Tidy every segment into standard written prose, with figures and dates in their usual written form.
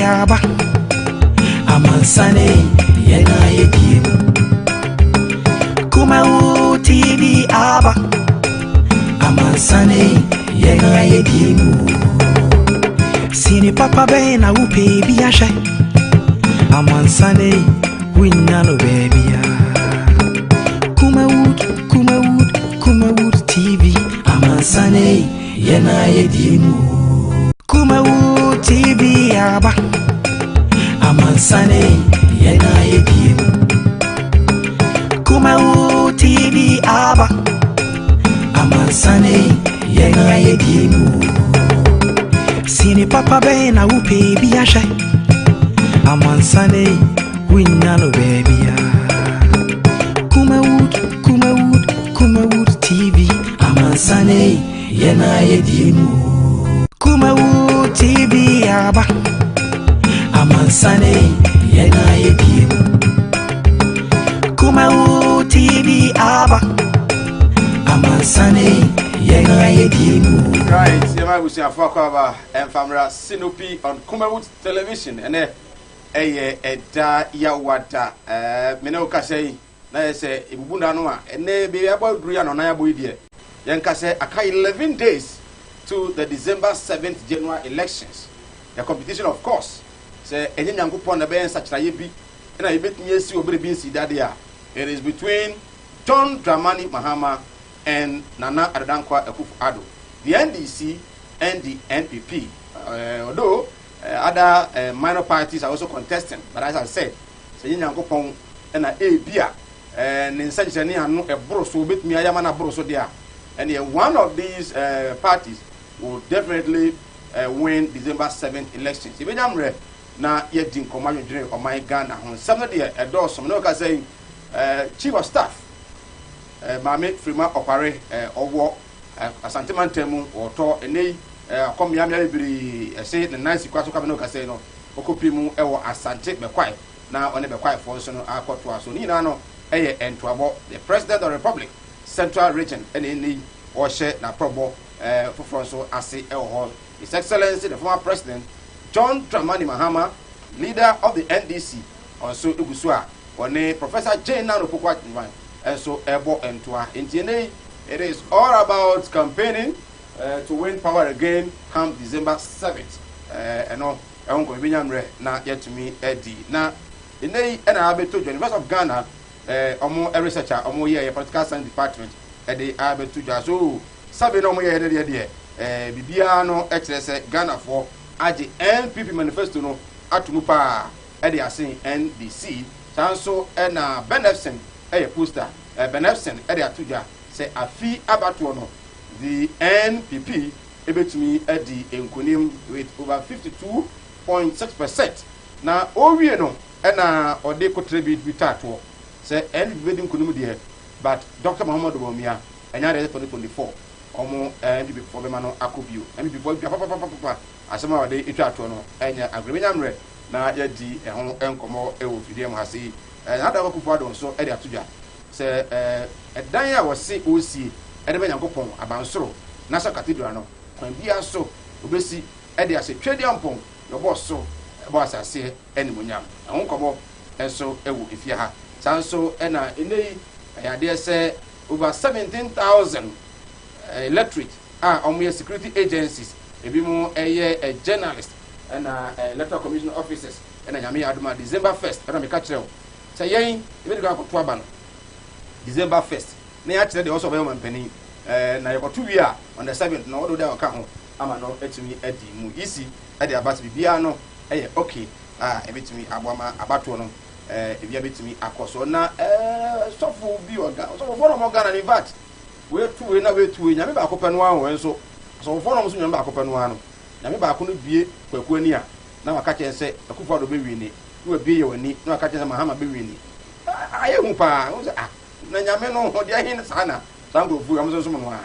aba. Amansane yɛn ayɛ die mu. Kumawu TV aba. Amansane yɛn ayɛ die mu. Sini papa bɛn na wopɛ bi ahwɛ? Amansane wonya no baabia. Kumawood, Kumawood, Kumawood TV. Amansane yɛn ayɛ die mu. Kumawood TV aba. Amansane yɛn ayɛ die mu. Kumawood TV aba. Amansane yɛn ayɛ die mu. Sini papa bɛn na wopɛ bi ahwɛ? Amansane wonya no baabia. Kumawood, Kumawood, Kumawood TV. Amansane yɛn ayɛ die mu. Kumawood TV aba. Amansane yɛn ayɛ die mu. Kumawood TV aba. Amansane yɛn ayɛ die mu. Right, yɛma abusuafoɔ akɔ aba ɛmfamra Sinopi on Kumawood Television. Ɛnɛ ɛyɛ ɛda Yawada. Mene wo kasa yi na yɛ sɛ ebubu da no a, ɛnɛ baabi abɔ aduru yi a nɔnan abɔ yi deɛ, yɛnka sɛ aka 11 days to the December 7th general elections. The competition, of course, sɛ ɛnyɛ Nyankopɔn na ɛbɛyɛ nsakyerɛeɛ bi ɛna yɛbɛtumi asi wɔ bere bi nsi dadeɛ a, it is between John Dramani Mahama and Nana Addo Dankwa Akufo-Addo, the NDC and the NPP. Although other minor parties are also contesting, but as I said, sɛ yɛ Nyankopɔn ɛna ebi a ne nsɛnkyerɛnne ano ɛboro so obetumi ayama na aboro so deɛ a, ɛnneɛ one of these parties will definitely win December 7th elections. Ebenya mmerɛ na yɛdi nkɔmɔ adwendwene ɔman Ghana ho nsɛm no deɛ ɛdɔɔso. Ne wɔka sɛ Chief of Staff Maame Frema Opare ɔwɔ Asantemantam mu, wɔtɔ ɛnɛ yi akɔ mmeammea bebree, ɛsɛ ne nan si kwa so kwa. Ne wɔka sɛ no ɔkɔpie mu ɛwɔ Asante Bɛkwae na ɔne Bɛkwaefoɔ nso no akɔtoa so. Ne nyinaa no ɛyɛ ntoabɔ. The President of the Republic, Central Region, ɛna ɛnɛ yi ɔhyɛ n'aprɔbɔ foforɔ nso ase ɛwɔ hɔ. His Excellency the former President John Dramani Mahama, leader of the NDC, ɔnso egu so a ɔne Professor Jane Naana Opoku Agyemang nso ɛbɔ ntoa. Nti ɛnɛ yi it is all about campaigning to win power again come December 7th. Ɛno ɛho nkɔmɔ ebi nya mmerɛ na yɛtumi ɛdi. Na ɛnɛ yi ɛna abɛto dwa, University of Ghana ɔmo research a ɔmo yɛ political science department ɛde abɛto dwa so sabi na ɔmo yɛ deɛ biribiara no ɛkyerɛ sɛ Ghanafoɔ agye NPP manifesto no ato mu paa ɛde asen NDC. Saa nso ɛna Benefson ɛyɛ poster Benefson ɛde ato dwa sɛ afi abatoɔ no the NPP ebetumi ɛdi nkonim with over 52.6%. Na owie no ɛna ɔde kotere bi taatoɔ sɛ NPP bɛdi nkonim deɛ, but Dr Muhammadu Bawumia ɛnya deɛ 2024 ɔmo NPP foɔ bɛma no akɔ bio. NPP foɔ dwa papapapapa. Asɛm a ɔde etwa atoɔ no ɛnyɛ agorɔ mmerɛ na yɛdi ɛho nkɔmɔ ɛwɔ fidie mu ha se Nana Akufo Addo nso ɛde ato dwa sɛ ɛdan a wɔse ɔresie ɛde bɛ Nyankopɔn abansoro National Cathedral no, kwan biara so obesi ɛde ahyɛ Twedeɛ mpɔn na ɔbɔ so ɛbɔ asaseɛ ɛnimonyam. Ɛho nkɔmɔ nso ɛwɔ efie ha. Saa nso ɛna ɛnɛ yi ɛyɛ adeɛ sɛ over 17,000 electorate a wɔn yɛ security agencies, ebi mu ɛyɛ journalist ɛna Electoral Commission officers, ɛna Nyame yɛ adom a December 1st ɛna meka kyerɛ wo sɛ yɛn ebi de akɔto aba no December 1st na yɛakyerɛ deɛ ɔsɛ ɔbɛyɛ ɔman panin na yɛkɔto wie a, on the 7th na wɔde ɔka ho ama no atumi adi mu isi ɛde aba sɛ biribiara no ɛyɛ okay a ɛbɛtumi aboa ma abatoɔ no ebi abɛtumi akɔ so. Na sɔfo bi wɔ Ghana, sɔfofoɔ na ɔmɔ Ghana no, in fact, wetu wei na wetu wei, Nyame baako pɛ no ara wɔ nso sɔfofoɔ na ɔmo nso Nyame baako pɛ no ara no. Nyame baako no bie Kwaku ani a na waka kyerɛ sɛ Akufo Addo bɛwie ni, na wabie yɛ w'ani na waka kyerɛ sɛ Mahama bɛwie ni. Ayɛ hu paa wo sɛ ah, na Nyame no deɛ ɛhe saa na saa nkurɔfoɔ yi ɔmo nso som no a.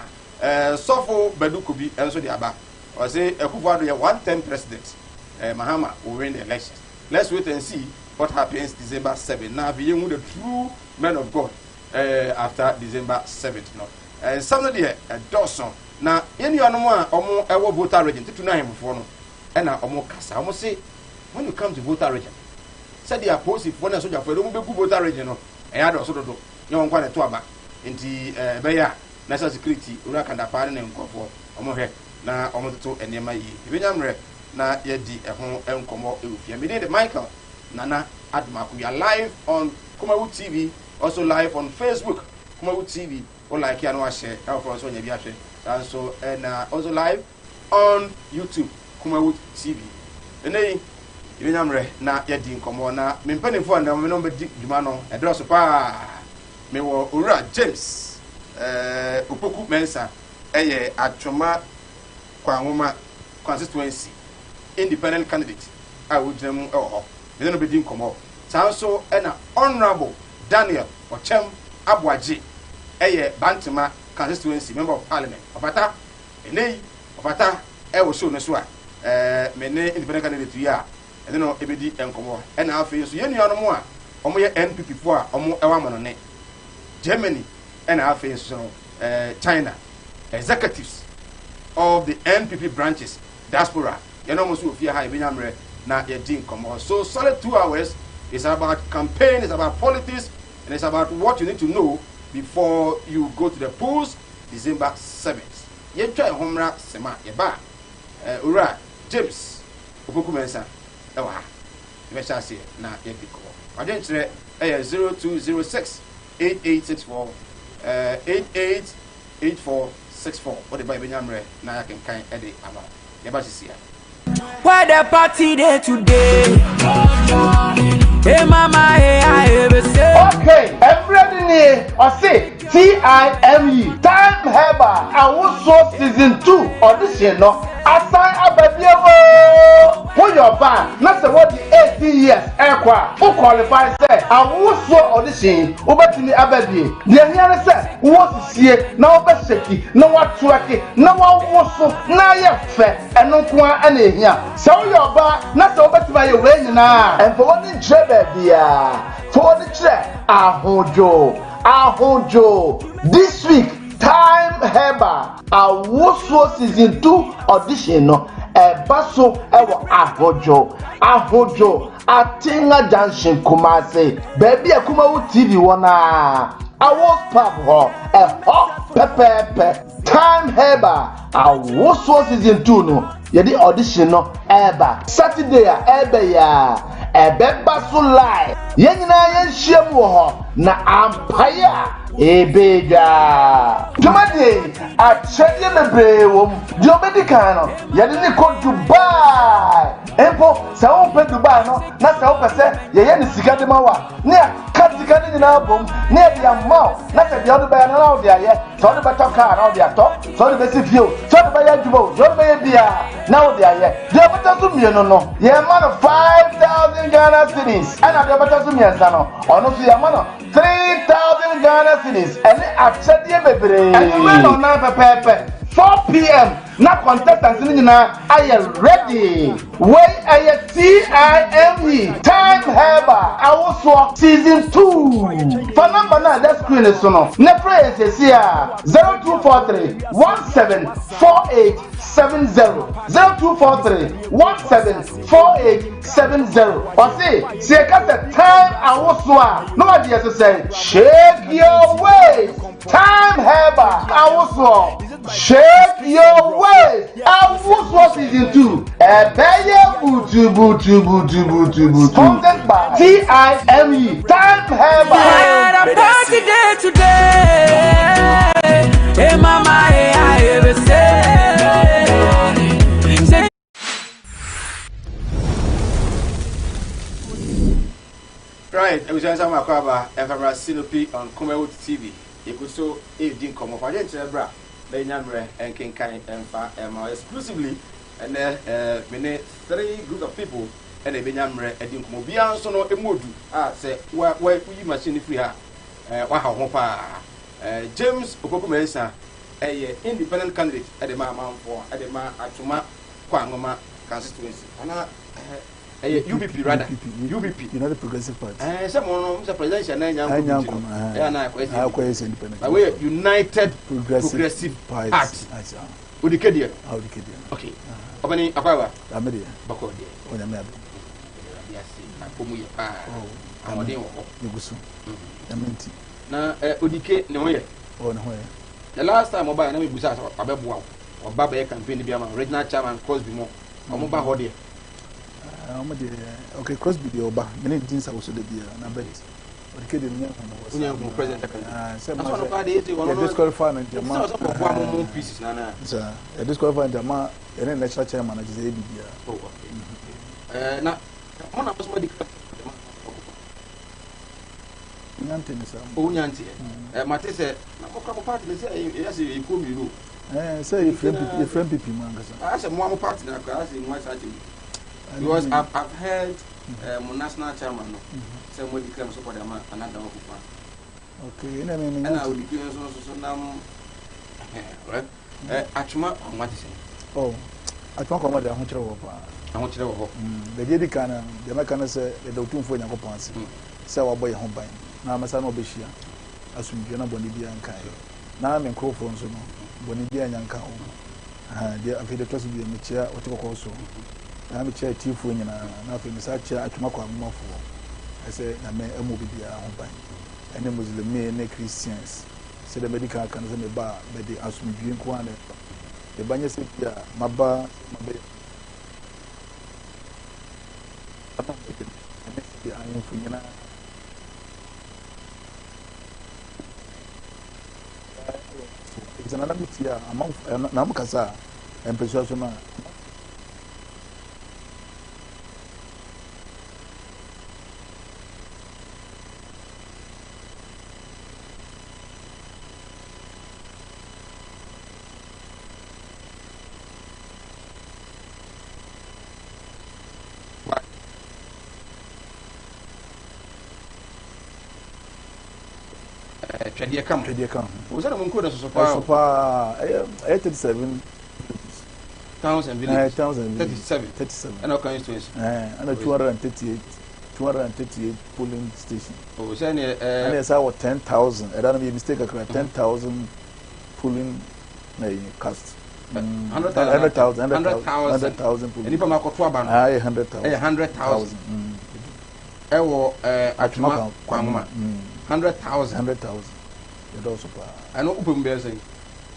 Sɔfo Badu Kobi nso de aba, ɔsɛ Akufo Addo yɛ one term president, Mahama will win the elections. Let's wait and see what happens December 7 na afei yɛn hu the true men of God after December 7 no. Nsɛm no deɛ ɛdɔɔso. Na yɛn nuanom a wɔn ɛwɔ Volta Region tutu na ahemfoɔ no ɛna wɔn kasa, wɔn se When you come to Volta region, sɛdeɛ apolisifoɔ ne asogyafoɔ yɛde wɔn bɛgu Volta region no, ɛyɛ adɔɔso dodo, nyɛ wɔn nko ara na ɛto aba. Nti ɛbɛyɛ a National Security, Owura Kandapaa ne ne nkurɔfoɔ, wɔhwɛ na wɔtoto nneɛma yie. Yɛbɛnya mmerɛ na yɛadi ɛho nkɔmmɔ wɔ fie. Me din de Michael Nana Adomako. We are live on Kumawu TV, also live on Facebook, Kumawu TV. Wo like a na wahyɛ, na foforɔ nso anya bi ahwɛ. Saa nso na also live on YouTube, Kumawu TV. Ɛnɛ yi, yɛbɛnya mmerɛ na yɛadi nkɔmmɔ na me mpanimfoɔ a nnɛ me ne wɔn bɛdi dwuma no, ɛdɔɔso paa. Mewɔ Owura James eh, Opoku Mensah, ɛyɛ Atwoma Kwanwoma constituency independent candidate a ɔgyina mu wɔ hɔ. Me ne no bɛdi nkɔmmɔ. Saa nso na Honourable Daniel Ɔkyɛm Aboagye yɛ Bantama constituency member of parliament. Ɔfata, ɛnnɛ yi ɔfata wɔ show no so a me ne independent candidate yi a ɛne no bɛdi nkɔmmɔ. Ɛna afei nso yɛn nuanom a wɔyɛ NPP foɔ a wɔwɔ amanɔne, Germany ɛna afei nso no China, executives of the NPP branches, diaspora, yɛne wɔn nso wɔ fie ha, yɛbɛnya mmerɛ na yɛdi nkɔmmɔ. So solid 2 hours is about campaign, it's about politics, and it's about what you need to know before you go to the polls December 7th. Yɛntwa yɛn ho mmra sema yɛba a, Owura James Opoku Mensah ɛwɔ ha. Yɛbɛhyɛ aseɛ na yɛdi nkɔmmɔ. Wadwenkyerɛ ɛyɛ 0206 8864 888464. Wode ba, yɛbɛnya mmerɛ na yɛakenkan ɛde ama wo. Yɛba sisi a. Where the party dey today? Hey mama, hey I ever say. Okay, mmerɛ no nie. Ɔse TIME, Time Herbal Awosoɔ Season 2 audition no asan aba bio o. Woyɛ ɔbaa na sɛ wɔde 18 years ɛrekɔ a, wo qualify sɛ awosoɔ audition yi wobɛtumi aba bie. Deɛ hia ne sɛ wowɔ sisie na wobɛhyɛki na woatwerɛke na woawo so na ayɛ fɛ. Ɛno nko ara ɛna ehia. Sɛ woyɛ ɔbaa na sɛ wobɛtumi ayɛ wei nyinaa, ɛmfa w'ani nkyerɛ baabiara, fa w'ani kyerɛ Ahodwo. Ahodwo, this week Time Herbal Awosoɔ Season 2 audition no ɛba so ɛwɔ Ahodwo, Ahodwo Atenga Junction, Kumase, baabi a Kumawu TV wɔ naa, Awos Pub hɔ, ɛhɔ pɛpɛɛpɛ. Time Herbal Awosoɔ Season 2 no, yɛde audition no ɛreba Saturday a ɛreba yi a, ɛbɛba so live. Yɛn nyinaa yɛnhyia mu wɔ hɔ na ampaeɛ a ɛbɛdwa. Dwumadie yi, akyɛdeɛ bebree wɔ mu. Deɛ ɔbɛdi kan no, yɛde ne kɔ Dubai. Mpo sɛ wompɛ Dubai no na sɛ wopɛ sɛ yɛyɛ ne sika de ma wo a, ne aka sika no nyinaa bom ne yɛde ama wo, na sɛ deɛ wode bɛyɛ no na wode ayɛ. Sɛ wode bɛtɔ kaa na wode atɔ, sɛ wode bɛsi fie o, sɛ wode bɛyɛ adwuma o, deɛ wode bɛyɛ biara na wode ayɛ. Deɛ ɔbɛtɔ so mmienu no, yɛma no 5,000 Ghana cedis, ɛna deɛ ɔbɛtɔ so mmiɛnsa no, ɔno nso yɛma no 3,000 Ghana cedis ɛne akyɛdeɛ bebree. Anwummerɛ na ɔnan pɛpɛɛpɛ, 4 p.m., na contestants no nyinaa ayɛ ready. Wei ɛyɛ TIME, Time Herbal Awosoɔ Season 2. Fa number no a ɛda screen so no na frɛ yɛn sɛsi a, 0243 174870, 0243 174870. Ɔse sɛ yɛka sɛ Time Awosoɔ a, na wagye yɛ so sɛn? Shake your waist. Time Herbal Awosoɔ, shake your waist. Awosoɔ Season 2 ɛbɛyɛ butu butu butu butu butu. Sponsored by TIME, Time Herbal. Where the party dey today? Hey mama, hey I ever say. Say Right, abusua, nsa mu akɔ aba mfamra Sinopi on Kumawood TV. Yɛgu so ɛredi nkɔmmɔ. Fa adwenkyerɛ bra na yɛnya mmerɛ nkenkan ɛmfa ɛma exclusively. Ɛnɛ me ne three groups of people ɛna ɛbɛnya mmerɛ adi nkɔmmɔ. Obiara nso no ɛmu odu a sɛ wa wa woyi machine no firi ha waha wo ho paa. James Opoku Mensah ɛyɛ independent candidate ɛde ma amanfoɔ, ɛde ma Atwoma Kwanwoma constituency ana ɛyɛ UBP rather, UBP. United Progressive Party. Sɛ mo no sɛ presidential na nya Anya nkɔ bi nkɔ no, ɛyɛ na akɔyɛ sɛ akɔyɛ sɛ independent. But weyɛ United Progressive, Progressive Party. Party. Ati, ah, Odi kedeɛ no. Ah, odi kedeɛ no. Okay, ɔbɛni akɔaba. Ame deɛ. Bɔkɔ deɛ. Onyame adom. Awurade ase, apɔ mu yɛ paa. Oh, Ahoɔden wɔ hɔ. Yɛgu so. Nyame nti. Na Odike ne ho yɛ? Oh, ne ho yɛ. The last time ɔbaeɛ na mebusaa sɛ wabɛboa wo. Ɔba bɛyɛ campaign bi ama wo, regional chairman Crosby mo. Ɔmo ba hɔ deɛ? Ɔmo deɛ, okay, Crosby deɛ ɔba. Me ne di nsa wɔ so da biara. Na but Odike deɛ menya hu no hɔ. Wonya hu president aka Ah, sɛ Na ma sɛ ɔno sɛ koraa deɛ ɛsɛ ɔno yɛ no disqualify no nti sɛ ama. ɔsɛ kɔboa mo mo pieces na na. Sɛ yɛ disqualify nti ama yɛne national chairman no kyerɛ sɛ yɛ biribiara. Oh, okay. Na mo na mo so mo declare Nya nte ne saa. O nya nte. Mate sɛ na mo kora mo party no sɛ ɛyɛ sɛ ɛyɛ kuo mmienu o. Sɛ yɛfrɛ NPP, yɛfrɛ NPP mu ankasa. Asɛ mo a mo party na kora asɛ mo asa akyɛ mu. Because I've heard mo national chairman no sɛ mo declare mo support ama Nana Dawo Akufo-Addo. Okay, ɛna me me nya Ɛna nte. Odike nso so nam well. Atwoma Kwanwa te sɛ. Oh, Atwoma Kwanwa de ahokyerɛ wɔ paa. Ahokyerɛ wɔ hɔ. Baabi edi kan no, deɛ mɛka ne sɛ yɛda Otumfoɔ Nyankopɔn ase sɛ wabɔ yɛn ho ban na mɛsa na ɔbɛhyia asomdwoeɛ na bɔne biara nka yɛn. Na me nkurɔfoɔ nso no, bɔne biara nya nka wɔn. Deɛ afei deɛ ɛtɔ so bio, mekyea ɔte kɔkɔɔ so, na mekyea atiefoɔ nyinaa, na afei mesan kyea Atwoma Kwanwomafoɔ sɛ Nyame mmɔ obi biara ho ban, ɛne Muslimi ne Christians. Sɛdeɛ madi kan aka no sɛ meba a, mede asomdwoeɛ nko ara na ɛba. Meba nyɛ sɛ bi a maba sɛ mabɛyɛ ama mede ɛne sɛdeɛ ahemfo nyinaa efisɛ nana me tie a amanfo na mo kasa a mpɛsua so no a Twɛdeɛ ka ho. Twɛdeɛ ka ho. O sɛ na mo nkuro na soso paa. Ɛso paa. Ɛyɛ 37 villages. Towns and villages. Towns and villages. 37. 37. Ɛna constituency. Ɛna 238 238 polling station. O sɛ ne ɛɛ. Ɛna ɛsɛ wɔ 10,000. Ɛda no yɛ mistake kakra 10,000 polling na yi cast. 100,000. 100,000. 100,000. 100,000 polling. Nipa ma akɔto aba no. Ah, ɛyɛ 100,000. Ɛyɛ 100,000. Ɛwɔ Atwoma Kwanwoma. 100,000. 100,000. Yɛdɔɔso paa. Ɛno wopɛ mu bɛyɛ sɛn?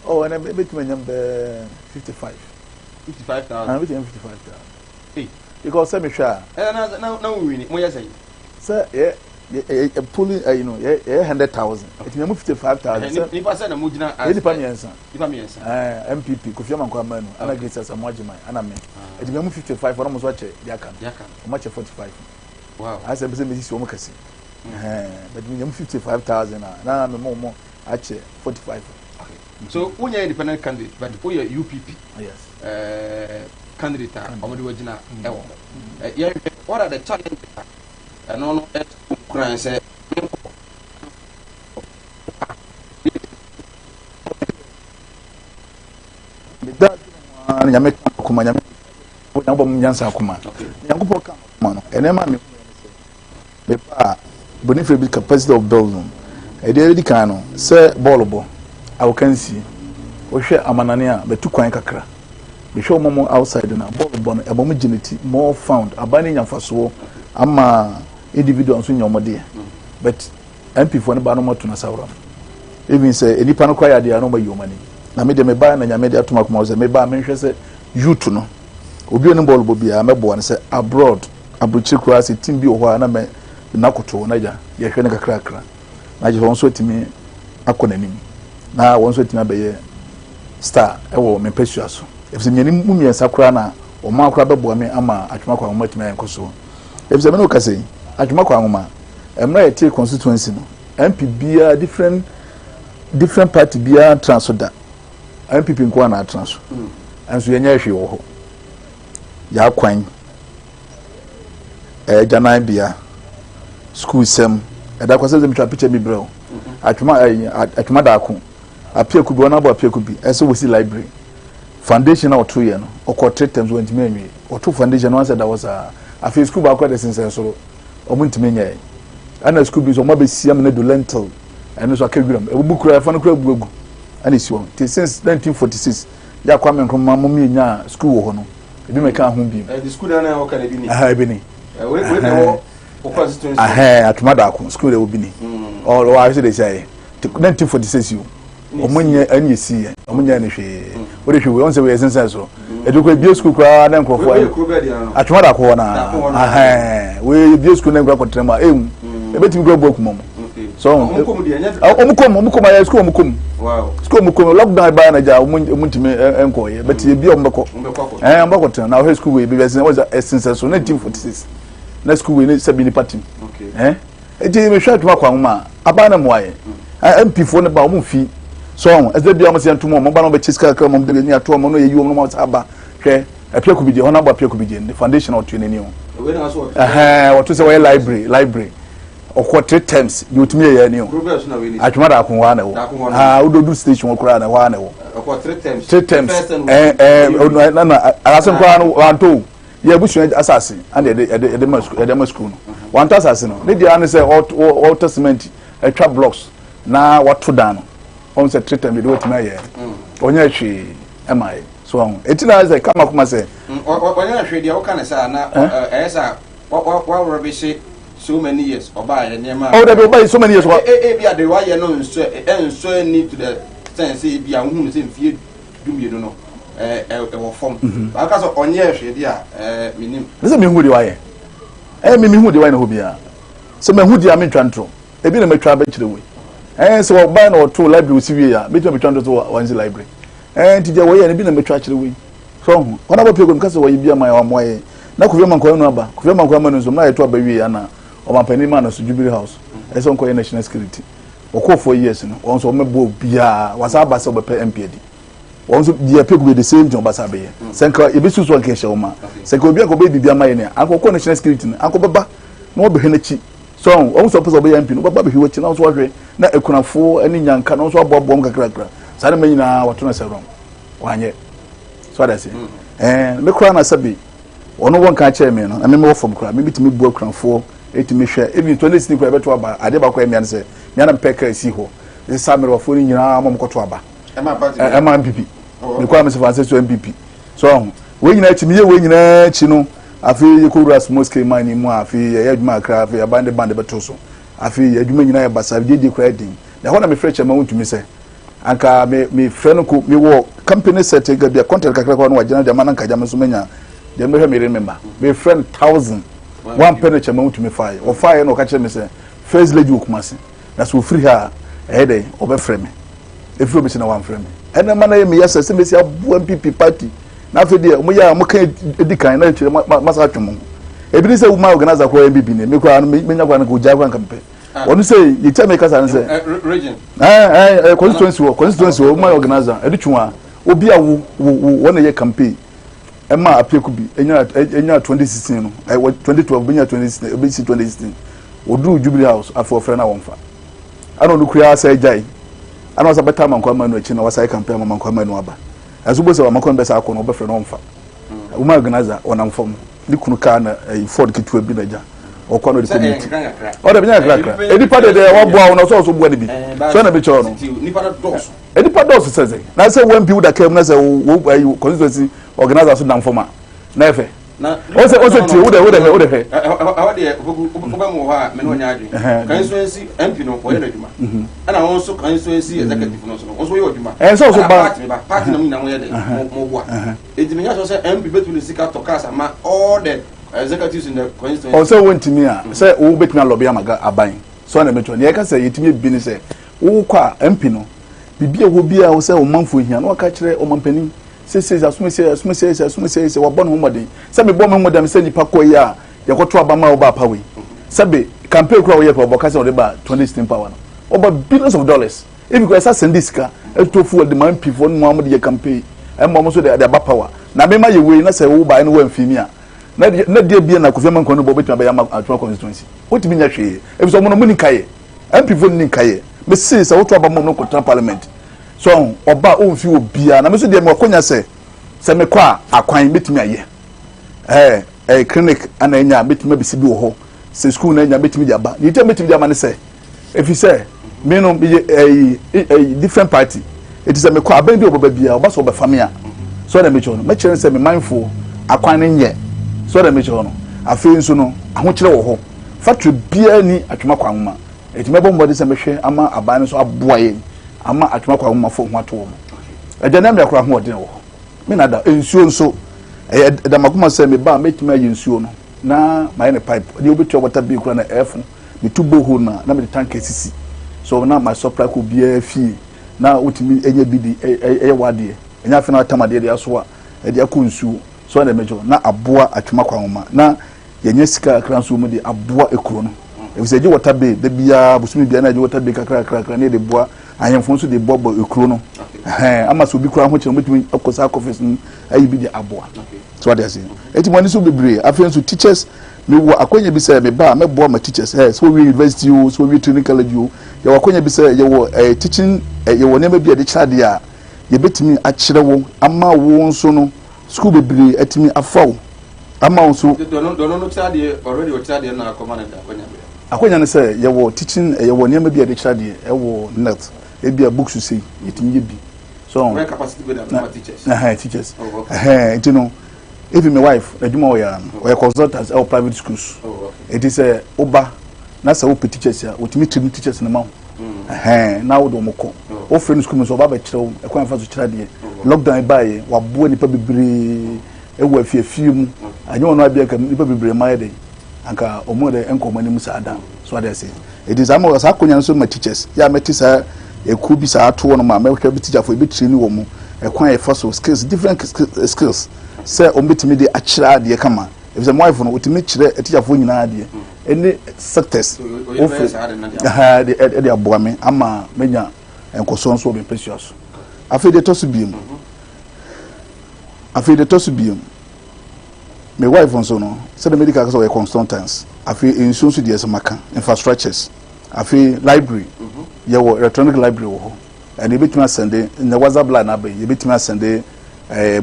Oh, ɛnɛ bɛtumi anya bɛɛ 55. 55,000. Ah, bɛtumi anya 55,000. Hey. Because sɛ mehwɛ a. Ɛna na na na wowini, moyɛ sɛn? Sɛ yɛ yɛ yɛ polling ɛyi no yɛ yɛ 100,000. Ɛtumi anya mu 55,000. Sɛ nipa sɛ na mo gyina. Yɛ nipa mmiɛnsa. Nipa mmiɛnsa. NPP Kofi Amankwa Manu, ɛna Grace Asamoah Gyeman, ɛna me. Ɛtumi anya mu 55, ɔno mo nso akyɛ deɛ aka no. Wɔn akyɛ 45. Wow. Asɛ bɛ sɛ mesi si wɔn kɛse. But mi nya mu 55,000 a na mi mo mo akyɛ 45. Okay. So wonya independent candidate but woyɛ UPP. Yes. Candidate a wɔde wagyina ɛwɔ hɔ. Yɛhwɛ what are the challenges a ɛno no ɛto nkuran sɛ menkɔ. Meda adwene mu ara nyame ka akoma nyame Nyankopɔn mu nyansa akoma. Nyankopɔn ka akoma no. Ɛnɛma me meba a bonifere bi capacity of building. Ɛdeɛ ɛdi kan no sɛ bɔɔlo bɔ awokansie. Wohwɛ amanane a bɛtu kwan kakra. Mehwɛ wɔn mo outside na bɔɔlo bɔ no ɛbɔ mo gye ne ti more found aban ne nyafasoɔ ama individual nso nya wɔn deɛ. But MP foɔ no ba no wɔn ato n'asawura no. Even sɛ nipa no kora yɛ adeɛ a na wɔn ayi wɔn ani. Na me deɛ meba na nyame de ato akoma sɛ meba menhwɛ sɛ youth no obi onim bɔɔlo bɔ biara mɛboa no sɛ abroad aburokyire koraa sɛ team bi wɔ hɔ a na mɛ nakoto na gya yɛhwɛ no kakrakra na gye sɛ wɔn nso atumi akɔ n'anim na wɔn nso atumi abɛyɛ star ɛwɔ me mpɛsua so efisɛ mmienu mu mmiɛnsa koraa na wɔn akora bɛboa me ama atwoma kɔ ahoma atumi ayɛ nkɔsoɔ efisɛ me ne okasa yi atwoma kɔ ahoma mmerɛ yɛte constituency no MP biara different different party biara tra so da NPP nko ara na atena so nso yɛnyɛ hwee wɔ hɔ yɛakwan agyananbea sukuu sɛm ɛda kɔ sɛ sɛ metwa picture bi brɛ o atwoma ɛyi atwoma daako apiaku bi wɔn abɔ apiaku bi ɛsɛ wɔsi library foundation a ɔto yɛ no ɔkɔ three times wɔntumi anwie ɔto foundation no ansɛ da hɔ saa afei sukuu baako ɛde sensɛn soro wɔn ntumi nyɛ ɛna sukuu bi nso wɔn abɛsi amena do lentil ɛno nso aka wiram ebubu kura ɛfa no kura agu agu ɛna esi hɔ te since 1946 yɛ akwa Nkrumah mo mmienu a sukuu wɔ hɔ no ebi mɛka ho bi. Ɛdi sukuu na na ɔka na ebi ni. Aha ebi ni. Atwoma Daako school de obi ni. Ɔ ahwɛ sɛ de si ayɛ 1946 yi o, ɔmo nyɛ ɛnyɛ si yɛ, ɔmo nyɛ ne hwee. O de hwɛ wei, ɔn sɛ wei ɛsensɛn so, ɛdi kɔ ebie school koraa ne nkurɔfoɔ ayɛ Atwoma Daako hɔ naa. Wei ebie school ne nkurɔfoɔ akɔtena mu a, ehu ebetumi kura bu akuma mu so. Ɔmo kɔm, ɔmo kɔm ayɛ school, ɔmo kɔm school, ɔmo kɔm. Lockdown baa na gya ɔmo ntumi nkɔ yɛ, bɛti ebi ɔmo bɛkɔ, ɔmo bɛkɔ tena. Na ɔhwɛ school wei beebi ɛsensɛn ɛsensɛn so 1946 na school wei ne sɛbi nipa tim. Eti mehwɛ Atwoma Kwanwoma a, aban na mmoa yɛ. MP foɔ ne ba, ɔmo fi so ɔmo ɛsɛ bi a ɔmo sɛ ntum, ɔmo ba na ɔmo bɛkye sika kakra, ɔmo de ni ato ɔmo no yɛ yi ɔmo no, ɔmo aba. Hwɛ Appiah Kubi, hɔn abɔ Appiah Kubi ne foundation a ɔto n'ani o, wɔto sɛ wɔyɛ library. Ɔkɔ three terms deɛ, otumi yɛ yɛ ni o. Atwoma Daako hɔ ana wɔ aa, wododu station wɔ koraa na hɔ ana wɔ. Three Three terms. ɛɛ ɛɛ nana asase koraa no wanto o. Yɛ abusua asase ana yɛde ma school, yɛde ma school no. Wanto asase no ne deɛ ano sɛ ɔtɔ cement, ɛtwa blocks na wato dan no. Wɔn sɛ three terms deɛ, wɔtumi ayɛ, ɔnyɛ hwee ɛma yɛ so. Ɔho eti na sɛ kama kuma sɛ Ɔnyɛ hwee deɛ, ɔka ne saa na ɛyɛ sɛ waworɔ bi hye so many years ɔbaa yɛ nneɛma. Ɔwɔ dɛbi, ɔbaa yi so many years wa. E bi a de wayɛ no nsɔ ɛnsɔ ani to the sense sɛ ebi a wohu sɛ mfie 12 no ɛwɔ fam. Baaka sɛ ɔnyɛ hwee deɛ a, menim. Ne sɛ mehu deɛ wayɛ, ɛyɛ mi mehu deɛ wayɛ na hɔ biara sɛ mehu deɛ a, mentwa ntorɔ. Ebi na metwa abɛkyerɛ wei, sɛ ɔbaa na ɔto library osi wie a, metuma metwa ntorɔ sɛ wansi library. Nti deɛ wɔyɛ no bi na metwa akyerɛ wei so. Ɔho wɔn abɔ pie kɔ kasa wɔyɛ bi ama yɛ, wɔn ayɛ na Kofi Amankwa no aba. Kofi Amankwa ama no nso na yɛto aba wie ana ɔmampanin maa no so Jubilee House, ɛsɛ ɔnkɔyɛ national security. Ɔkɔɔ 4 years no, wɔn nso wɔmɛbɔ obiara wasa aba sɛ ɔbɛpɛ MP adi. Wɔn nso deɛ pɛ kube the same thing ɔbasa abɛyɛ sɛ nka ebi soso nka ɛhyɛ wɔn ma sɛ nka obi akɔ bɛyɛ biribi ama yɛ nea akɔ kɔ national security no akɔ bɛba na wɔbɛhwɛ n'akyi so. Wɔn nso ɔpɛ sɛ ɔbɛyɛ MP no, ɔbɛba bɛhwɛ w'akyi na wɔn nso wɔhwɛ na ekunafoɔ ne nyanka na wɔn nso aboaboa wɔn kakrakra. Saa ne ma nyinaa wɔto no sɛ wrong, wanyɛ so ade ase. Me koraa na sɛbi ɔno wɔn kan kyerɛ me no, na me wɔ fam koraa me bi tumi bu akunafoɔ, etumi hwɛ. Even 2016 koraa ɛbɛto aba, adeɛ baako yɛ mmea no sɛ mmea na mpɛ kaa si hɔ ɛsɛ saa mmerɛwafoɔ no nyinaa mo kɔto aba. Ɛma NPP mekɔ a mesɛ fa so NPP so. Ɔho wei nyinaa akyi, meyɛ wei nyinaa akyi no, afei yɛkɔwura small scale mining mu a, afei yɛyɛ adwuma akra, afei aban de band bɛto so, afei yɛ adwuma nyinaa yɛ basa gyegye koraa din. Na ɛhɔ na mefrɛ kyɛma wontumi sɛ anka me mefrɛ no ko mewɔ company set nka bia contract kakra kɔ no wagyina de ama na nka gyama nso manya deɛ mɛhwɛ me yere me ma. Mefrɛ no thousand wampɛ no. Kyɛma wontumi faeɛ, ɔfaeɛ na ɔka kyerɛ me sɛ First Lady wɔ Kumase na sɛ ofiri ha a, ɛyɛ dɛn ɔbɛfrɛ me. Efiri obi sɛ na wamfrɛ me, ɛna ma na yɛ meyɛ sɛ sɛ mesi aboa NPP party. Na afei deɛ ɔmo yɛ a, ɔmo ka edi kan na ekyirɛ ma masa atwe mo ho. Ebi ne sɛ woman organizer koraa NPP ne me koraa no, menya koraa no ka ogya koraa nka mepɛ ɔno sɛ yɛkyɛ me kasa no sɛ Region ɛɛ ɛɛ constituency wɔ woman organizer ɛde twɛn a obi a wo wo wo wɔn na yɛ campaign ɛma Appiah Kubi enya 2016 no, ɛwɔ 2012 benya 2016, ebesi 2016 oduru Jubilee House. Afei ɔfrɛ na wɔnfa ɛna ɔno kura asa agyae, ɛna ɔsa bɛta Amankwa ama no akyi na wasa yɛ campaign ama Amankwa ama no aba. Ɛnso bó sɛ Amankwa no bɛsa akɔ no, ɔbɛfrɛ no ɔnfa. Woman organizer ɔnam fam ne kunu kaa na ɛyi Ford ketewa bi na gya ɔkɔ na ɔde Sɛ kɔ ɛyɛ meeting. nkakra nkakra. Ɔde bi nyɛ kakra enipa de deɛ waboa wɔn na ɔsɔ ɔsɔ bua ne bi so ɛna bi kyerɛ no. Nipa no dɔɔso. Nipa dɔɔso sɛ na sɛ wɔn mp wo da kaa mu na sɛ wo ɛyi constituency organizer so nam fam a na ɛfɛ Na ɔsɛ tie, wo de hwɛ, wo de hwɛ. Ɛhɔ deɛ, wobɛ mu wɔ hɔ a, me ne ɔnyɛ adwene. Constituency MP no wɔyɛ n'adwuma, ɛna wɔn nso constituency executive no nso no, wɔn nso wɔyɛ adwuma. Ɛn sɛ ɔso Ɛna ba party ba party na mo nyinaa mo yɛ de mo boa eti mi nya sɔ sɛ MP bɛtumi de sika tɔ cars ama all the executives in the constituency. Ɔsɛ wɔntumi a sɛ wo bɛtumi alobby ama aban so ɛna mɛtɔ nea ɛka sɛ yɛtumi ebi ne sɛ wokɔ a MP no biribi a ɛwɔ bi a sɛ ɔmanfoɔ hia na waka kyerɛ ɔmampanin sese asomese asomese asomese sɛ wabɔ ne ho mmɔden sɛ mebɔ me ho mmɔden sɛ nipa kɔ yi a yɛkɔto aba ma wɔba apa wei sɛbe campaign kura wɔyɛ pɛ ɔbɔ kasa ɔde ba 2016 power no, ɔba billions of dollars ebi kɔ ɛsa sɛnde sika ɛtɔ fuel de ma MP foɔ no mu a wɔde yɛ campaign ɛma wɔn nso de aba power. Na mema yɛ wei na sɛ wo ba ɛne wɔn mfimi a na deɛ bia na Kofi Amankwa no bɔ obetumi abɛyɛ ama Atwoma constituency, wotumi nya hwee ebi sɛ ɔmo no mo ni nkaeɛ. MP foɔ no ni nkaeɛ. Mesi sɛ woto aba mu no kɔtena parliament so ɔba a ɔmfi wɔ biara. Na me nso deɛ mewɔ akonya sɛ mekɔ a, akwan mɛtumi ayɛ, ɛɛ ɛɛ clinic ana anya mɛtumi abɛsi bi wɔ hɔ, sɛ school na anya mɛtumi de aba. Deɛ mɛtumi de ama ne sɛ efi sɛ me no meyɛ ɛyi ɛyi different party, eti sɛ mekɔ abɛn bi a ɔbɛba biara ɔba sɛ ɔbɛfa me a so ɛna mɛkyerɛ no, mɛkyerɛ no sɛ me manfoɔ akwan no nyɛ so. Ɛna mɛkyerɛ no Afei nso no, ahokyerɛ wɔ hɔ. Factory biara ni Atwema Kwanwoma. Eti mɛbɔ mmɔden sɛ mɛhwɛ ama aban no nso aboa yɛn ama Atwema Kwanwomafo ho ato wɔn. Agya ne amea koraa ahoɔden wɔ hɔ. Me na da nsuo nso ɛyɛ ɛda m'akoma sɛ me ba a mɛtumi ayɛ nsuo no na mayɛ ne pipe. Deɛ wobɛtua water bill koraa na ɛɛfo. Metu borehole no a na mede tank asisi so na ma supply kɔ obiara fie na wotumi nya bi de ɛyɛ w'adeɛ. Ɛnyɛ afei na watam adeɛ de asoa ɛde akɔ nsuo so ɛna mɛgye na aboa Atwema Kwanwoma na yɛnya sika kakra nso mu de aboa ekuro no efisɛ egye water bill da biara bosome biara na egye water bill kakra kakra kakra na yɛde boa ahemfo nso de boa bɔ ekuro no ɛhɛn ama sɛ obi kura ahokyere wɔbɛtumi akɔ saa kɔfɛs no ayi bi de aboa so wade ase eti mo ani so bebree. Afei nso teachers, mewɔ akɔnya bi sɛ meba a mɛboa ma teachers sɛ wɔwie university o, sɛ wɔwie training college o, yɛwɔ akɔnya bi sɛ yɛwɔ teaching yɛwɔ nneɛma bi a yɛde kyerɛ adeɛ a yɛbɛtumi akyerɛ wo ama wo nso no school bebree atumi afa wo ama wo nso. Dɔno no kyerɛ adeɛ already, ɔkyerɛ adeɛ na akɔma no da akɔnya bɛ. Akɔnya no sɛ yɛwɔ teaching yɛwɔ nneɛma bi a yɛde kyerɛ adeɛ ɛwɔ net ebi a books sei yɛtumi yɛ bi so. Wɔyɛ capacity builder for teachers. Ɛhɛn, teachers. Oh, okay. Ɛhɛn, nti no even my wife n'adwuma wɔ yɛn no, ɔyɛ consultant ɛwɔ private schools. Eti sɛ woba na sɛ wopɛ teachers a, wotumi train teachers no ma wo. Ɛhɛn, na wode wɔn kɔ wofrɛ no school mu nso ɔba abɛkyerɛ wo ɛkwan fa so kyerɛ adeɛ. Lockdown baayɛ, waboa nipa bebree ɛwɔ afiafie mu. Anyɛ wɔn abia ka nipa bebree ma yɛ de anka wɔn de nkɔ wɔn anim saa dan so ade ase. Eti saa ma saa akonnwa nso ma teachers yɛ a mɛte saa ekuo bi saa ato wɔn ma mɛhwɛ bi teacher fo ebi train wɔn mu ɛkwan a yɛfa so, skills, different skills sɛ wɔn bɛtumi de akyerɛ adeɛ kama, efisɛ mo wife no otumi kyerɛ teacherfoɔ nyinaa adeɛ ɛne sectors. Oyɛ bɛyɛ saa de na de ɛha de ɛde aboa me ama menya nkɔsoɔ nso wɔ me mpɛsua so. Afei deɛ ɛtɔ so biem, me wife nso no, sɛdeɛ medical kasa, ɔyɛ consultants. Afei nsuo nso deɛ sɛ maka infrastructures, afei library, yɛwɔ electronic library wɔ hɔ ɛna yɛbɛtumi asɛnde na WhatsApp line aba yi, yɛbɛtumi asɛnde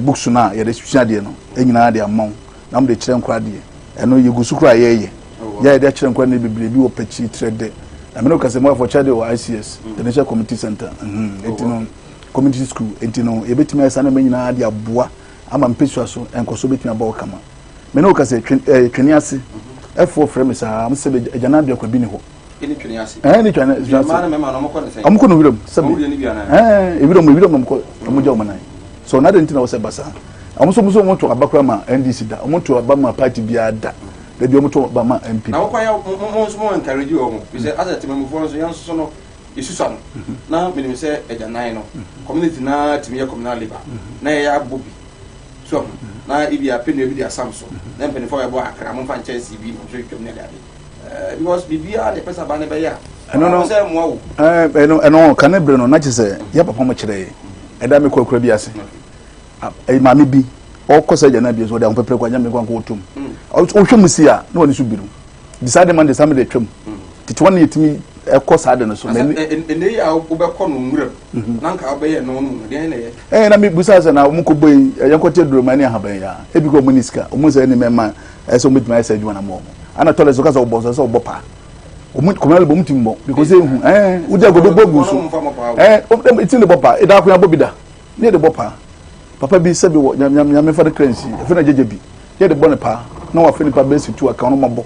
books no a yɛde sua adeɛ no nyinaa de ama wo na mo de kyerɛ nkora adeɛ. Ɛno yɛgu so koraa yɛyɛ yɛ yɛde akyerɛ nkora no bebree bi wɔ Pɛkyi trɛ dɛ na mene kasa mu afɔ kyerɛ de wɔ ICS, International Community Center, eti no community school. Eti no yɛbɛtumi ayɛ saa nneɛma nyinaa de aboa ama mpɛsua so nkɔso bɛtumi aba wɔ kama. Mene wo kasa twene ase ɛfoɔ frɛ me saa mo sɛ agyanabea kwa bi ni hɔ. Ɛne twene ase. Ɛne twene ase. Mmaa ne mmarima no, ɔmo kɔ ne sɛn? Ɔmo kɔ no wiram sɛbi. Ɔmo deɛ ne bi anaa? Ewiram na ɔmo kɔ, ɔmo gya ɔmo nan so ɔno adi nti na wɔsɛ basa. Ɔmo nso ɔmo to aba kora ma NDC da, ɔmo to aba ma party biara da dabi, ɔmo to aba ma MP. Na wɔkɔ yɛ mo nso mo encourage wɔn bisɛ asɛ temamufoɔ no nso yɛn nso no yɛsusa no na menim sɛ agyanan no community na tumi yɛ communal labour na yɛyɛ abɔ bi so na ebi apɛ nua bi de asam so na mpanimfoɔ a yɛbɔ akra momfa nkyɛnse bi mo nso twam ne ade ade because biribiara de pɛ sɛ aba ne bɛyɛ a Ɛno no- sɛ mmoa wo. Ɛno kane bere no na kyerɛ sɛ yɛ papa mo kyerɛ yɛ ɛda mi kɔ akura bi ase. Ɛyi maame bi ɔkɔ sɛ agyanan bi so ɔde ahopɛpɛ kɔ anyame kɔ ankɔ wɔtom wohwɛ mu si a na wɔne so binom de saa de ma de saa de atwam tete wɔn na yɛtumi ɛkɔ saa de no so. Na sɛ ɛnɛ yi a wobɛkɔ no nwuram na nka wobɛyɛ no no mu no deɛn na ɛyɛ? Na mi busa sɛ na ɔmo kɔ bɔ yi yɛn kɔ te duro ma ne ahaban yi a ebi kɔ ɔmo ni sika ɔmo sɛ ɛne mɛma ɛsɛ ɔmo betumi ayɛ sɛ adwuma na mo ɔmo ana toilet so kasa ɔbɔ so ɛsɛ ɔbɔ paa ɔmo kɔmɛ bɔ ɔmo ti mbɔ because ehu wodi agodo bɔ gu so. Ɔmo mfa mɔ paa o. Ɔmo ti ne bɔ paa ɛda akonya bɔ bi da ne yɛ de bɔ paa papa bi sɛbi wɔ nyame nyame fa de kra nsi efe na gyegye bi yɛ de bɔ ne paa na wafe nipa bɛsi tu aka ɔno ma bɔ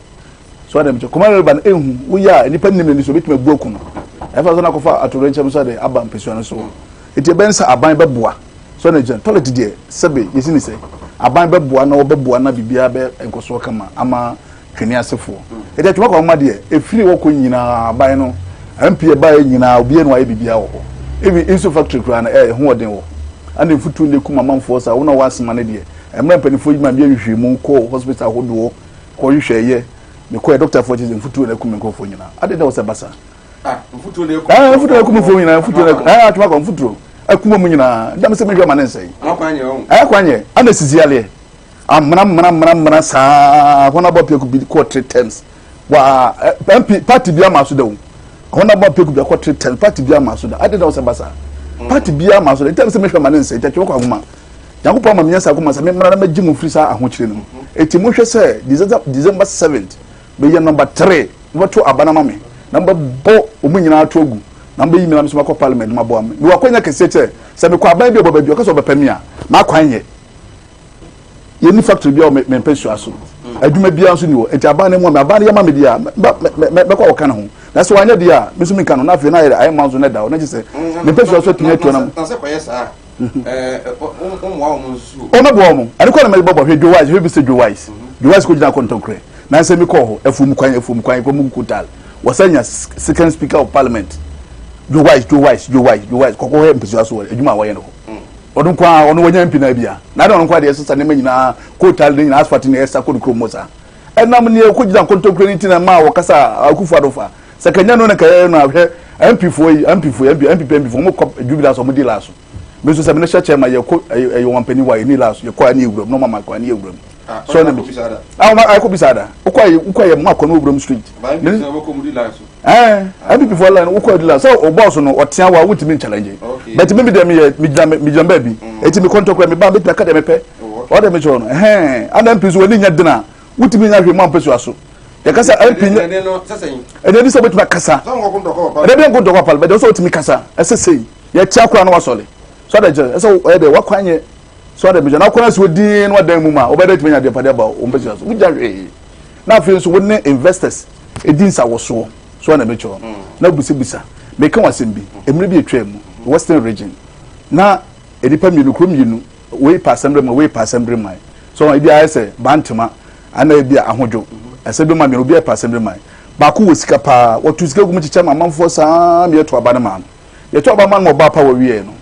so adam kyɛ kɔmɛ reba no ehu woyɛ a nipa nim n'ani so obetumi abu aku no ɛfa so na akɔfa atorenkyɛm so de aba mpɛsua no so. Eti ɛbɛn sɛ aban bɛboa so na gyina toilet deɛ sɛbe yɛsi ne sɛ aban bɛboa na wɔbɛboa na biribiara bɛ nkɔsoɔ kama ama twene asefoɔ. Eti atwuma kɔ ɔma deɛ efiri wɔkɔ nyinaa aban no MP ɛbaeɛ nyinaa obiara na wayɛ biribiara wɔ hɔ. Ebi nso factory koraa no ɛho ɔden wɔ ɛna mfutuo na ekum amanfoɔ saa wɔn a wɔasoma no deɛ mmerɛ mpanimfoɔ yi ma bi ahwehwɛ mu kɔ hospital ahodoɔ kɔhwehwɛ yɛ mekɔ yɛ doctor foɔ kyerɛ sɛ mfutuo na ekum nkurɔfoɔ nyinaa ade na wɔsɛ basa. Ah, mfutuo na ekum. Mfutuo na ekum nkurɔfoɔ nyinaa, mfutuo na atwuma kɔ mfutuo ekum wɔn nyinaa ndam sɛ mehwɛ ma ne nsɛn. Akwan nyɛ wɔn. Kwan yɛ ana sisi aleɛ amena mena mena mena saa wɔn abɔ pɛku bi kɔ three terms wa MP party bi ama so da o. Wɔn abɔ pɛku bi akɔ three terms, party bi ama so da ade na wɔsɛ basa party bi ama so da ntɛm sɛ mehwɛ ma ne nsɛn nkyɛn kɔ ahoma Nyankopɔn ama mi nsa akoma sɛ memmra na mɛgye mo firi saa ahokyere no mu. Eti mohwɛ sɛ December 7th bɛyɛ number 3 mobɛto aba no ama me na mobɛbɔ ɔmu nyinaa to agu na mobɛyi me na me so makɔ parliament maboa me. Mewɔ akwanya kɛseɛ kyɛ sɛ mekɔ aban bi a ɔbɔ baabi ɔka sɛ ɔbɛpɛ me a makwan yɛ yɛni factory bi a mempɛ sua so. Adwuma biara nso ni hɔ. Nti aban no mmoa me. Aban no yɛ ma me deɛ a, mɛkɔ akɔka ne ho. Na sɛ wanyɛ deɛ a, me nso menka no. Na afei na ayɛ ayɛ ma nso na ɛda hɔ. Na kyerɛ sɛ mepɛ sua so atumi atua na. Na sɛ kɔyɛ saa a, wommoa wɔn nso o. O mɛboa wɔn. Ɛno kɔ na mɛde bɔbɔ. Hwɛ Joe Wise, hwɛ bi sɛ Joe Wise. Joe Wise kɔgyina akɔntɔnkorɛ. Na nsɛ mekɔɔ hɔ, afuom kwan, afuom kwan, kɔ mu kotal. Wɔsan nya second speaker of parliament. Joe Wise, Joe Wise, Joe Wise, Joe Wise. Kɔkɔ hwɛ mpasua so wɔ adwuma a wɔyɛ no hɔ. Ɔno nko ara, ɔno wanya MP no abia. Na adɛn ɔno nko ara deɛ ɛsesa nneɛma nyinaa, kootal ne nyinaa, asphalt ne ɛsa kɔ ne kurom hɔ saa. Ɛnam neɛ ɔkɔgyina nkontonkuro no nti na ɛmaa wɔkasa Akufo Addo fa. Sɛ kanya no na nka yɛyɛ no a, hwɛ MP foɔ yi, MP foɔ yi, MP, NPP MP foɔ, wɔn kɔ Jubilee House, wɔn di laa so. Me nso sɛ me ne hyɛ kyɛ ma yɛkɔ ɛyɛ wɔn panin hɔ a yɛni laa so, yɛkɔ a ne yɛwura mu, na wɔn ama kɔ a ne yɛwura mu. So na me, ah, wɔn akɔ bisa da. Wokɔ a wokɔ a yɛ mu akɔ ne wɔwura mu street. Ɛɛ NPP foɔ line wokɔ adi line sɛ o bɔɔso no ɔtea wa wotumi nchallenge. But me mi deɛ meyɛ megyina megyina baabi. Eti me kɔntɔ kora me ba betumi aka deɛ mepɛ. Ɔde me kyerɛ no ɛhɛn ana MP so w'ani nya den a wotumi nya hwee mu ampɛ so aso. Yɛkasa MP nya ɛnɛ ni sɛ wobɛtumi akasa. Ɛdɛ bi nko ntɔkwa pal bɛdɛ sɛ wotumi kasa ɛsɛ sei yɛtea kora na wasɔle. So ɔde kyerɛ ɛsɛ ɔyɛ dɛ wakwan yɛ so ɔde mekyerɛ na akwan asi odin na wadan mu ma wobɛdɛ tumi nya deɛ padeɛ ba wɔn pɛ so aso wogya hwee. Na afei nso wo ne investors edi nsawɔsoɔ so na mekyerɛ no na busabisa meka wɔn asɛm bi mmerɛ bi atwa mu western region na nnipa mmienu kuro mmienu wei pa asɛm ma wei pa asɛm ma so ebi ayɛ sɛ bantama ana ebi ahodwo asɛm ma mmienu obi ayɛ pa asɛm ma baako wɔ sika paa wɔtu sika gu mu kyekyɛ ma amanfoɔ saa mi yɛto aba no ma no yɛto aba ma no ma ɔbaa pa wɔ wie no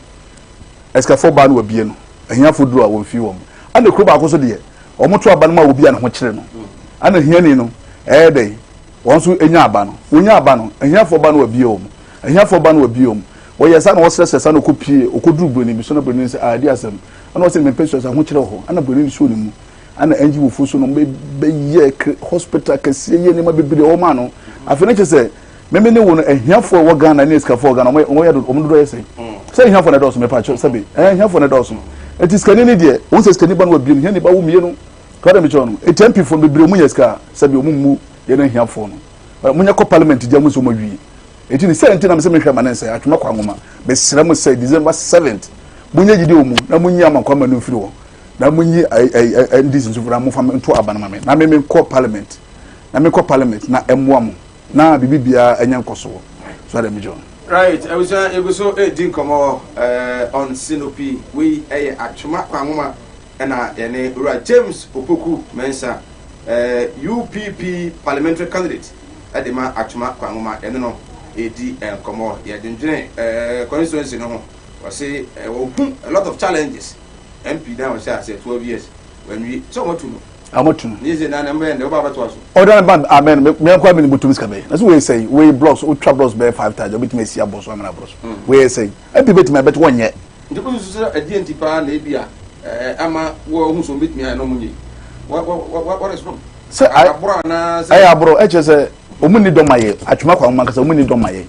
asikafoɔ baa no wɔ bie no ahiafo duro a wɔn fi wɔn ɛna kuro baako so deɛ wɔn to aba no ma obi a ne ho kyerɛ no ɛna hiani no ɛyɛ dɛ wɔn nso nya aba no wɔnya aba no ahiafoɔ ba no wɔ bie wɔn ahiafoɔ ba no wɔ bie wɔn wɔyɛ saa na wɔsrɛsrɛ saa na ɔkɔ pie ɔkɔduru buroni bi so na buroni sɛ adi asɛm ɛna wɔsɛ mepɛ sɛ ho kyerɛ hɔ ɛna buroni so ne mu ɛna ɛngye wofo so no bɛyɛ hospital kɛseɛ yɛ nneɛma bebree wɔn ano afei ne kyɛ sɛ Meme ne wo no ahiafoɔ a ɛwɔ Ghana ne asikafoɔ wɔ Ghana wɔn wɔn yɛ do wɔn dodoɔ yɛ sɛn? Sɛ ahiafoɔ na ɛdɔɔso mepa kyɛw sɛbe ɛɛ ahiafoɔ na ɛdɔɔso. Eti sikani ne deɛ wɔn sɛ sikani ba no wɔ biem hiani ba wo mmienu kɔ dɛ mekyɛw no. Eti MP foɔ no bebree wɔn nyɛ sika sɛbe wɔn mmu yɛn ahiafoɔ no. Wɔn nyɛ kɔ parliament gya mu sɛ wɔn awie. Eti ne sɛ nti na mesɛ mehwɛ ma ne nsɛ atwema kɔ anwoma mesrɛ mo sɛ December 7th monyɛ gyidi wɔ mu na monyi amankwa ma no mfiri hɔ na monyi NDC nso na momfa nto aba no ma me na me menkɔ parliament na menkɔ parliament na ɛmmoa mo. na biribi biara anya nkɔsoɔ so adɛ megye Right, abusua yɛgu so redi nkɔmmɔ eh, on Sinopi. Wei ɛyɛ Atwoma Kwanwoma ɛna yɛne Owura James Opoku Mensah eh, UPP parliamentary candidate ɛde ma Atwoma Kwanwoma yɛne no redi nkɔmmɔ. Yɛdwendwene eh, constituency no ho. Wɔse eh, wɔhu a lot of challenges. MP na wɔhyɛ aseɛ 12 years wɔanwie sɛ wɔatu no. Ɔmo tu no. Ne sɛ na na mbɛyɛ ndɛ ɔba abɛtoa so. Ɔda ne ba amen me me nkɔ amene butum sika bɛyɛ. Na so wei sɛyi wei blocks otwa blocks bɛyɛ 5000 obetumi asi abɔ so amena abɔ so. Wei yɛ sɛyi MP betumi abɛto wɔnyɛ. Nti ko susu sɛ ɛdeɛ nti paa na ebi a ɛɛ ama wɔhu so betumi ayɛ na ɔmo nyɛ yi. What what what is wrong? Sɛ aboro anaa sɛ. Ɛyɛ aboro ɛkyerɛ sɛ ɔmo ni dɔ ma yɛ atwuma kwan ankasa ɔmo ni dɔ ma yɛ.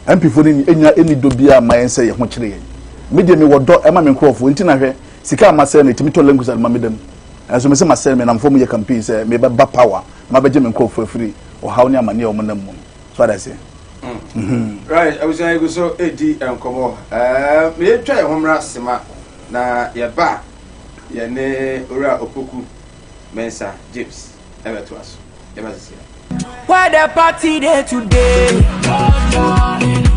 MP fo ni enya ɛni dɔ biara ma yɛn sɛ yɛ ho kyerɛ yɛn. Me deɛ me wɔ dɔ ɛma me nkorɔfoɔ nti na hwɛ sika a masɛ no etumi tɔ language ma me dam. Nanso mese masɛe me nnamfo mu yɛ campaign sɛ mebɛba power na mabɛgye me nkurɔfoɔ afiri ɔhaw ne amaneɛ a wɔn nam mu no. So ade aseɛ? Right, abusua yɛgu so redi nkɔmmɔ. Ɛɛ, yɛtwa yɛn ho mmra sema na yɛba a yɛne Owura Opoku Mensah James ɛbɛtoa so. Yɛba sisi a. Where the party day today?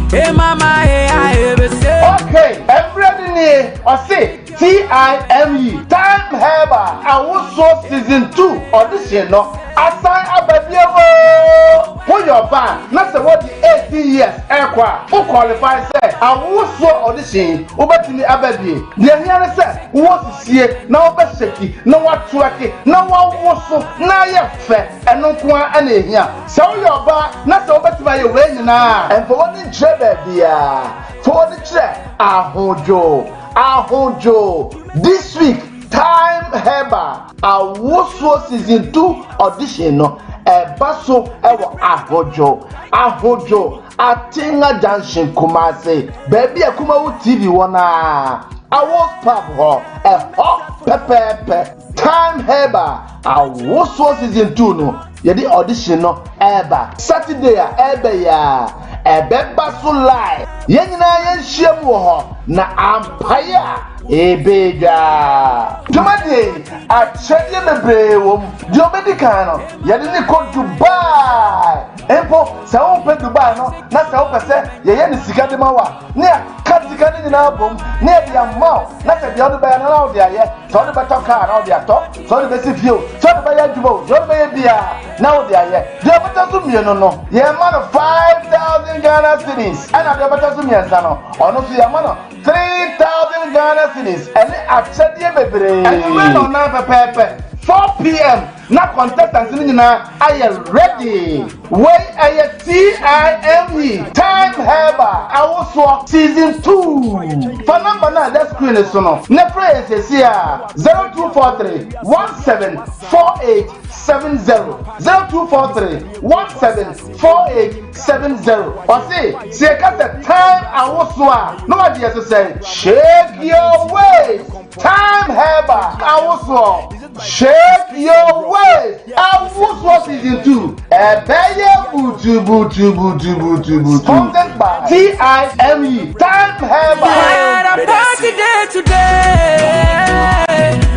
Hey mama, hey I, hey say. Okay, mmerɛ no nie, ɔse TIME, Time Herbal Awosoɔ Season 2 audition no asan aba bio oo! Woyɛ ɔbaa na sɛ woadi 18 years ɛrekɔ a, wo qualify sɛ awosoɔ audition yi wobɛtumi aba bie. Deɛ ɛhia ne sɛ wowɔ sisie na wobɛhyɛki na woatwerɛke na woawoso na ayɛ fɛ, ɛno nko ara na ɛhia. Sɛ woyɛ ɔbaa na sɛ wobɛtumi ayɛ wei nyinaa a, mfa w'ani nkyerɛ baabiara, fa w'ani kyerɛ ahodwo. Ahodwo! This week Time Herbal Awosoɔ Season 2 Audition no ɛba so wɔ Ahodwo, Ahodwo, Atenga Junction, Kumasi, baabi a Kumawu TV wɔ no ara, Awos Pub hɔ, ɛhɔ pɛpɛɛpɛ. Time Herbal Awosoɔ Season 2 no, yɛde audition no ɛreba Saturday a ɛreba yi ara, ɛbɛba so live. Yɛn nyinaa yɛnhyia mu wɔ hɔ, na ampaeɛ a. Ebedwa. Dwumadie yi, akyɛdeɛ bebree wɔ mu. Deɛ ɔbɛdi kan no, yɛde no kɔ Dubai. Mpo sɛ wompɛ Dubai no na sɛ wopɛ sɛ yɛyɛ no sika de ma wo a, ne yɛaka sika no nyinaa bom na yɛde ama wo, na sɛ deɛ wode bɛyɛ no na wode ayɛ. Sɛ wode bɛtɔ kaa na wode atɔ, sɛ wode bɛsi fie o, sɛ wode bɛyɛ adwuma o, deɛ wode bɛyɛ biara na wode ayɛ. Deɛ ɔbɛtɔ so mmienu no, yɛma no 5,000 Ghana cedis, ɛna deɛ ɔbɛtɔ so mmiɛnsa no, ɔno nso yɛma no 3,000 Ghana cedis, ɛne akyɛdeɛ bebree. Anwummerɛ nnɔnnan pɛpɛɛpɛ, 4 pm, na contestants no nyinaa ayɛ ready. Wei ɛyɛ TIME, Time Herbal Awosoɔ Season 2. Fa number no a ɛda screen no so no na frɛ yɛn seesei ara, 0243 17 48 70, 0243 17 48 70. Ɔse sɛ yɛka sɛ Time Awosoɔ a na wagye yɛn so sɛn? Shake your waist, Time Herbal Awosoɔ. Shake your waist, Awosoɔ Season 2. Ɛbɛyɛ butu butu butu butu butu. Sponsored by TIME, Time Herbal. Had a party day today.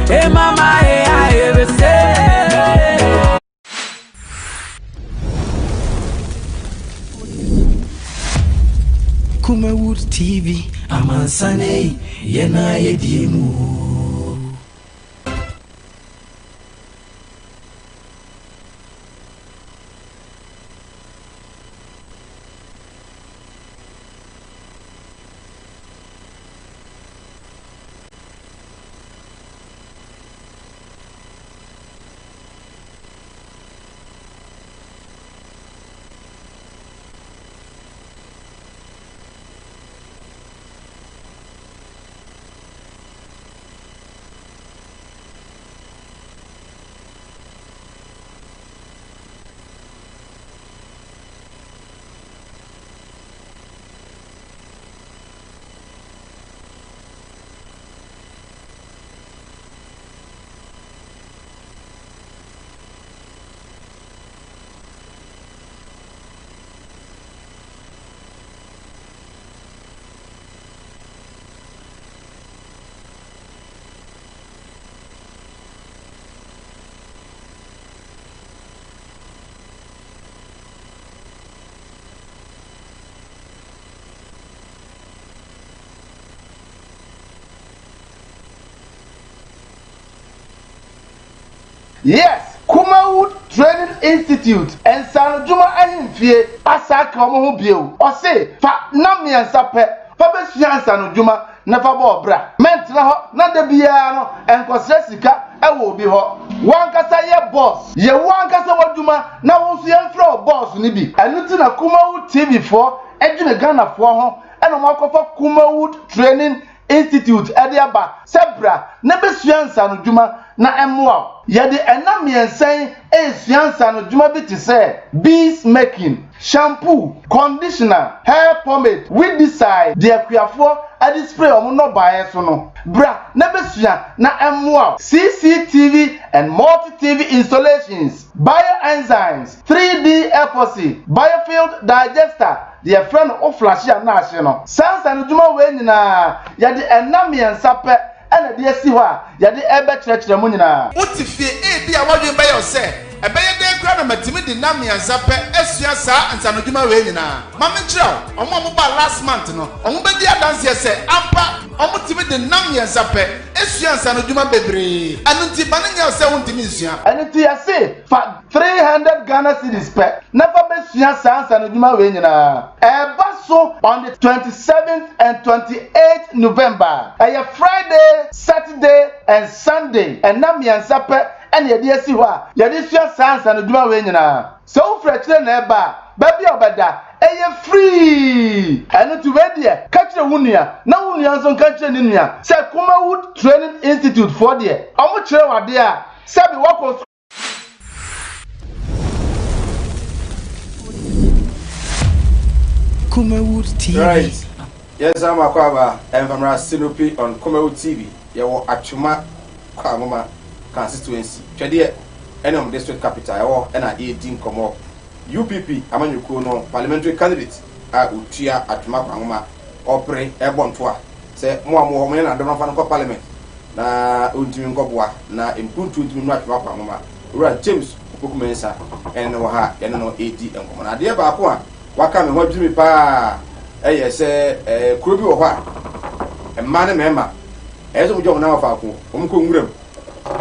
Hey mama, hey, I ever say. Kumawood TV, amansane, yena yedimu. Yes, Kumawood Training Institute, nsaanodwuma ahemfie asa aka wɔn ho bio. Ɔse fa nna mmiɛnsa pɛ fa bɛsua nsaanodwuma na fa bɔ ɔbra. Mɛntena hɔ na da biara no nkɔsrɛ sika wɔ obi hɔ. W'ankasa yɛ boss. Yɛ wo ankasa w'adwuma na wo nso yɛmfrɛ wo boss no bi. Ɛno nti na Kumawood TV foɔ dwene Ghanafoɔ ho na wɔakɔfa Kumawood Training Institute de aba sɛ bra na bɛsua nsaanodwuma na ɛmmoa wo. Yɛde nna mmiɛnsa yi resua nsaanodwuma bi te sɛ bees making, shampoo, conditioner, hair pomade, weedicide, deɛ akuafoɔ de spray wɔn nnɔbaeɛ so no. Bra na bɛsua na ɛmmoa wo. CCTV and multi-TV installations, bioenzymes, 3D epoxy, biofield digester, deɛ yɛfrɛ no wo flashe a na ahye no. Saa nsanodwuma wei nyinaa, yɛde nna mmiɛnsa pɛ na ɛde asi hɔ a yɛde rebɛkyerɛkyerɛ mo nyinaa. Wote fie, ebia w'adwene bɛyɛ wo sɛ, 'Ɛbɛyɛ dɛn koraa na matumi de nna mmiɛnsa pɛ asua saa nsanodwuma wei nyinaa? Ma menkyerɛ wo, wɔn a wɔbaa last month no, wɔbɛdi adanseɛ sɛ ampa wɔtumi de nna mmiɛnsa pɛ sua nsanodwuma bebree. Ɛno nti, ma no nyɛ wo sɛ wontumi nsua. Ɛno nti yɛse fa 300 Ghana cedis pɛ na fa bɛsua saa nsanodwuma wei nyinaa. Ɛreba so on the 27th and 28th November. Ɛyɛ Friday, Saturday and Sunday. Ɛnna mmiɛnsa pɛ na yɛde asi hɔ a yɛde sua saa nsanodwuma wei nyinaa. Sɛ wofiri akyire na ɛreba a, baabi a wobɛda, ɛyɛ free. Ɛno nti wei deɛ, ka kyerɛ wo nua na wo nua nso nka nkyerɛ ne nua sɛ Kumawood Training Institute foɔ deɛ, wɔkyerɛ wo adeɛ a, sɛbe woakɔ sukuu. Kumawood TV. Right. Yɛnsan mu akɔ aba Mfamra Sinope on Kumawood TV. Yɛwɔ Atwima Kwangoma constituency. Twɛdeɛ ɛne wɔn district capital ɛwɔ ɛna yɛredi nkɔmmɔ. UPP amanyɔkuo no parliamentary candidate a ɔtua Atwima Kwangoma ɔpere ɛbɔ ntoa. Sɛ mo a mowɔ hɔ, monyɛ no adom na momfa no nkɔ Parliament na ɔntumi nkɔboa na mpuntuo ntumi nnuru Atwema Kwamoma. Owura James Opoku Mensah ɛne no wɔ ha a yɛne no redi nkɔmmɔ. Na adeɛ baako a waka me ho adwiri me paa ɛyɛ sɛ ɛɛ kuro bi wɔ hɔ a mmaa ne mmarima ɛyɛ sɛ wɔgya wɔn nan wɔ faako, wɔn kɔ nwuram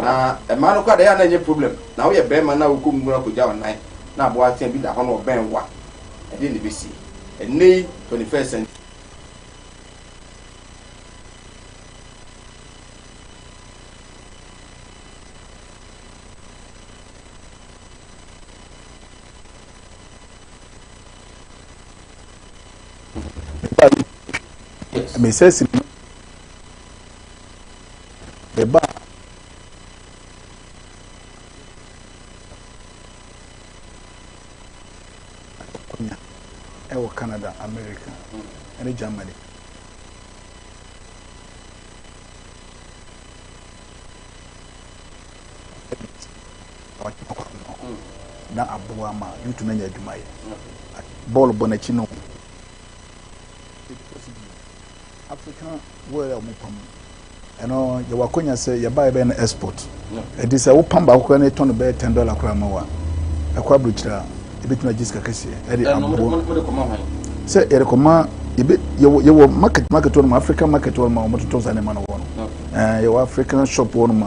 na mmaa no kɔ adeɛ a na ɛnyɛ problem na woyɛ barima na wokɔ nwura kɔgya wɔn nan na aboa atea bi da hɔ na ɔbɛn wo a ɛdeɛ na ɛbɛsi ɛnnɛ yi 21st century. Mesɛ si meba akonya ɛwɔ Canada, America ɛne Germany. Na aboa ma youth no anya adwuma yɛ. Bɔɔl bɔ n'akyi no. African wear a wɔpam ɛno yɛwɔ akonya sɛ yɛba yɛbɛyɛ no export. Ɛdi sɛ wopam baako koraa na ɛtɔn no bɛyɛ $10 koraa ma wa ɛkɔ aburokyire a ebɛtumi agye sika kɛseɛ ɛde aboa sɛ yɛde kɔma yɛbɛ yɛwɔ yɛwɔ market market hɔ nom African market hɔ nom a wɔtotɔ saa nneɛma no wɔ no ɛɛ yɛwɔ African shop hɔ nom a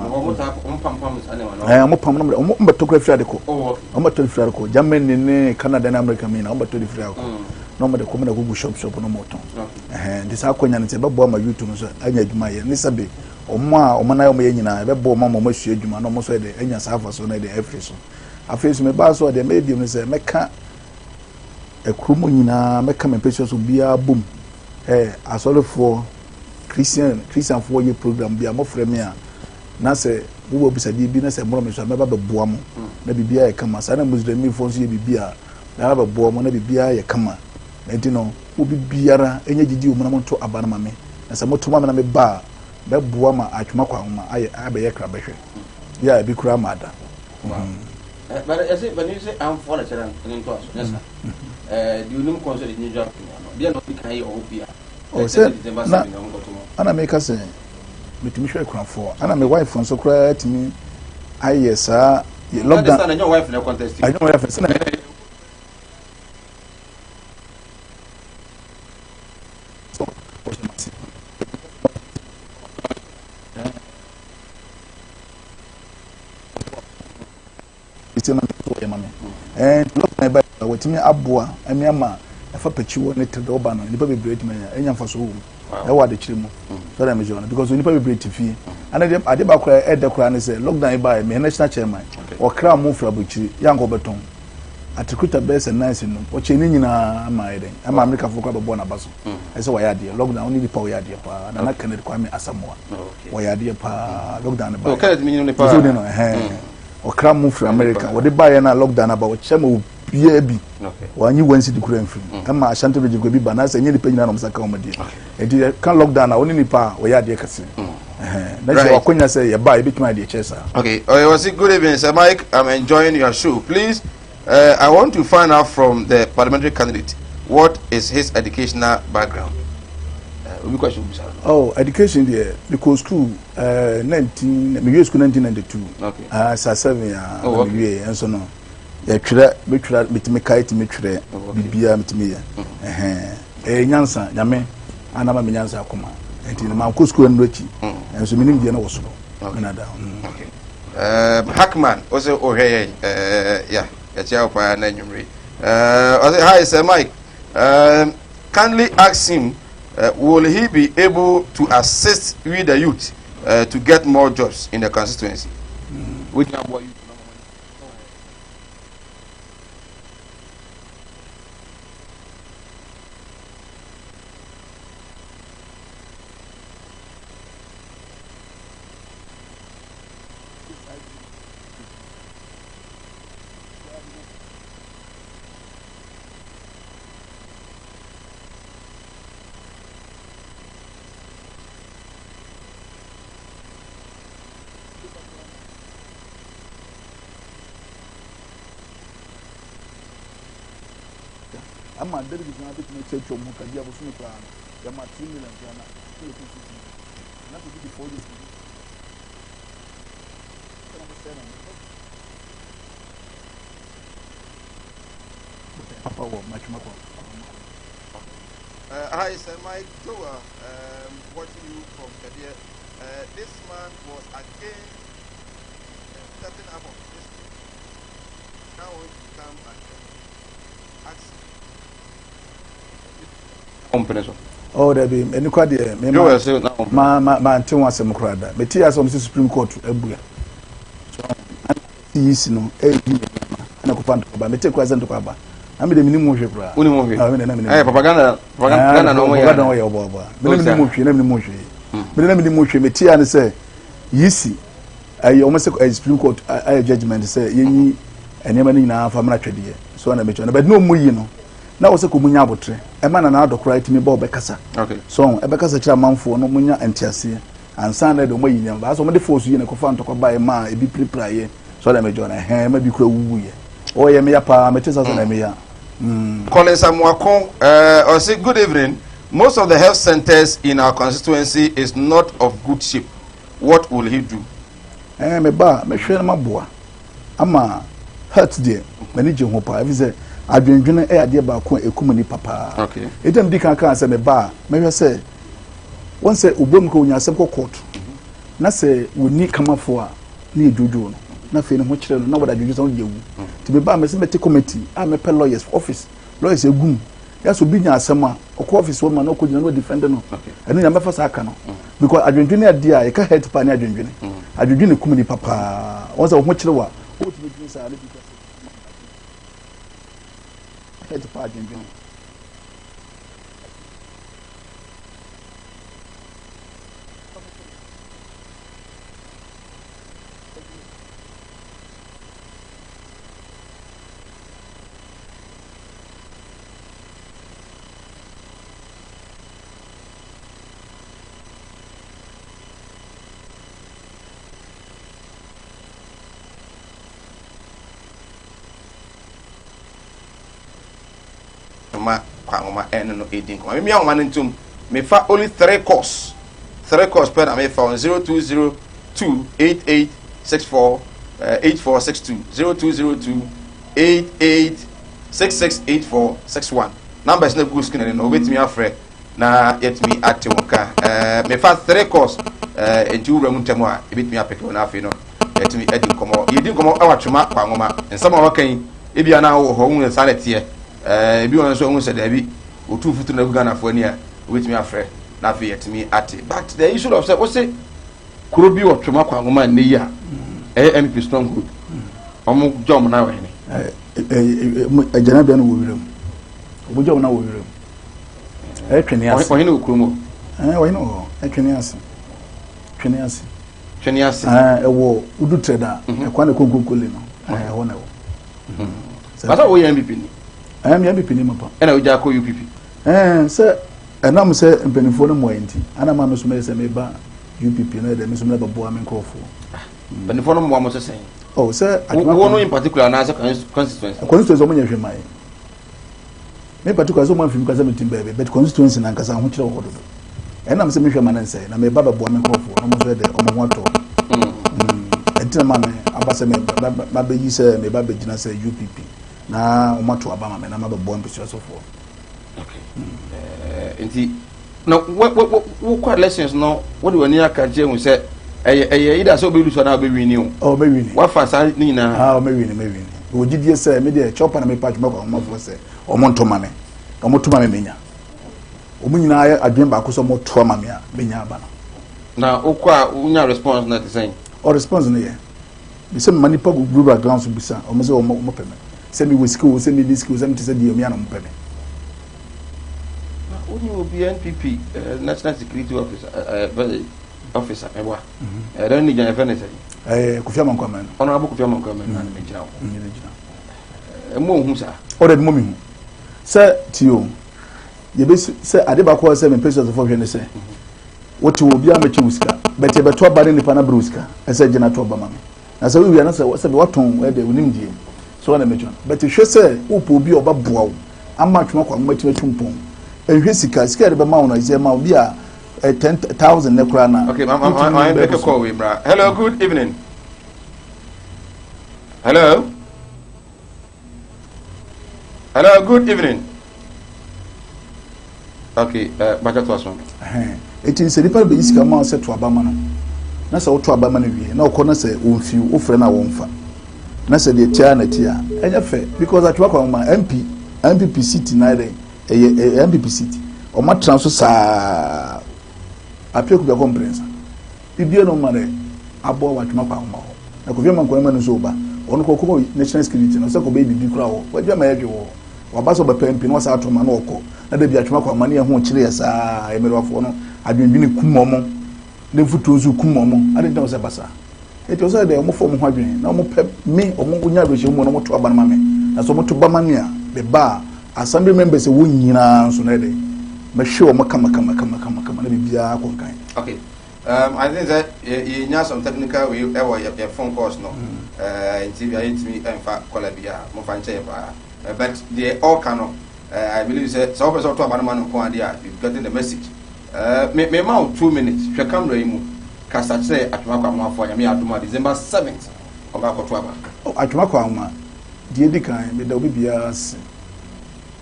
ɛɛ wɔn pam no wɔn bɛtɔ kura firi ade kɔ wɔn bɛtɔ firi ade kɔ Germany ne Canada ne America mi na wɔn bɛtɔ de firi ade kɔ na wɔn de kɔ wɔn de kɔ gu shop shop na wɔn tɔn. Ɛhɛn, nti saa akwanya no nti ɛbɛboa ma youth no nso anya adwuma ayɛ ne sɛbe wɔn a wɔn nan wɔn yɛ nyinaa ɛbɛboa wɔn ama wɔn asua adwuma na wɔn nso ɛde anya saa afaso no ɛde afiri so. Afei nso mebaa so a deɛ mɛyɛ biom no sɛ mɛka ɛkuro mu nyinaa mɛka me mpɛsua so biara bom ɛɛ asɔrefoɔ Christian Christianfoɔ yɛ program bi a mofrɛ me a na sɛ mowɔ abisadeɛ bi na sɛ mmorɔ me so a mɛba bɛboa mo na biribiara yɛ kama saa na Muslimfoɔ nso yɛ biribi a mɛba bɛboa mo na biribiara yɛ kama na nti no Obi biara nyɛ gyidi wɔ mu na monto aba no ma me, na sɛ moto ma me na meba a, mɛboa ma atwom akɔ ahoma ayɛ abɛyɛ krabɛhwɛ. Yɛ a ebi koraa ma ada. But ɛsɛ bani sɛ amfoɔ na kyerɛ ne ntoa so nyɛ sa. Deɛ onim kɔn sɛ de nyɛ dwa no deɛ na ɔdi kan yɛ ɔhɔ bi a. Ɔ sɛ na ana meka sɛ metumi hwɛ akunafoɔ ana me wife nso koraa tumi ayɛ saa lockdown. Ɛnyɛ wife na contest. Ɛnyɛ wife sɛ na Wɔtumi aboa ɛmi ama ɛfa pɛkyiwɔ ne tiri ɔba no nipa bebree atumi anya anya nfa so wɔ mu ɛwɔ adekyerɛ mu sɔrɔ ɛmi sɔrɔ because nipa bebree te fie ɛna deɛ ade baako a ɛdɛ koraa ne sɛ lockdown yi baa yɛ mɛ national chairman ɔkra mo fira aburukyiri yankɔ bɛtɔn. Atrikuta bɛyɛ sɛ nan si num ɔkyɛ ne nyinaa ama ayɛ dɛn ɛma Amerikafoɔ koraa bɛbɔ n'aba so ɛsɛ wɔyɛ adeɛ lockdown ne nipa wɔyɛ adeɛ paa Nana Kenneth Kwame Asamoah wɔyɛ adeɛ paa lockdown ne baayɛ Kenneth mi nyini paa nso no ɛhɛn ɔkra mu firi Amerika wɔde baayɛ na lockdown aba wɔkyɛ ma obiara bi wɔanyi wɔn si de kura mfiri ɛma Ashanti region kura bi ba na sɛ ɛnyɛ nipa nyinaa na wɔn nsa ka wɔn deɛ eti ka lockdown a wɔne nipa a wɔyɛ adeɛ kɛse na sɛ wakonya sɛ yɛba yɛbɛtumi ayɛ deɛ kyerɛ saa. Okay, uh, good evening, Sir Mike. I'm enjoying your show. Please, I want to find out from the parliamentary candidate what is his educational background. Obi question obi sa. Oh, education deɛ because school 19 me school 1992. Okay. Sa 7 ya oh, okay. me nso no. Yɛtwerɛ metwerɛ metumi kae tumi twerɛ biribiara metumi yɛ. Ɛhɛn. Ɛyɛ nyansa nyame ana ma me nyansa akoma. Nti na mankɔ school ɛno akyi. Nso menim deɛ na wɔ soro. Mena da. Okay. Hackman, ɔsɛ ɔhwɛ yɛn. Yeah, yɛkyia wo paa na anwummere. Ɔsɛ hi Sir Mike. Kindly ask him, will he be able to assist we the youth to get more jobs in the constituency? Which youth? Ama delegates no abɛtumi akyerɛkyerɛ wɔn ho ka bi abosome koraa no. Yɛma 2 million koraa na ne yɛ 2 6 million na sɛ obi de 4 years bi ɛna mo sɛ na mo papa wɔ matwuma kɔ. Hi, Sir Mike Joa, watching you from Kedia. This man was against setting up of district. Now wants to come and ask. Ɔmpene so. Oh, dabi, ɛni kwa deɛ me Joel sɛ na ɔmpene. Ma nte ho asɛm koraa da. Mete asɛm sɛ Supreme Court abua so ana CEC no ɛyɛ yi nneɛma ɛna kɔfa ntɔkwa ba. Mete koraa sɛ ntɔkwa ba na mede menim ho hwɛ koraa. Wonim ho hwee? Ah, mede na menim. Ɛyɛ propaganda, propaganda na ɔmo yɛ. Propaganda ɔyɛ ɔbɔ ɔbɔ. Mede na menim ho hwee, na menim ho hwee. Mede na menim ho hwee. Mete ya ne sɛ yisi ɛyɛ ɔmo sɛ ɛyɛ Supreme Court ayɛ judgement sɛ yɛnyi nneɛma no nyinaa fa mmra twɛdeɛ so ɛna mɛtwa no, but ne ɔmo yi no na wɔ sɛ kò mu nya abotire ɛma Nana Addo koraa etumi ba ɔbɛkasa so ɛbɛkasa kyerɛ amanfoɔ no, ɔmo nya nteaseɛ ansa na ɛde ɔmo ayi nneɛma baasa. Ɔmo de force yi na ɛkɔfa ntɔkwa ba yɛ maa ebi pirapira yɛ so ɛna mɛtwa no ɛhɛn ɛma bi kura wuwu yɛ ɔyɛ meya paa. Mɛte sa sɛ na ɛmeya. Collins Amuako, ɔse, good evening. Most of the health centers in our constituency is not of good shape. What will he do? Me ba mɛhwɛ na maboa ama health deɛ, m'ani gye ho paa, efi sɛ adwendwene ɛyɛ adeɛ baako a ekum nipa paa. Eti mi di kan kan sɛ me ba a, mɛhwɛ sɛ wɔn sɛ obuam ka onya asɛm kɔ court na sɛ wɔni kamafoɔ a ne yɛ dwodwo no na afei ne ho kyerɛ no na wɔde adwendwene sɛ wɔde awu. Nti me ba a, mɛsɛ mɛte committee a mɛpɛ lawyers office, lawyers egum yasɛ obi nya asɛm a, ɔkɔ office hɔ ma na ɔkɔ gyina na ɔdefend no. Ɛno nyɛ mɛfa saa aka no because adwendwene adeɛ a yɛka health paa ne adwendwene, adwendwene kum nipa paa. Wɔn sɛ wɔn ho kyerɛ wa wɔtumi dwene saa ne bi kɔ sɛ health paa, adwendwene. Ma Kwanwoma ɛne no ɛdi nkɔmɔ. Memia nwoma no ntom, mefa only three calls, three calls pɛ na mefa on 0202 88 64 8462, 0202 88 66 84 61. Numbers na gu screen no, wobɛtumi afrɛ na yɛtumi ate wo nka. Mefa three calls, nti wowura mu ntɛm a yɛbɛtumi apɛkɛ wo no, afei no yɛtumi adi nkɔmmɔ. Yɛdi nkɔmmɔ ɛwɔ Atwima Kwanwoma. Nsɛm a wɔka yi, ebia na wowɔ hɔ wohu sɛ saa na ɛteɛ. Ebi wɔ nso wohu sɛ daabi, wɔtu mfuturo na agu Ghanafoɔ ani a, wobɛtumi afrɛ na afei yɛtumi ate. But the issue of sɛ wose kuro bi wɔ Twema Kwanwoma nnɛ yi a ɛyɛ NPP stronghold, ɔmo gya ɔmo nan wɔ hene? Agyanabea no wɔ wiram, ɔmo gya ɔmo nan wɔ wiram, ɛyɛ Twene Ase. Ɔhene wɔ kurom hɔ? Ɔhene wɔ hɔ, ɛtwene Ase, Twene Ase. Twene Ase. Ɛwɔ udu trɛ da ɛkwan na konkonkole no, ɛhɔ na ɛwɔ. Basa woyɛ NPP ni? Mi NPP ni ma pa. Ɛna wogya akɔ UPP? Sɛ ɛnam sɛ mpanimfoɔ no mmoa nti ana maa mi so mɛyɛ sɛ meba UPP no, ɛdɛ mi so mɛ bɛboa mi nkurɔfoɔ. Mpanimfoɔ no mmoa mo sɛ sɛn? Oh, sɛ wo no in particular anaasɛ constituency? Constituency, ɔmo nyɛ hwɛ maa yi. Me particular sɛ ɔmo anfi mi kasa mi ti baabi, but constituency na nkasa ahokyerɛ wɔ hɔ dodo. Ɛnam sɛ mehwɛ ma ne nsɛe na meba bɛboa me nkurɔfoɔ na ɔmo nso yɛ dɛ ɔmo ho atɔ. Ɛnti na maa me aba sɛ me ba bɛyi sɛ meba bɛgyina sɛ UPP na ɔmo ato aba ma me na ma bɛboa mpɛsua sofoɔ. Okay. Nti na wokɔ elections no, wode w'ani aka nkyɛn hu sɛ ɛyɛ either sɛ wobɛlose anaa wobɛwin o? Oh, mɛwin. Wafa saa ne nyinaa? Ah, mɛwin, mɛwin. Wɔ gyidie sɛ me deɛ kyɛw pa na mepa atwuma kɔ ahomafoɔ sɛ ɔmo nto ma me, ɔmo to ma me, menya. Ɔmo nyinaa yɛ adwene baako sɛ ɔmo to ama me a, menya aba no. Na wokɔ a, wonya response na te sɛn? Ɔ response no yɛ sɛ mma nipa gu global ground so bisa ɔmo sɛ ɔmo pɛ me, sɛ mewɔ sika o, sɛ menni sika o, sɛ mete sɛ deɛ ɔmo na ɔmo pɛ me. Na wonye obi NPP national security officer, officer ɛwa ɛdɛ ne gyina yɛfɛ ne sɛ? Kofi Amankwa Manu. Honorable Kofi Amankwa Manu na ne gyina hɔ. Ne gyina. Ɛmu ohu saa? Ɔdɛ bi mo mi hu sɛ tie o, yɛbɛsi sɛ ade baako a sɛ mepɛ sɛ ɔsɔfo hwɛ ne sɛ wote wɔ obiara mɛkye wo sika, bɛte yɛbɛto aba ne nipa no abrɛ wo sika ɛsɛ gyina to aba ma me na sɛ wowia no sɛ watɔn ɛdɛ wonim deɛ so ɔna mɛtwa no, bɛte hwɛ sɛ wopɛ obi a ɔbɛboa wo ama Atwima Kwanwoma atumi atu mpɔn. Nhwɛ sika, sika yɛde bɛma wo no, sɛ ɛma wo bi a 10,000 ne koraa na. Okay, ma ma ma ma make a call we bra. Hello, good evening. Hello. Hello, good evening. Okay, bacha to aso. Eti sɛ nipa bɛyi sika ma sɛ to aba ma no, na sɛ woto aba ma no wie, na ɔkɔ na sɛ wɔmfiw, wofrɛ no a wɔmfa. Na sɛ deɛ tia na tia, ɛnyɛ fɛ because atwewa kwan ma MP, NPP seat na ayɛ dɛ, ɛyɛ ɛyɛ NPP seat. Wɔn atena so saa apia kubi akɔ mprɛnsa. Bibia no ma dɛ aboa wɔ atwema kwan ma hɔ. Na Kofi Amankwa ma no nso ba. Ɔno kɔ kɔ national security no sɛ kɔ bɛyɛ bibi kora hɔ. Wadwa ma yɛdwe wɔ. Waba sɛ ɔbɛpɛ MP na wasa ato ma na ɔkɔ. Na da bi atwema kwan ma ne yɛ ho kyerɛ yɛ saa. Mmerewafoɔ no adwendwene kum wɔn. Ne mfutuo nso kum wɔn. Ade ntina wɔ sɛ basa. Eti ɔsɛ dɛ wɔn fɔ wɔn ho adwene na wɔn pɛ me wɔn nya awerɛhyɛmu mu na wɔn to aba no ma me. Na sɛ wɔn to ba ma me a, me ba a assembly members wɔ nyinaa nso na ɛdɛ mɛhwɛ wɔn kama kama kama kama kama na biribiara akɔ nkan. Okay. I think that you nya some technical way ɛwɔ yɛ phone calls no. Nti bi a yɛntumi ɛmfa caller bi a mo fa nkyɛn yɛ paa. But deɛ ɔka no, I believe sɛ sɛ wopɛ sɛ ɔto aba no ma no nko adeɛ a, you've gotten the message. Me ma wo 2 minutes, hwɛ camera yi mu, kasa kyerɛ Atwima Kwanwoma, Nyame adom a December 7th ɔba akɔto aba. Oh, Atwima Kwanwoma, deɛ edi kan, meda obi biara ase.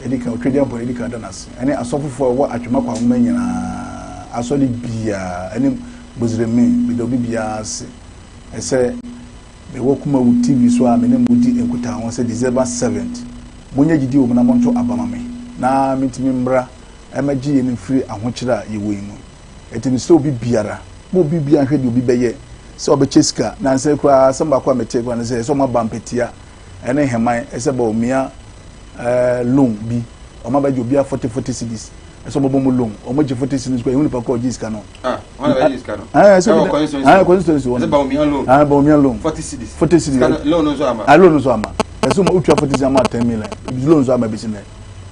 Edi kan, otwedeɛ mpɔ edi kan da n'ase. Ɛne asɔfofoɔ a ɛwɔ Atwima Kwanwoma nyinaa, asɔre biara, ɛne Boziremi, meda obi biara ase. Ɛsɛ mewɔ Kumawu TV so a me ne mo di nkutaho sɛ December 7th, monyɛ gyidi wɔ mu na monto aba ma me na mentumi mmra ɛmɛgye yɛn mfiri ahokyere a yɛwɔ yi mu. Ɛti mesrɛ obi biara, mo obi biara nhwɛ deɛ obi bɛyɛ sɛ ɔbɛkyɛ sika nansɛ koraa. Asɛm baako a mete koraa ne sɛ ɔmo aba mpɛtia ɛne hɛman ɛsɛ bɛ omia loan bi, ɔmo abɛgye obiara 40 40 cedis, ɛsɛ ɔbɛbɔ mu loan. Ɔmo gye 40 cedis koraa, ehu nipa kɔ ɔgye sika no. Ah, wọn na bɛgye sika no. Ɛɛ, sɛ ɛwɔ obi constituency. Ɛɛ, constituency wɔ ɛsɛ no. Bawumia loan. Ɛɛ, Bawumia loan. 40 cedis. 40 cedis. Sika no loan nso ama. Ah, loan nso ama. Ɛsɛ ɔmo otua 40 cedis ama 10 million, ebi loan nso ama ebesi nɛ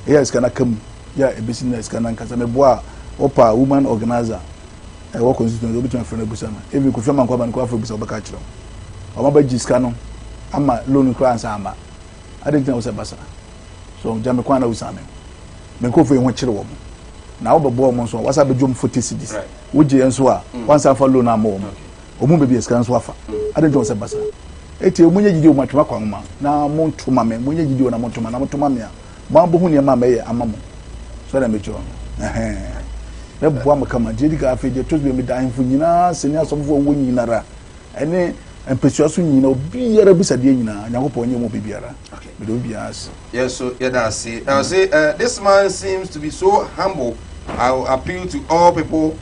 ɛyɛ sika n'aka mu yɛ ebesi nɛ sika n'ankasa mɛ boa ɔpa woman organizer ɛwɔ constituency, obi tuma fɛ no ebusa no. Ebi Kofi Ama nkɔ aba no kɔ afɔ ebusa, ɔbɛka akyerɛ wo ɔmo abɛgye sika no ama loan koraa ansa ama adi ntina wosɛ basa so gya me kwan na wosan me me nkurɔfoɔ yi ho kyerɛ wɔn na wobɛboa wɔn nso a wasa bɛgye wɔn 40 cedis. Wogye yɛn nso a wansa afa loan ama wɔn wɔn baabi a sika nso afa adi ntina wosɛ basa. Eti mo nye gyidi wɔ mo Atwima Kwanwoma na mo ntoma me, mo nye gyidi wɔ na mo ntoma na mo ntoma me a mo abɔ ho nneɛma a mɛyɛ ama mo so ɛna mɛkyerɛ no ɛhɛn mɛboa mo kama. Deɛ di ka afei deɛ to so bi, meda ahemfo nyinaa sɛ ne asɔfofoɔ wɔ nyinara ɛne mpɛsua so nyinaa, obiara bisadeɛ nyinaa, Nyankopɔn nyɛ mu obi biara. Mede obi biara ase. Yes, so yeah, that's it. I say this man seems to be so humble. I will appeal to all people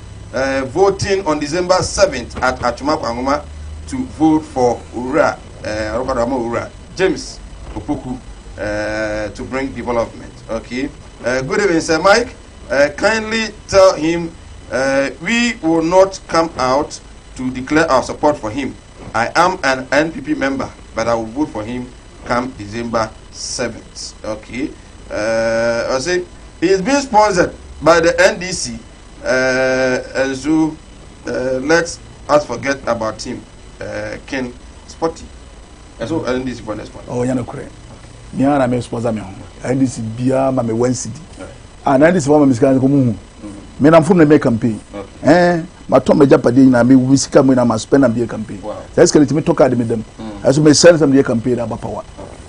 voting on December 7th at Atwima Kwanwoma to vote for Ura, Ura James Opoku to bring development. Okay. Good evening, Sir Mike. Kindly tell him we will not come out to declare our support for him. I am an NPP member, but I will vote for him come December 7th. Okay. I say he is being sponsored by the NDC, and so let us forget about him. Ken Spotty. And so NDC for next one. Oh, yana korɛ mea na me sponsor me ho. NDC biara ma me 1 cedi ah na NDC fɔ ma me sika ko mu hu me nam fom na me campaign. Matɔ me gyapadeɛ nyinaa, me wu sika mu nyinaa ma spend am de yɛ campaign. Saa sika no tumi tɔ kaa de me dam ɛso me sɛn sɛm de yɛ campaign aba power.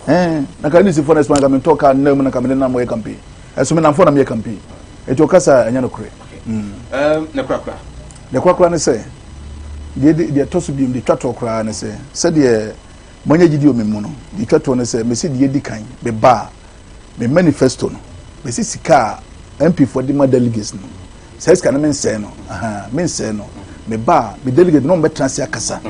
Na ka NDC fɔ na sponsor ka me tɔ kaa nam mu na ka me de nam yɛ campaign ɛso me nam fɔ na me yɛ campaign. Eti ɔkasa ɛnyɛ no korɛ. Ne korakora. Deɛ korakora ne sɛ deɛ ɛtɔ so biom, deɛ twa toɔ koraa ne sɛ sɛdeɛ moanya gyidi wɔ me mu no, deɛ twa toɔ ne sɛ mesi deɛ di kan meba a me manifesto no, mesi sika a MP foɔ de ma delegates no, saa sika no mensɛe no, mensɛe no. Meba a me delegate no ɔmbɛtena ase akasa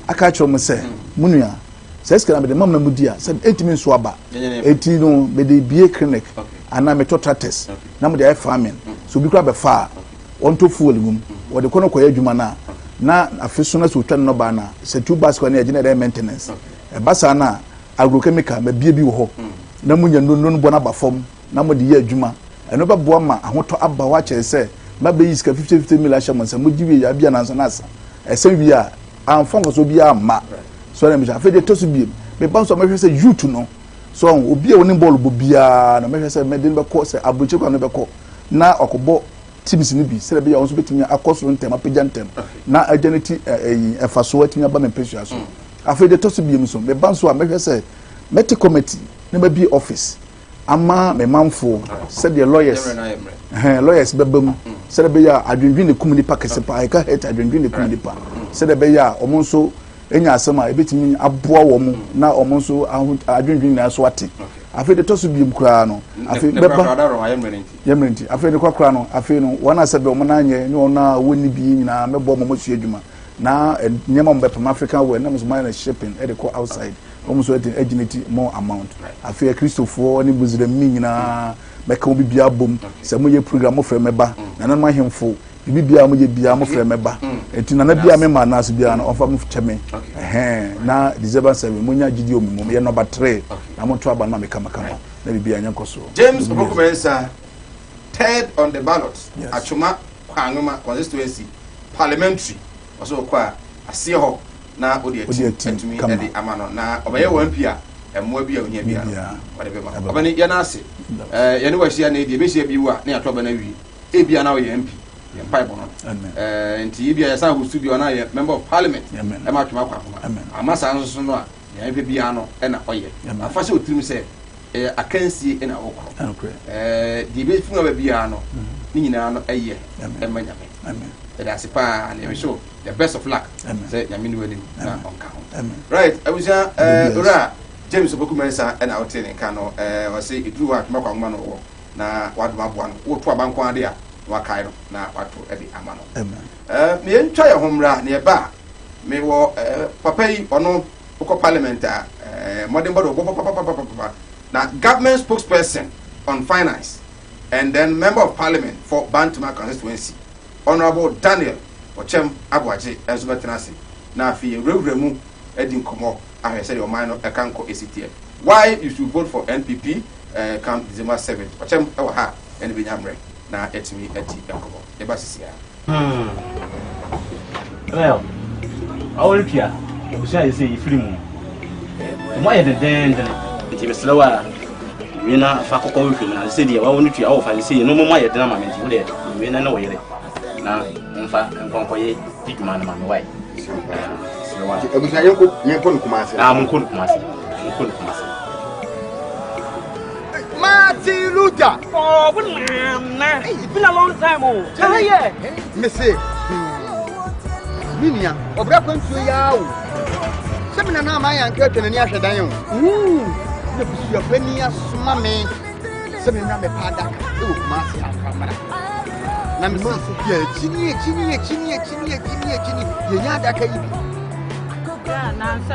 aka akyerɛ mo sɛ mo nua, saa sika no mede mam na mu di a sɛ ɛntumi nso aba. Eti no mede bie clinic anaa metɔ tractors na mede ayɛ farming so obi kora bɛfa a wɔntɔ fuel mu wɔde kɔ no kɔyɛ adwuma no a na afe so na sɛ otwa no nɔbaa no a sɛ two bags kɔ ne yɛgye na ɛdɛ maintenance ɛba saa no a agrochemical mabie bi wɔ hɔ na munya nnuro no bɔ no aba fam na mode yɛ adwuma. Ɛno bɛboa ma ahotɔ aba hɔ akyerɛ sɛ mabɛyi sika 50 50 mil ahyɛ mo nsa, mogye wie abia nansa no asa ɛsɛn wie a amfa mfasoɔ biara amma so. Ɛna mehyɛ afei deɛ ɛtɔ so biem, meba nso a mɛhwɛ sɛ youth no so obi a wɔne bɔɔlo bɔ biara na mɛhwɛ sɛ mɛde no bɛkɔ sɛ aburokyire kwan no bɛkɔ. na ɔkɔbɔ teams no bi sɛdeɛ ɛbɛyɛ a wɔn nso bɛtumi akɔ soro ntɛm apagya ntɛm na agya ne ti ɛyi ɛfasoɔ atumi aba me mpɛsua so. Afei deɛ ɛtɔ so biem nso, meba nso a mɛhwɛ sɛ mɛte committee na mabie office ama me manfoɔ sɛdeɛ lawyers ɛhɛn lawyers bɛba mu sɛdeɛ ɛbɛyɛ a adwendwen na ɛkum nipa kɛse paa ɛka hate adwendwen na ɛkum nipa sɛdeɛ ɛbɛyɛ a wɔn nso nya asɛm a ɛbɛtumi aboa wɔn na wɔn nso adwendwen nyinaa so ate. Afei deɛ ɛtɔ so biem koraa no afei bɛba yɛ mmerɛ nti afei de korakora no afei no wɔn a sɛbɛ wɔn nan nyɛ ne wɔn a wɔnni bi nyinaa mɛbɔ wɔn asua adwuma na nneɛma wɔn bɛpam African wear na mo nso mo ayɛ no shipping ɛde kɔ outside wɔn nso ɛde agyina more amount. Afei akristofoɔ ne Muslimni nyinaa mɛka wɔn biribiara bom sɛ moyɛ program mofrɛ mɛba nananom ahemfo biribi biara moyɛ biara mofrɛ mɛba nti nana biara mema anaase biara no ɔmfa mo kyɛ me ɛhɛn na December 7 monya gyidi wɔ me mu yɛ number 3 na monto aba no ma me kamakama na biribiara nyɛ nkɔsoɔ. James Opoku Mensah, third on the ballot, yes. Atwoma Kwanwoma constituency, parliamentary, ɔsɛ ɔkɔ a aseɛ hɔ na wode atim atumi de ama no na ɔbɛyɛ wɔn mp a mmoa bi a ohia biara no ɔde bɛma ɔbɛne yɛn ase ɛɛ yɛne wahyia na edi ebehyia bi wu a na yɛato ɔbɛn awie ebia na ɔyɛ mp yɛn mpaebɔ no ɛɛ nti ebia yɛsan hostu bi ɔna yɛ member of parliament ɛma atwom akɔ akoma ama saa nso so no a nea yɛpɛ biara no ɛna ɔyɛ afa sɛ otirim sɛ ɛyɛ akansie ɛna ɔkorɔ ɛɛ deɛ ebɛfunu aba biara no ne nyinaa no ɛyɛ ɛma nyame ɛda ase paa na yɛhwɛ the best of luck sɛ nyame ne w'anim na ɔnka ho. Right abusua ɛɛ owura James Opoku Mensah ɛna wote ne nka no ɛɛ ɔse eduru hɔ a twema kwanwoma no wɔ na wadom aboa no woto aba nko ade a na wakae no na wato ɛde ama no. Ɛɛ na yɛntwa yɛn ho mmra na yɛba a mewɔ ɛɛ papa yi ɔno wokɔ parliament a ɛɛ mmɔdenbɔ de ɔbɔ papapapapapa na government spokesperson on finance and then member of parliament for Bantama constituency Honourable Daniel Ɔkyɛm Aboagye nso bɛtena ase na afei yɛawurawura mu adi nkɔmmɔ ahwɛ sɛdeɛ ɔman no ɛka nkɔ ɛsi teɛ. Why you should vote for NPP come December 7th. Ɔkyɛm wɔ ha a yɛne bɛnya mmerɛ na yɛatumi adi nkɔmmɔ. Yɛba sisi ara. Hmm. Well, aworetua abusua a yɛsɛ yɛfiri mu no, ɛmu ayɛ dendenden. Nti mesrɛ wo a, wie na fa kɔkɔ hwehwɛ mu na sɛ deɛ wawo no tua wɔfa sɛ no mu ayɛ den ama me nti wo deɛ wie na ne wo yere na mfa nkɔnkɔyɛ di dwuma no ma me wae. Abusua yɛnkɔ yɛnkɔ no Kumase. Ah, monkɔ no Kumase. Monkɔ no Kumase. Martin Luther. Oh, what nana? It's been a long time, oh. How yeah? Me say, me nua, ɔbra kwantuo yi ara o. Sɛ me nana ama yɛn anka atwa n'ani ahwɛ dan o. Na busuapani asoma me sɛ me mmra mɛpa adaka ɛwɔ Kumasi afa mmra. Na me se yɛ akyini akyini akyini akyini akyini akyini yɛnya adaka yi bi. Nansa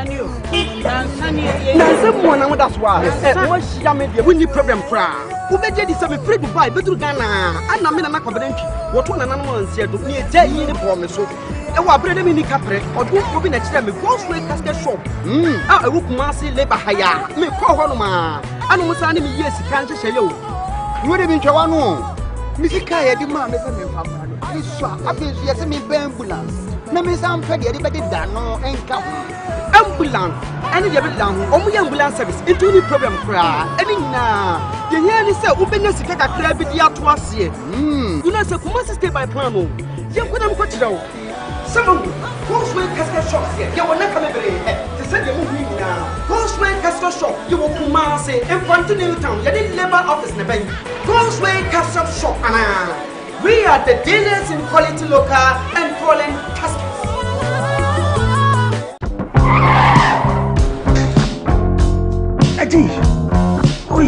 mu na woda so a wɔahyia me deɛ wonni problem koraa wobɛgye di sɛ mefiri Dubai bɛduru Ghana ana me nana Kwabena Ntwi wɔto nananom anseɛ do ne ɛgya yi ne bɔɔ me so ɛwɔ aberɛ ne menni kaprɛ ɔdomfoɔ bi na kyerɛ me God's Way Casket Shop a ɛwɔ Kumasi Labour Haya mekɔɔ hɔ nom a ana mo saa ne meyɛɛ sika nhyehyɛeɛ o Wode mentwa w'ano o me sika a yɛde maa me sɛ memfa mmra no mesua afei nso yɛsɛ mempɛ ambulance na mensan mpɛ deɛ yɛde bɛdeda no nka ho ambulance ɛne deɛ bɛdeda ho ɔmo yɛ ambulance service nti wonni problem koraa ɛne nyinaa deɛ hia ne sɛ wobɛnya sika kakra bi de ato aseɛ wona sɛ Kumasi stay by plan o yɛnkɔ na mekɔkyerɛ wo sɛ mahu Causeway Casket Shop deɛ yɛwɔ nnaka bebree ɛ te sɛ deɛ mohu yi nyinaa Causeway Casket Shop yɛwɔ Kumasi Mfante New Town yɛne Labour Office na ɛbɛn Causeway Casket Shop anaa We are the dealers in quality local and foreign caskets. Eddie, oi.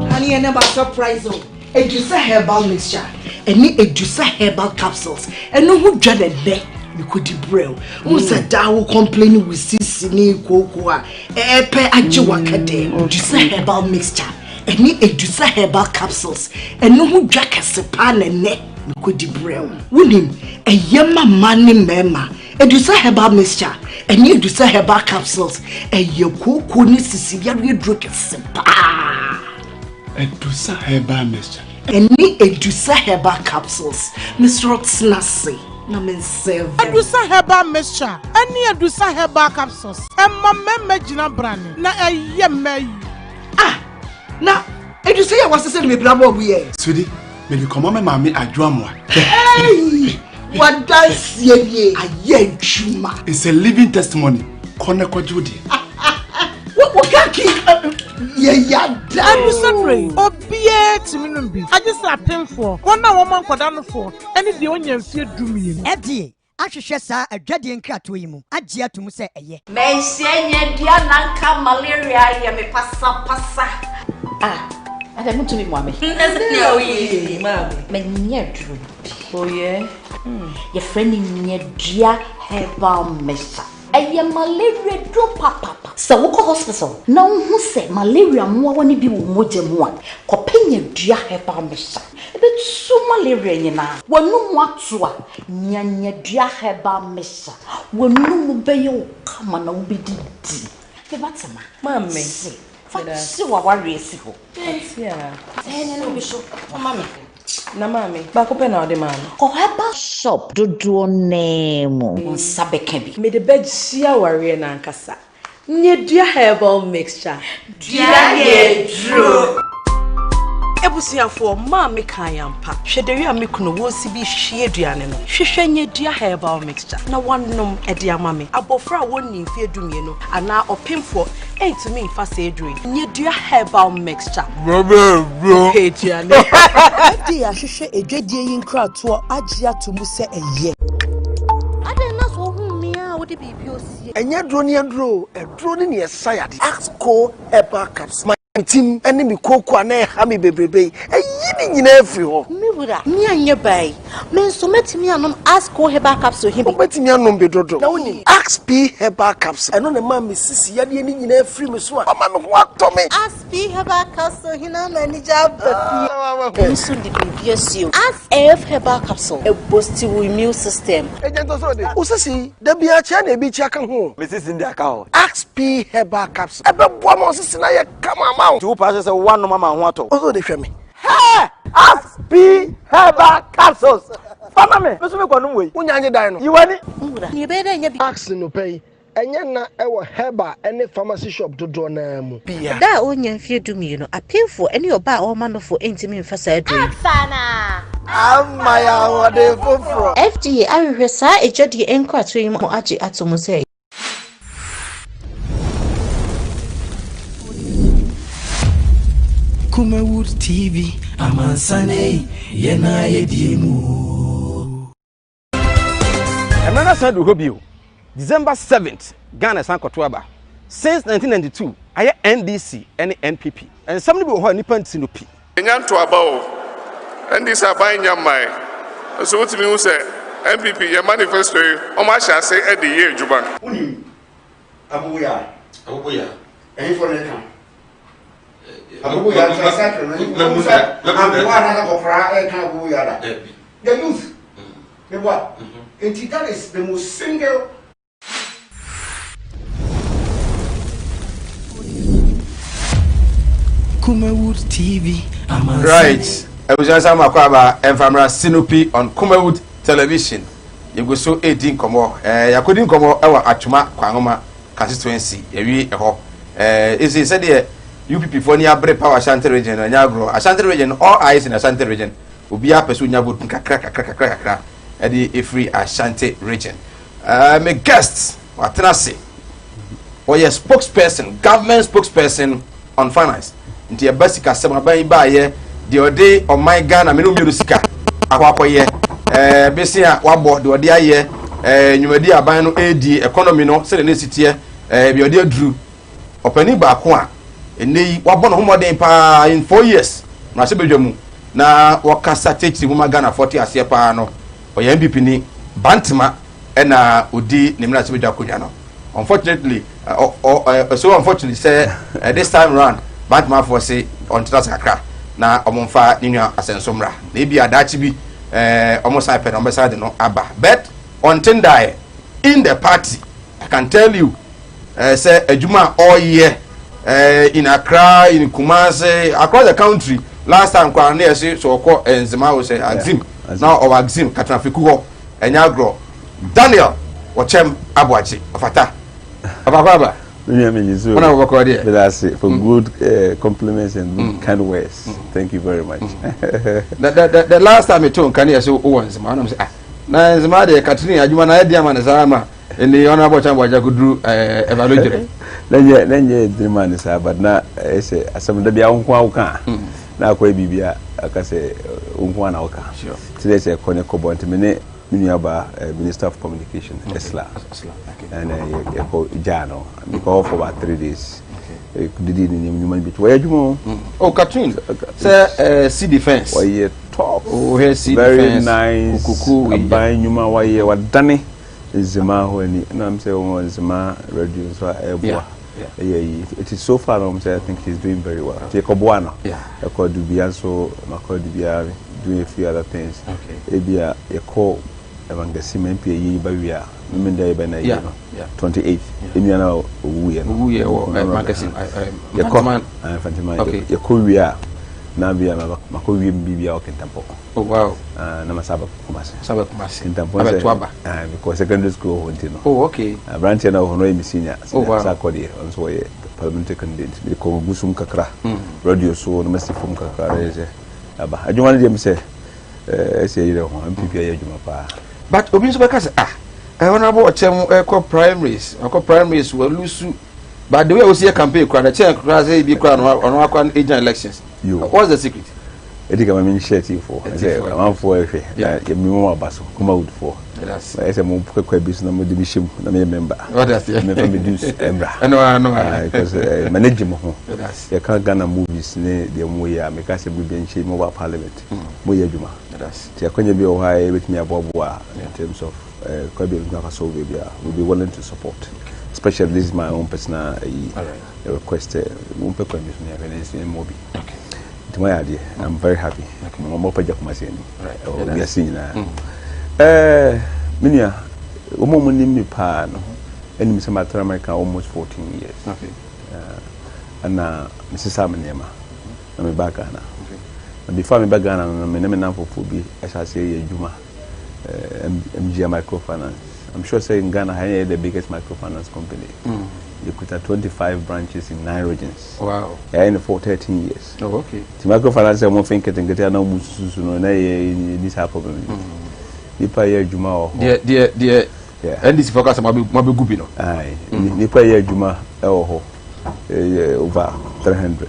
Honey, I never surprise you. Edusa herbal mixture ɛne Edusa herbal capsules ɛno ho dwa na ɛnɛ mekɔdi brɛ wo sɛ daa wo complain wo sisi ne kooko a ɛpɛ agye waka dɛ Edusa herbal mixture ɛne Edusa herbal capsules ɛno ho dwa kɛse paa na ɛnɛ mekɔdi brɛ wo wonim ɛyɛ ma mma ne mmarima Edusa herbal mixture ɛne Edusa herbal capsules ɛyɛ kooko ne sisi yareɛ duro kɛse paa. Edusa herbal mixture. Ɛne Edusa herbal capsules. Mesrɛ tena ase na mensɛve. Edusa herbal mixture ɛne Edusa herbal capsules ɛma mmarima gyina brane na ɛyɛ mmaa yi. Ah! Na ɛdu sɛ yɛ wɔsesɛ no mebra bɔɔ bu yɛ. Sweetie, mede kɔma me maame Adwoamoa. Hey! Wadanseɛ nie ayɛ adwuma. It's a living testimony. Kɔ na kɔgye wo deɛ. Wo kaki yɛ yada. Adusadure yi, obiara tumi nom bi, agye sɛ apemfoɔ, wɔn a wɔma nkwadaa nofoɔ, ne deɛ ɔnya mfeɛ 12. FDA ahwehwɛ saa adwadie nkratoɔ yi mu agye ato mu sɛ ɛyɛ. Manhyia nya dua na nka malaria ayɛ me pasapasa. Ah, ada mutumi mmoa me. Sɛnea woyɛ yi, maame. Manya aduro bi. Oh yeah. Yɛfrɛ no nyadua herbal mixture. Ɛyɛ malaria duro papapa. Sɛ wokɔ hospital na wohu sɛ malaria mmoawa no bi wɔ mogya mu a, kɔpɛ nyadua herbal mixture. Ɛbɛtu malaria nyinaa. W'anum ato a, nya nyadua herbal mixture. W'anum bɛyɛ wo kama na wobɛdidi. Meba tema. Maame. Se, fa kye w'awareɛ si hɔ. Atia. Ɛne no bi so, fa me. Na maame, baako pɛ na ɔde maa no. Kɔ herbal shop dodoɔ naa mu. Wo nsa bɛka bi. Mede bɛgye awareɛ no ankasa. Nyadua herbal mixture. Dua yɛ duro. Ebusuafoɔ maa me kan ampa. Hwɛ dewi a me kunu wɔsi bi hwie aduane no. Hwehwɛ nyadua herbal mixture na wanom ɛde ama me. Abɔfra a wɔnni mfeɛ 12 anaa ɔpemfoɔ ɛntumi nfa saa aduro yi. Nyadua herbal mixture. Aduane. FDA ahwehwɛ edwadie yi nkratoɔ agye ato mu sɛ ɛyɛ. Adɛn na sɛ wohu me a wode biribi osie? Ɛnyɛ aduro ne aduro, aduro ne neɛ ɛsa yade. Axco herbal capsule. Ma me tim ne me kooko a na ɛha me bebrebe yi, ɛyi ne nyinaa firi hɔ. Me wura, me anyɛ baa yi, me nso mɛtumi anom Axco herbal capsule he bi. Wobɛtumi anom bi dodo. Na wonim Ax P herbal capsule, ɛno na ɛma me sisi yadeɛ ne nyinaa firi me so a, ɔma me ho atɔ me. Ax P herbal capsule he na ama anigye aba fie. Me nso de biribi asie o. Ax F herbal capsule, ɛboosti wo immune system. Agya ntɔ sɛ ɔde. Wo sisi, da biara kyea na ebi kyea ka ho. Me sisi ndi aka hɔ. Ax P herbal capsule, ɛbɛboa ma wo sisi na yɛ kama ama wo. Nti wo paa sɛ woanom ama ho atɔ. Wo sɛ ɔde hwɛ me. Hey! Ax P herbal capsules. Fama me, me so me kɔnom wei. Wonya nye dan no. Yiwani. Nea ɛbɛyɛ dɛ nya bi. Ax no pɛ yi, ɛnyɛ na ɛwɔ herbal ne pharmacy shop dodoɔ naa mu. Bia. Da a ɔnya mfeɛ 12, apemfoɔ ne ɔbaa a ɔrema nofo ntumi mfa saa aduro yi. Ama yɛ ahoɔden foforɔ. FDA ahwehwɛ saa adwadie nkratoɔ yi mu agye ato mu sɛ ɛyɛ. Kumawood TV, amansane yɛn a yɛdie mu. Mmerɛ no san duru hɔ bio. December 7th, Ghana san kɔto aba. Since 1992, ayɛ NDC ne NPP. Nsɛm no bi wɔ hɔ a nnipa nti no pi. Ɛnya ntoaba o. NDC aban nya mmae. Nso wotumi hu sɛ NPP yɛ manifesto yi, wɔn ahyɛ ase de yɛ adwuma. Wonim aboboyaa? Aboboyaa. Ɛhefoɔ na ɛka? Aboboyaa tricycle no ɛhefoɔ sɛ aberewa anaasɛ akɔkoraa ɛka aboboyaa da? The youth. Meboa. Nti that is the most single. Kumawood TV, amansane. Right. Abusua sa makɔ aba ɛmfamra Sinopi on Kumawood Television. Yɛgu so ɛredi nkɔmmɔ. Ɛɛ yɛakɔdi nkɔmmɔ ɛwɔ Atwoma Kwanhoma constituency. Yɛwie ɛhɔ. Ɛɛ ɛsi sɛdeɛ UPP foɔ ni abere power Ashanti region no ɛnyɛ agorɔ. Ashanti region all eyes in Ashanti region. Obiara pɛ sɛ onya vote kakra kakra kakra kakra ɛde ɛfiri Ashanti region. Me guest watena ase. Ɔyɛ spokesperson, government spokesperson on finance. Nti ɛba sikasɛm aban yi baayɛ deɛ ɔde ɔman Ghana mene mmienu sika akɔ akɔyɛ bese a wabɔ deɛ ɔde ayɛ nnwumadi aban no ɛredi economy no sɛdeɛ ne si teɛ deɛ ɔde aduru. Ɔpanin baako a ɛnɛ yi wabɔ ne ho mmɔden paa in 4 years na ahyɛ badwa mu na wɔkasa kyerɛkyerɛ mu ma Ghanafoɔ te aseɛ paa no, ɔyɛ NPP ni Bantama ɛna odi ne mmarahyɛ badwa akonnwa no. Unfortunately, so unfortunately sɛ this time round Bantamafoɔ se ɔntena ase kakra na ɔmo mfa ne nua asɛnso mmra na ebi adaakye bi ɔmo san pɛ na ɔmo bɛsan de no aba, but ɔnten daeɛ in the party. I can tell you sɛ adwuma a ɔreyɛ in Accra, in Kumasi, across the country. Last time koraa ne yɛse sɛ ɔkɔ Nzema o sɛ Axim na ɔwɔ Axim Katrafiku hɔ, ɛnyɛ agorɔ. Daniel Wɔkyɛm Aboagye ɔfata ɔbaako aba. Me nua me so. Wona wobɛkɔ deɛ. Meda ase for good compliments and good kind words. Thank you very much. The last time meto nka ne yɛ sɛ wowɔ Nzema, wonam sɛ ah, na Nzema deɛ Catherine adwuma na ayɛ ama ne saa ma ɛne ɔno abɔ kyɛn bɔgya kɔduru ɛba no gyerɛ. Na nyɛ na nyɛ diri ma ne saa, but na ɛyɛ sɛ asɛm da bia wo nko a woka a, na akɔyɛ biribi a aka sɛ wo nko a na woka. Nti na ɛsɛ ɛkɔ ne kɔbɔ nti me ne me nuabaa Minister of Communication Esla ɛna yɛkɔ gyaa no. Mekɔ hɔ for about 3 days. Didi ne nneɛma nnwuma no bi wɔyɛ adwuma o. Oh, Catherine, sɛ sea defence. Wɔyɛ top. Oh, hɛ sea very defence. Nice. Okuku wei. Aban nnwuma wɔyɛ wadane Nzema hɔ ani ɛna m sɛ wɔn Nzema radio nso a ɛɛboa ɛyɛ yi it is so far no m sɛ I think he's doing very well nti ɛkɔboa no ɛkɔ Dubia nso makɔ Dubia doing a few other things. Ebi a yɛkɔ Ɛmangasima mp ayi ba wie a mímí da yɛ bɛ na yi no 28 enua na owu yɛ no. Owu yɛ wɔ Mankasi. Yɛkɔ Mfantiman. Yɛkɔ wie a na bi a makɔ wie mi bi a wɔ Kintampo. Oh wow. Na ma sábà Kumasi. Sábà Kumasi. Kintampo sɛ abɛto aba. Because secondary school wɔ hɔ nti no. Oh okay. Aberanteɛ na wɔ hɔ no ɔyɛ mi senior. Oh wow. Sɛ akɔ deɛ ɔno nso wɔyɛ parliamentary candidate mi kɔ gu sum kakra. Radio so na ma si fam kakra na yɛ sɛ aba adwuma no deɛ mi sɛ ɛsɛ yɛyerɛ ho NPP ayɛ adwuma paa. But obi nso bɛka sɛ ah, honourable Ɔkyɛm ɛkɔ primaries, ɔkɔ primaries wɔ lose, but the way a wosi yɛ campaign kura na kyɛn kura sɛ ebi kura no ɔno akɔ egyina elections. Yo. What's the secret? Ɛdi kama mi nhyɛ tiifoɔ ɛsɛ amanfoɔ ɛhwɛ na yɛ mi mu aba so Kumawoodfoɔ ɛsɛ mo kɛkɔ bi so na mo de mi hyɛ mu na mi yɛ member mɛfa mi dues ɛmra. Ɛno ano a. Because manage mo ho yɛka Ghana movies ne deɛ mo yɛ a meka sɛ bi nhyɛ mobile parliament mo yɛ adwuma nti akɔnya bi wɔ hɔ a yɛbɛtumi aboaboa in terms of kwan bi a yɛbɛtumi afa so baabi a we be willing to support, especially this is my own personal request, mo mpɛ kwan bi so ne yɛhwɛ ne nso mmɔ bi nti mo ayɛ adeɛ. I'm very happy mo mo pagya Kumasi anim ɛwɔ wiase nyinaa. Me nua, wɔn a wɔn nim me paa no ɛnim sɛ matena America almost 14 years ɛna mesesa me nneɛma na meba Ghana. Na before meba Ghana no, me ne me namfofoɔ bi ɛhyɛ aseɛ yɛ adwuma, MGM Microfinance. I'm sure sɛ in Ghana ha yɛ the biggest microfinance company. Yɛkuta 25 branches in nine regions. Yɛayɛ no for 13 years. Nti microfinance sɛ wɔmfe nketenkete a na wɔn sususu no na yɛ ni saa problem yi. Nipa yɛ adwuma wɔ hɔ. Deɛ NDC fɔ kasa mo abɛgu bi no. Aye. Nipa yɛ adwuma wɔ hɔ ɛyɛ over 300.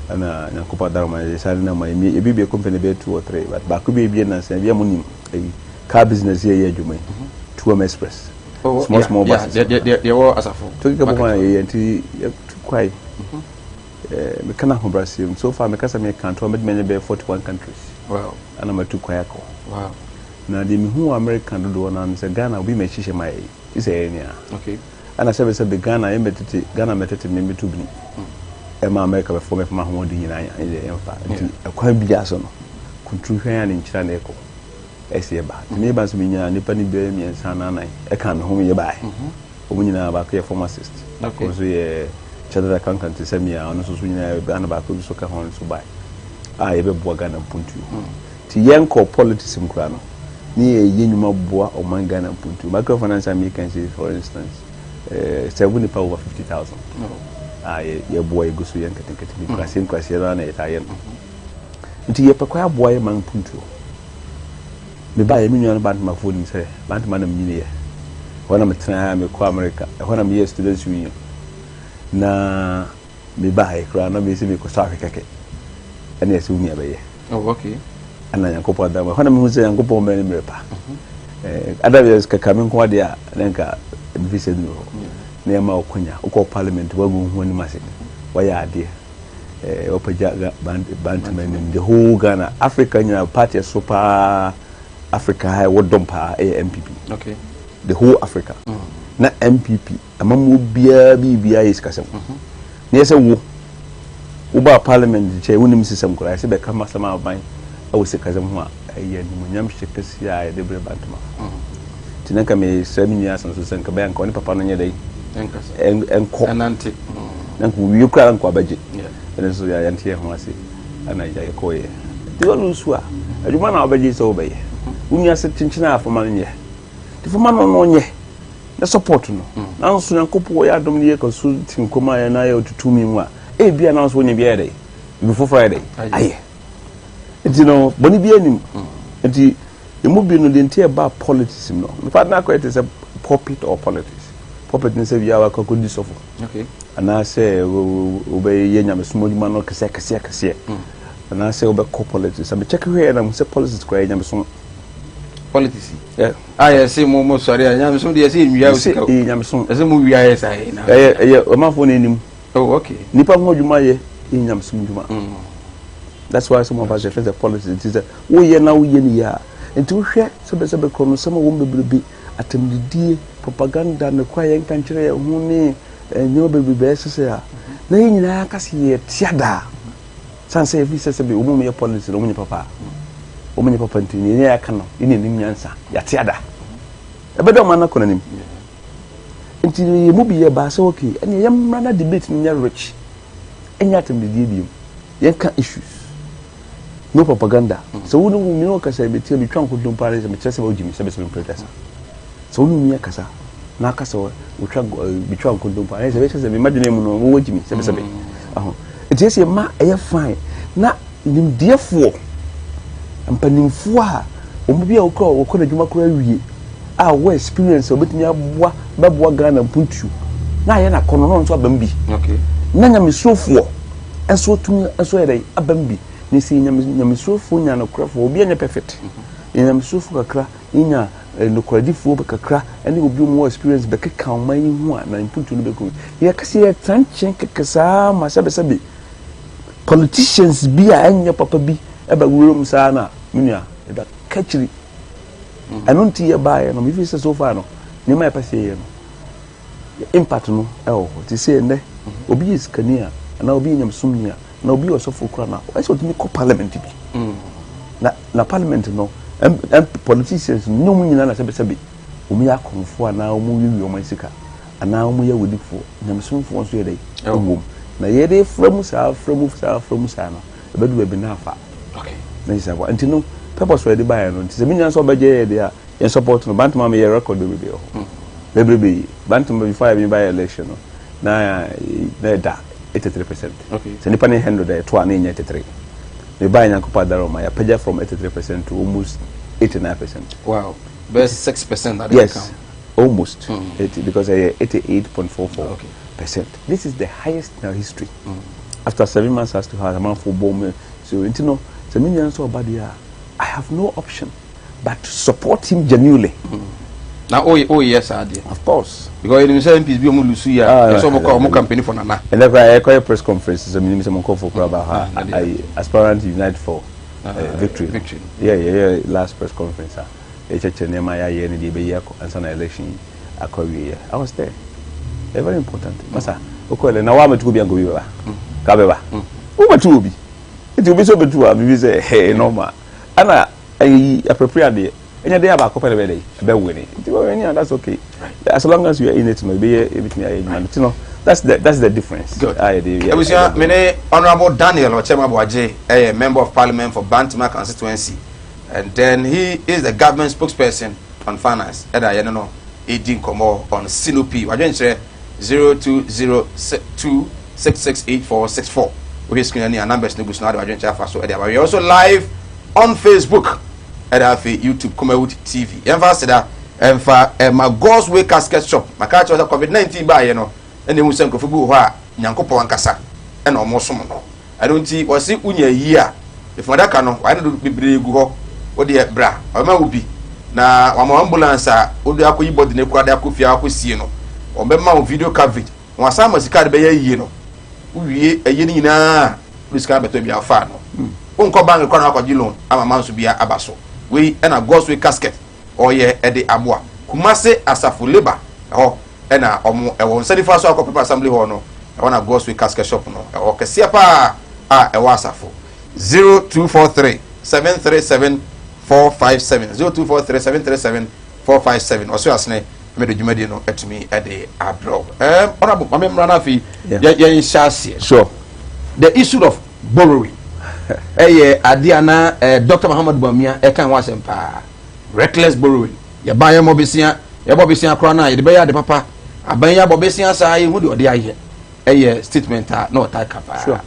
Ɛna Nyankopɔn adaroma yɛ sáré na ma ebi bi company bɛyɛ two or three, but baako bi ebie nansa ebi a mo nim ɛyi car business yɛ yɛ adwuma yi, 2M Express. Oh, small small buses. Deɛ wɔ Asafo. To keka bɔ ho a yɛyɛ nti yɛtu kwae. Meka no ahobrɛaseɛ mu, so far meka sɛ meka ntoa mɛtumi anya bɛyɛ 41 countries. Ana matu kwae akɔ. Na deɛ mehu wɔ America dodoɔ no ano sɛ Ghana obi ma ɛhyehyɛ ma yɛ yi sɛ yɛyɛ nea. Ɛna sɛbɛ sɛbɛ Ghana yɛ mɛtete Ghana mɛtete me mɛtu bini. Ɛma America bɛfɔ mɛfa ma ahoɔden nyinaa yɛ yɛmfa. Nti ɛkwan biara so no kunturu hwɛn a ne nkyira na ɛkɔ. Ɛsɛ yɛba. Nti meba nso menya nnipa no bɛyɛ mmiɛnsa anaa nan ɛka me ho yɛ baeɛ. Wɔn nyinaa baako yɛ pharmacist. Baako nso yɛ chartered accountant te sɛ me a ɔno nso so nyinaa Ghana baako bi nso ka ho nso baeɛ a yɛbɛboa Ghana mpuntuo. Nti yɛnkɔ politics mu koraa no ne yɛyɛ nnwuma boa ɔman Ghana mpuntuo. Microfinance a meka sɛ for instance serve nipa over 50,000 a yɛboa yɛgu so yɛ nketenkete bi nkuraseɛ nkuraseɛ no ara na yɛtaa yɛ no. Nti yɛpɛ kwan aboa yɛ man mpuntuo. Mebaeɛ me nua no Bantomafoɔ nim sɛ Bantoma na menyiniiɛ. Ɛhɔ na metena a mekɔ America. Ɛhɔ na meyɛɛ students union. Na mebaeɛ koraa na meyɛ sɛ mekɔsɔ ahwɛ kɛkɛ. Ɛna ɛsɛ wo nua bɛyɛ. Oh, okay. Ɛna Nyankopɔn adam. Ɛhɔ na mehu sɛ Nyankopɔn bɛn ne mmerɛ pa. Ada yɛ kaka me nko adeɛ a na nka mefi sɛ duru hɔ. Na yɛma wo kwanya. Wokɔ parliament woagu ho anim ase. Woayɛ adeɛ. Wɔpagya Bantama anim. The whole Ghana, Africa nyinaa party ɛso paa Africa ha ɛwɔ dɔm paa ɛyɛ NPP. The whole Africa. Na NPP amammuo biara biribiara yɛ sikasɛm. Na yɛ sɛ wo wobaa parliament nkyɛn wonim sisɛm koraa yɛsɛ bɛka masɛm aban ɛwɔ sikasɛm ho a ɛyɛ animuonyam hyɛ kɛseɛ a yɛde brɛ Bantama. Nti na nka mesrɛ me nua asan so sɛ nka bɛyɛ nka ɔne papa no nyɛ dɛn ɛnkɔ ɛnante na nka owie koraa nka wabɛgye ɛno nso yɛ yɛnte yɛn ho ase ɛna agya yɛkɔɔyɛ nti wɔno nso a adwuma na wabɛgye sɛ wobɛyɛ wo nua sɛ kyenkyene a fama no nyɛ nti fama no no nyɛ. Na support no. Nanso Nyankopɔn yɛ adom ne yɛ kɔ so te nkɔm a yɛn ayɛ otutu mi mu a, ebi a nanso wonya bi ayɛ dɛ. Ebi foforɔ ayɛ dɛ. Ayɛ. Nti no, bɔne bi anim. Nti emu bi no deɛ nti ɛba politics mu no. In fact, na akɔyɛ te sɛ pulpit or politics. Pulpit ne sɛ bi a wakɔ akɔdi sɔfo. Anaasɛ wobɛyɛ nyamesom adwuma no kɛseɛ kɛseɛ kɛseɛ. Anaasɛ wobɛkɔ politics. Sɛ mekyɛke hwɛ yɛ na sɛ politics koraa yɛ nyamesom. Politics. Yeah. A yɛ se mo mo sɔre a nyamesom deɛ yɛ sɛ nwia o sika. Ɛyɛ nyamesom. Ɛsɛ mo wia yɛ saa yɛ na. Ɛyɛ ɛyɛ ɔmanfoɔ na anim. Oh okay. Nipa ho adwuma yɛ yɛ nyamesom adwuma. That's why some of us yɛfrɛ sɛ politics nti sɛ woyɛ na woyɛ ne yie a nti wohwɛ sɛbɛsɛbɛ korɔ no sɛm a wɔn bebrebe atɛmdidie propaganda ne kora yɛnka nkyerɛ yɛn ho ne nneɛma bebrebe a ɛsesɛ a na yɛn nyinaa ka sɛ yɛte adaa san sɛ yɛfi sɛ sɛbe wɔn mu yɛ politics na wɔn nyɛ papa a wɔn nyɛ papa nti yɛn yɛ aka no yɛn anim nyansa yɛate ada ɛbɛda ɔman no akɔ n'anim nti yɛn mu bi yɛ baa sɛ okay ɛnna yɛn mmra na debate no nyɛ rich ɛnyɛ atɛmdidie bio yɛnka issues no propaganda sɛ wo ne wo mene ɔkasa metia metwa nkontompo ara sɛ mekyerɛ sɛ wogye me sɛ bɛsɛ mempere kasa sɛ wo ne wo nua kasa na aka sɛ wotwa metwa nkontompo ara sɛ bɛkyerɛ sɛ memadwene mu no wowɔ gye me sɛ bɛsɛ bɛ aho nti ɛsɛ ma ɛyɛ fine na nimdeɛfoɔ mpanimfoɔ a wɔn bi a wɔkɔ wɔkɔ n'adwuma koraa wie a wɔwɔ experience a wɔbɛtumi aboa bɛboa Ghana mpuntuo na ayɛ n'akɔnɔ na ɔno nso aba mu bi na nyamesurofoɔ nso tumi nso yɛ dɛ aba mu bi na sɛ nyame nyamesurofoɔ nya nokorɛfoɔ obi anyɛ perfect yɛ nyamesurofoɔ kakra nya nokorɛdifoɔ kakra ɛne obi mu wɔ experience bɛkeka ɔman yi ho a na mpuntuo no bɛkɔ yɛka sɛ yɛtra nkyɛn kɛkɛ saa ma sɛbɛsɛbe politicians bi a ɛnyɛ papa bi ɛbɛ wura mu saa na me nua ɛbɛka kyiri ɛno nti yɛbaeɛ no mefi sɛ so far no nneɛma yɛpɛ sɛ yɛyɛ no impact no ɛwɔ hɔ te sɛ ɛnɛ obi yɛ sikani a anaa obi yɛ nyamesomni a na obi yɛ ɔsɔfo koraa na ɛsɛ ɔtumi kɔ parliament bi na na parliament no ɛm ɛm politicians no nyɛ wɔn nyinaa na sɛbɛsɛbɛ wɔn yɛ akɔnfoɔ anaa wɔn wiewie wɔn sika anaa wɔn yɛ awudifoɔ nyamesomfoɔ nso yɛ dɛ ɛwɔ mu na yɛde fra mu saa fra mu saa fra mu saa no ɛbɛdu baabi na afa na sɛ akɔ nti no purpose wɔ yɛde baeɛ no nti sɛ me nua nso ɔbɛgye yɛ deɛ a yɛn support no Bantama meyɛ record bebrebe wɔ hɔ bebrebe yi Bantama before yɛ ba election no na na ɛda 83% sɛ nipa ne 100 a ɛto a na ɛnya 83 me ba Nyankopɔn adara ɔma yɛapagya from 83% to almost 89%. Wow, bɛyɛ 6% ade yes almost 80, because ɛyɛ 88.44 percent. This is the highest in our history. After 7 months as to how amanfo bɔ mu so nti no sɛ me nua nso ɔba deɛ a I have no option but to support him genuinely. Na o yɛ saa deɛ. Of course. Because yɛnim sɛ MPs bi ɔmo lose yi a ɛsɛ ɔmo kɔ ɔmo campaign for Nana. Ɛnɛ koraa yɛkɔyɛ press conference sɛ menim sɛ mo nkɔfoɔ koraa ba ha ayi aspirant unite for victory. Victory. Yeah, last press conference a yɛkyerɛkyerɛ nneɛma a yɛayɛ ne deɛ yɛbɛyi akɔ ansa na election yi akɔ awieɛ. I was there. Ɛyɛ very important. Masa wokɔ ɛlɛ na woamɛtu obi anka obi bɛba. Ka bɛba. Wobɛtu obi. Nti obi sɛ wobɛtu a biribi sɛ ɛyɛ normal. Ɛna ɛyi apɛpere adeɛ. Ɛnyɛ deɛ abaako pɛ na ɛbɛyɛ dɛ ɛbɛwin. Nti wɔwin a that's okay. As long as you are in it no ebɛyɛ ebitumi ayɛ adwuma no. Ti no that's the difference. Good. A yɛde yɛ. Ebusua, me ne Honourable Daniel Okyem Aboagye ɛyɛ member of parliament for Bantama constituency and then he is the government spokesperson on finance ɛna yɛne no edi nkɔmɔ on Sinopi wadwenkyerɛ 0202668464. Wohwɛ screen ani a numbers no gu so na ade wadwenkyerɛ afa so ɛde aba. We are also live on Facebook ɛda afei YouTube Kumawood TV. Yɛmfa aseda ɛmfa ɛma God's Way Casket Shop. Maka kyerɛ sɛ COVID-19 baayɛ no ɛna ehu sɛ nkurɔfoɔ bi wɔ hɔ a Nyankopɔn ankasa ɛna ɔmo som no. Ɛno nti wɔsi wonya yie a efumadaka no wɔayɛ no bebree gu hɔ. Wodeɛ bra ɔbɛma wo bi na wama ambulance a wode akɔyi body no kura de akɔ fie akɔsie no. Ɔbɛma wo video coverage na wasan ma sika de bɛyɛ yie no. Wowie ɛyie no nyinaa wode sika bɛtɔ bi afa no wonkɔ bank kɔ na wakɔgye loan ama ma nso bia aba so. Wei ɛna God's Way Casket ɔyɛ ɛde aboa Kumase Asafo Labour ɛhɔ ɛna ɔmo ɛwɔ nsa nifa so akɔ paper assembly hall no ɛhɔ na God's Way Casket Shop no ɛwɔ kɛseɛ paa a ɛwɔ Asafo. 0243737457, 0243737457. Ɔso asene mɛde dwumadie no atumi ɛde abrɛw. Honourable maame mmra no afei yɛn hyɛ aseɛ. The issue of borrowing ɛyɛ adeɛ ana Dr. Muhammad Bawumia ɛka ho asɛm paa, reckless borrowing. Yɛba yɛn mmɔ besia. Yɛbɔ besia koraa no a yɛde bɛyɛ ade papa. Aban yi abɔ besia saa yɛhu deɛ ɔde ayɛ. Ɛyɛ statement a na ɔtaa ka paa.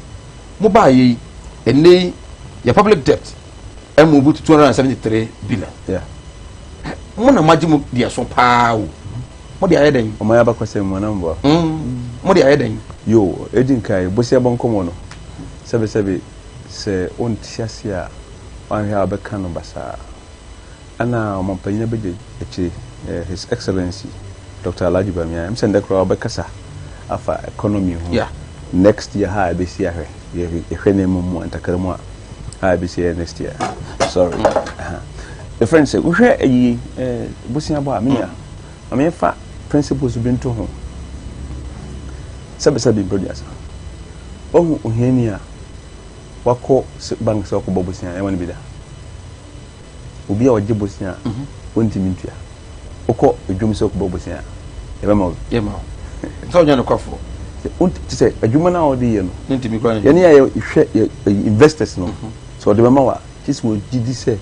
Mo baa yɛ yi, ɛnnɛ yi yɛ public debt ɛmu to 273 billion. Yeah. Mo na moagye mo deɛ so paa o. Mo de ayɛ dɛn? Ɔman abakɔsɛm mu anam boa. Mo de ayɛ dɛn? Yo, edi nkan, bosia bɔ nkɔmmɔ no. Sɛbesɛbe, sɛ wonte ase a, woanhwɛ a wobɛka no basaa. Ɛna ɔmampanyin abɛgye akyire, His Excellency Doctor Alhaji Bawumia, ɛm sɛ ndɛ koraa ɔbɛkasa afa economy ho. Yeah. Next year ha a ɛbɛsi ahwɛ, yɛhwɛ nneɛma mu a, ntakra mu a, ha a ɛbɛsi ayɛ next year. Sorry. Aha. Yɛfrɛ no sɛ, wohwɛ ayi, bosea bɔ a, me nua, ma memfa principles bi nto ho. Sɛbesɛbe mprɛduasa. Wahu ohiani a wakɔ bank sɛ ɔkɔbɔ bosea, ɛma no bi da. Obi a ɔgye bosea a, ɔntumi ntua. Wokɔ edwom sɛ ɔkɔbɔ bosea a, yɛbɛma wo bi. Yɛma wo. Sɛ ɔnyɛ nokwafoɔ. Te sɛ adwuma no a ɔde yɛ no. Ne ntumi kura ne. Yɛne a yɛhwɛ yɛ investors no, sɛ ɔde bɛma wo a, gye sɛ wɔgye di sɛ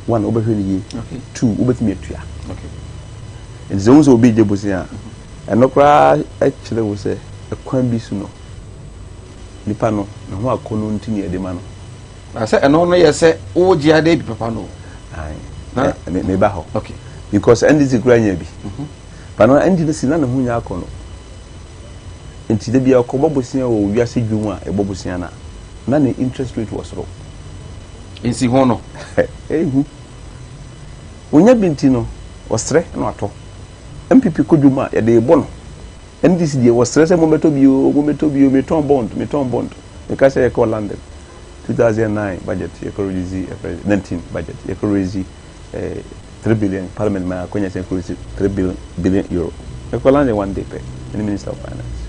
one, wobɛhwɛ no yie, two, wobɛtumi atua. Nti sɛ wohu sɛ obi regye bosea a, ɛno koraa kyerɛ wo sɛ ɛkwan bi so no, nipa no, ne ho akɔnnɔ nti na yɛde ma no. Na sɛ ɛno no yɛ sɛ wogye ade bi papa no. Ayi. Me me ba hɔ. Okay. Because NDC kura nya bi. But no NDC na ne ho nya akɔ no. Nti da bia ɔkɔbɔ bosia wɔ wiase dwom a ɛbɔ bosia na na ne interest rate wɔ soro. Nsi ho no. Ehu. Onya bi nti no ɔsrɛ na watɔ. MPP kɔ dwom a yɛde bɔ no. NDC deɛ wɔsrɛ sɛ mommɛtɔ bi o, mommɛtɔ bi o, metɔn bond, metɔn bond. Meka sɛ yɛkɔɔ London. 2009 budget yɛkɔ release ɛfɛ 19 budget yɛkɔ release eh, 3 billion parliament ma akonya sɛ yɛkɔ release 3 billion billion euro yɛkɔ London one day pɛ ɛne minister of finance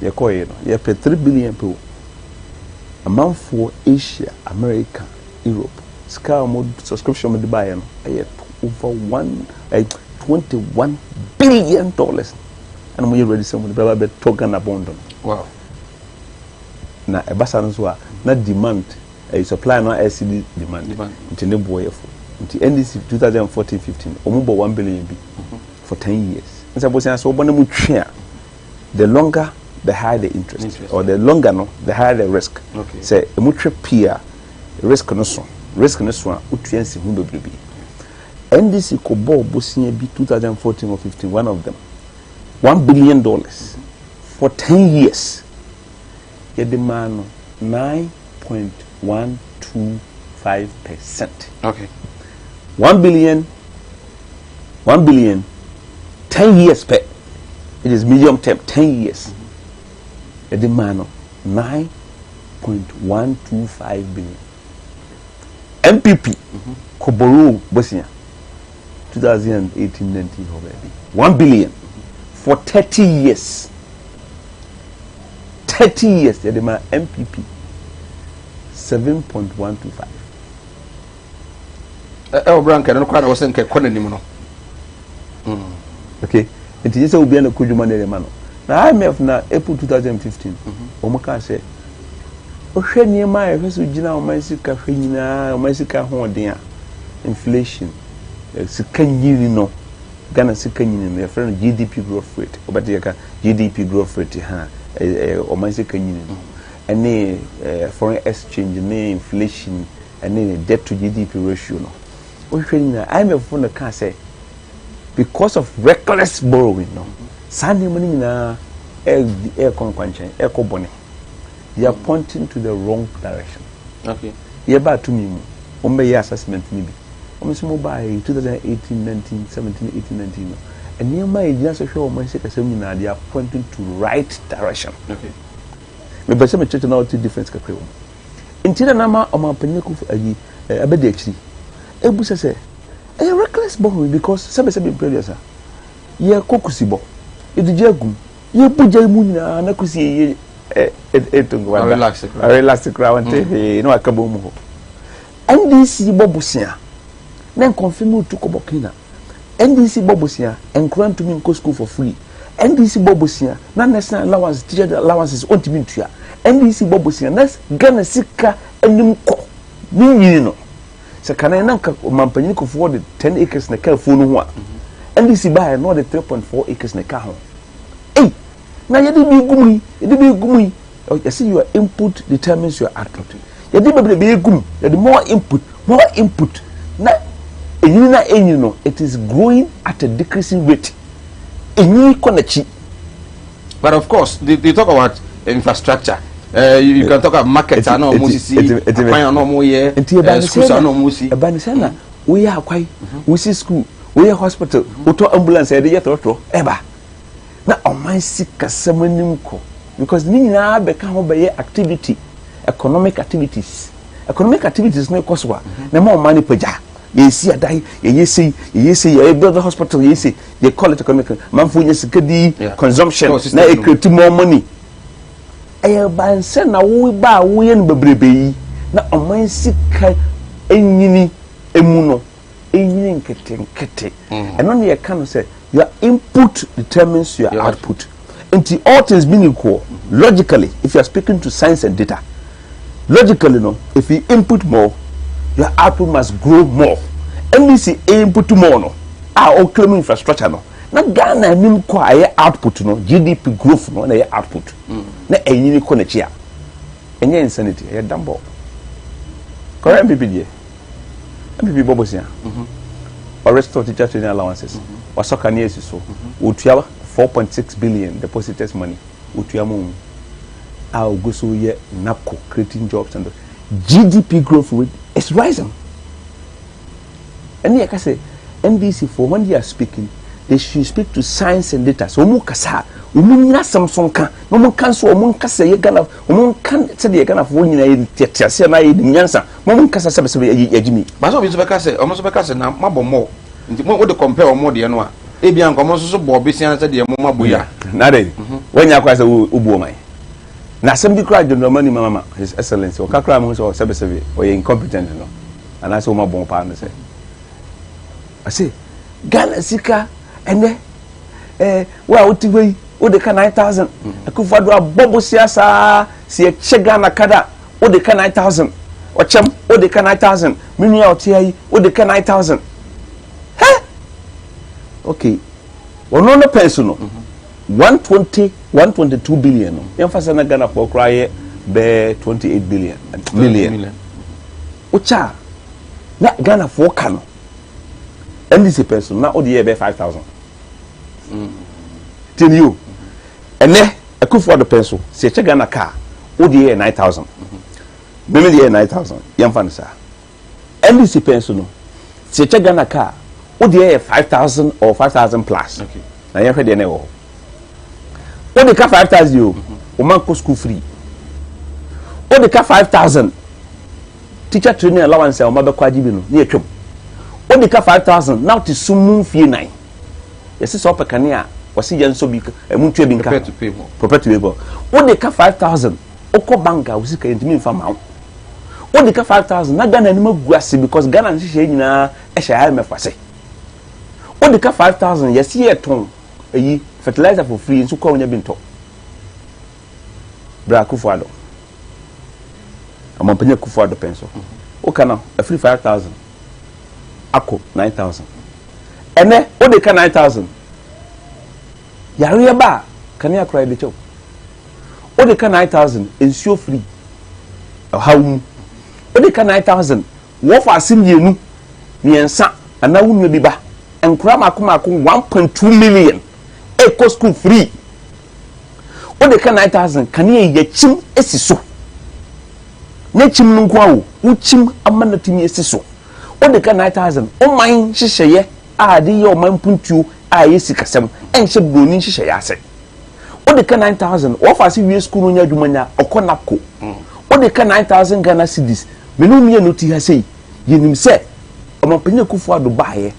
yɛkɔ yɛ no yɛpɛ 3 billion pɛ o amanfoɔ Asia America Europe sika a wɔn subscription wɔn de baayɛ no ɛyɛ over one eh, 21 billion dollars ɛna wɔn yɛ ready sɛ wɔn de bɛba bɛtɔ Ghana bond no. Wow. Na ɛba saa no nso a, na demand, ɛyi supply no exceed demand, nti ne boɔ yɛ fo. Nti NDC 2014 15, wɔn bɔ 1 billion bi for 10 years. Nsa bosia sɛ wɔbɔ na mu twe a, the longer the higher the interest, interest or the longer no, the higher the risk. Okay. Sɛ emu twe pii a, risk no so, risk no so a, wotua nsi ho bebrebe. NDC kɔ bɔɔ bosia bi 2014 or 15, one of them, 1 billion dollars for 10 years. Yɛde maa no 9.125 percent. Okay. 1 billion, 1 billion, 10 years pɛ. It is medium term, 10 years. Yɛde maa no 9.125 billion. NPP kɔbɔroo bosia 2018-19 hɔ baabi 1 billion for 30 years. 30 years yɛde ma NPP 7.125. Ɛwɔ bere anka no koraa na wɔsɛ nka ɛkɔ n'anim no. Okay, nti nye sɛ obiara na kɔ dwuma na ɛde ma no. Na IMF na April 2015 wɔn kaa sɛ wohwɛ nneɛma a yɛhwɛ so gyina ɔman sika hwɛ nyinaa ɔman sika ahoɔden a inflation sika nyini no Ghana sika nyini no yɛfrɛ no GDP growth rate wobɛte yɛka GDP growth rate ha ɛyɛ ɔman sika nyini no ɛne foreign exchange ne inflation ɛne debt to GDP ratio no wohwehwɛ no nyinaa IMF fo no kaa sɛ because of reckless borrowing no saa nneɛma no nyinaa ɛɛkɔ nkwankyɛn ɛɛkɔ bɔne they are pointing to the wrong direction. Okay. Yɛba atumi mu wɔn bɛyɛ assessment no bi wɔn nso mo baa yi 2018 19 17 18 19 no nneɛma a yɛgyina so hwɛ wɔn sikasɛm nyinaa they are pointing to right direction. Okay. Mepɛ sɛ mekyerɛkyerɛ na wɔte difference kakra wɔ mu. Nti na nama ɔmanpanyin akufo ayi ɛbɛdi akyiri ebusa sɛ ɛyɛ reckless borrowing because sɛbɛsɛbɛ mpere yɛkɔ kusibɔ yɛde gya agum yɛbu gya mu nyinaa na kusi yɛ ɛto nkwa da relax koraa wɔnte hwee na waka bɔ mu hɔ. NDC bɔ bosea na nkɔmfe mu tu kɔ Burkina. NDC bɔ bosea nkora ntumi nkɔ school for free. NDC bɔ bosea na national allowance teacher allowances ɔntumi ntua. NDC bɔ bosea na Ghana sika anim kɔ ne nyini no. Sɛ kane na nka ɔmampanyin Kufuor de 10 acres na ka afuo no ho a NDC baeɛ na ɔde 3.4 acres na ɛka ho. Ei, na yɛde bi gu mu yi, yɛde bi gu mu yi. Yɛsɛ your input determines your output. Yɛde bebrebe gu mu, yɛde more input, more input. Na enyini na enyini no, it is growing at a decreasing rate. Enyini kɔ n'akyi. But of course, they talk about infrastructure. You can talk about market a na ɔmo sisi, akwan a na ɔmo yɛ, schools a na ɔmo si. Ɛba ne sɛ na woyɛ akwan, wosi school, woyɛ hospital, wotɔ ambulance a yɛde yɛ trɔtrɔ ɛba. Na ɔman sikasɛm anim kɔ because ne nyinaa bɛka ho bɛyɛ activity, economic activities. Economic activities no kɔ so a, na ɛma ɔman no pagya. Yɛsi adan, yɛyɛ sei, yɛyɛ sei, yɛyɛ build hospital, yɛyɛ sei. They call it economic. Manfo nyɛ sika di consumption na e create more money. Ɛyɛ bansɛ na wo ba a woyɛ no bebrebe yi na ɔman sika enyini emu no enyini nketenkete. Ɛno ne yɛka no sɛ your input determines your output. Nti all things being equal, logically, if you are speaking to science and data, logically no, if you input more, your output must grow more. NDC input more no, a ɔclaim infrastructure no, na Ghana anim kɔ a ɛyɛ output no, GDP growth no na ɛyɛ output. Na ɛnyini kɔ n'akyi a, ɛnyɛ insanity, ɛyɛ dambɔ. Kɔrɔ NPP deɛ, NPP bɔ bosia. Ɔrestore teacher training allowances. Wasɔ kanea esi so. Otua 4.6 billion depositors money. Otua mu a ogu so yɛ NABCO, creating jobs and the GDP growth rate is rising. Ɛne yɛ ka sɛ NDC for when they are speaking, they should speak to science and data. So wɔn kasa a, wɔn nyina asɛm so nka na wɔn nka nso wɔn nka sɛ yɛ Ghana, wɔn nka sɛdeɛ Ghana foɔ nyinaa yɛ tete aseɛ na yɛ nim nyansa, wɔn nkasa sɛbɛsɛbɛ yɛ yɛ gyimi. Baasa obi nso bɛka sɛ ɔmo nso bɛka sɛ na mabɔ mɔ nti mo de compare ɔmo deɛ no a, ebi anka ɔmo nso so bɔ ɔbesia sɛ deɛ mo mabɔ yi a. Na de wɔnyɛ akora sɛ wobu ɔman na asɛm bi kora John Dramani Mahama, His Excellence, ɔka kora mo sɛ ɔsɛbɛsɛbɛ ɔyɛ incompetent no anaasɛ wɔn abɔn paa no sɛ ɔse Ghana sika ɛnɛ wo a wote hɔ yi wode ka 9,000. Akufo Addo abɔ bosia saa si ɛkyɛ Ghana kada wode ka 9,000, ɔkyɛm wode ka 9,000, me nua a ɔte ha yi wode ka 9,000. Hɛ, okay, ɔno no pɛn so no 120 122 billion no, yɛmfa sɛ na Ghana foɔ koraa yɛ bɛɛ 28 billion million wokyɛ a na Ghana foɔ ka no, NDC pɛn so na wode yɛ bɛɛ 5,000. Tiɛni o, ɛnɛ Akufo Addo pɛn so sɛ ɛkyɛ Ghana kaa wode yɛ 9,000, mímí de yɛ 9,000, yɛmfa no saa. NDC pɛn so no sɛ ɛkyɛ Ghana kaa wode yɛ 5,000 or 5,000 plus. Na yɛhwɛ deɛ na ɛwɔ hɔ, wode ka 5,000 o, o ma nkɔ school free. Wode ka 5,000, teacher training allowance a ɔma bɛkɔ agye bi no ne yɛtwam. Wode ka 5,000 na wote sum mu mfie nan, yɛsɛ sɛ ɔpɛ kanea wɔsi yɛn nso bi ɛmu ntua bi nka. Prepare to pay more. Prepare to pay more. Wode ka 5,000, wokɔ bank a wosi ka yɛntumi nfa ma wo. Wode ka 5,000 na Ghana anim agu ase because Ghana nhyehyɛ nyinaa ɛhyɛ IMF ase. Wode ka 5,000, yɛsi yɛ tɔn eyi fertilizer for free nso kɔ wonya bi ntɔ. Bra Akufo Addo, ɔmampanyin Akufo Addo pɛn so, woka no afiri 5,000 akɔ 9,000. Ɛnɛ wode ka 9,000, yareɛ ba a kanea koraa yɛde kyɛw. Wode ka 9,000, nsuo free ɔhaw mu. Wode ka 9,000, wɔfa ase mmienu mmiɛnsa anaa wo nua bi ba nkora mako mako 1.2 million ɛkɔ school free. Wode ka 9,000, kanea yɛkyim esi so ne kyim no nko awo wokyim ama no tumi esi so. Wode ka 9,000, ɔman nhyehyɛeɛ a de yɛ ɔman mpuntuo a ɛyɛ sikasɛm ɛnhyɛ buroni nhyehyɛeɛ ase. Wode ka 9,000, wɔfa ase wie school no nya adwuma nya ɔkɔ NABCO. Wode ka 9,000 Ghana cedis, mene mmienu ti ha sei yɛnim sɛ ɔmampanyin Akufo Addo baayɛ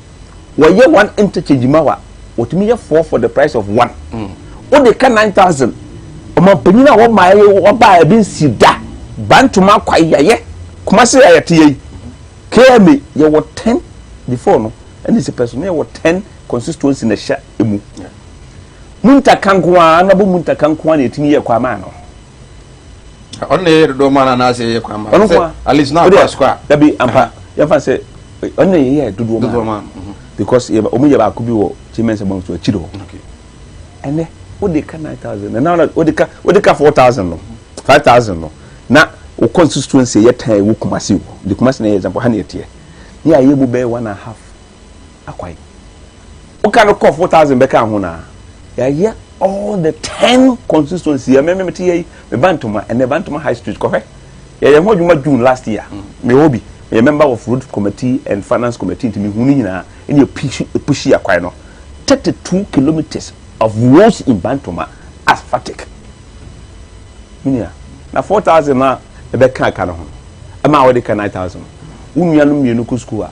wɔyɛ one interchange ma wa wɔtumi yɛ four for the price of one. Wode ka 9,000, ɔmampanyin a wɔmaa yɛ wɔbaa ebi nsi da bantoma akwa yɛyɛ Kumase a yɛte yɛ yi KMA yɛwɔ 10 before no ɛne sɛ pɛ so na yɛwɔ 10 constituency na ɛhyɛ emu Muntaka nko ara na bɔ Muntaka nko ara na yɛtumi yɛ kwan maa no. Ɔno na yɛyɛ dodoɔ maa no anaasɛ yɛyɛ kwan maa no? Ɔno nko ara. At least na akɔ asukɔ a. Dabi ampa, yɛmfa sɛ ɔno na yɛyɛ dodoɔ dodoɔ maa maa no. No. Because yɛ wɔn yɛ baako bi wɔ Kyemɛnsa bɔn so akyiri hɔ. Ɛnɛ wode ka 9,000 na na wode ka wode ka 4,000 no 5,000 no na wo constituency yɛ tan ɛwɔ Kumasi o. De Kumasi na yɛ example ha na yɛteɛ. Ne ayɛ mu bɛyɛ one and a half akwan. Woka no kɔ 4,000 bɛka ho na yɛayɛ all the 10 constituency yɛ mɛmɛ mete yɛ yi me Bantoma ɛnɛ Bantoma High Street kɔhwɛ. Yɛyɛ ho adwuma June last year. Mewɔ bi. Meyɛ member of road committee and finance committee nti mehu ne nyinaa ɛne ɛpushi akwan no. 32 kilometers of roads in Bantoma asphaltic. Menua, na 4,000 na ɛbɛka aka no ho ɛma a wɔde ka 9,000. Wo nuanom mmienu kɔ school a,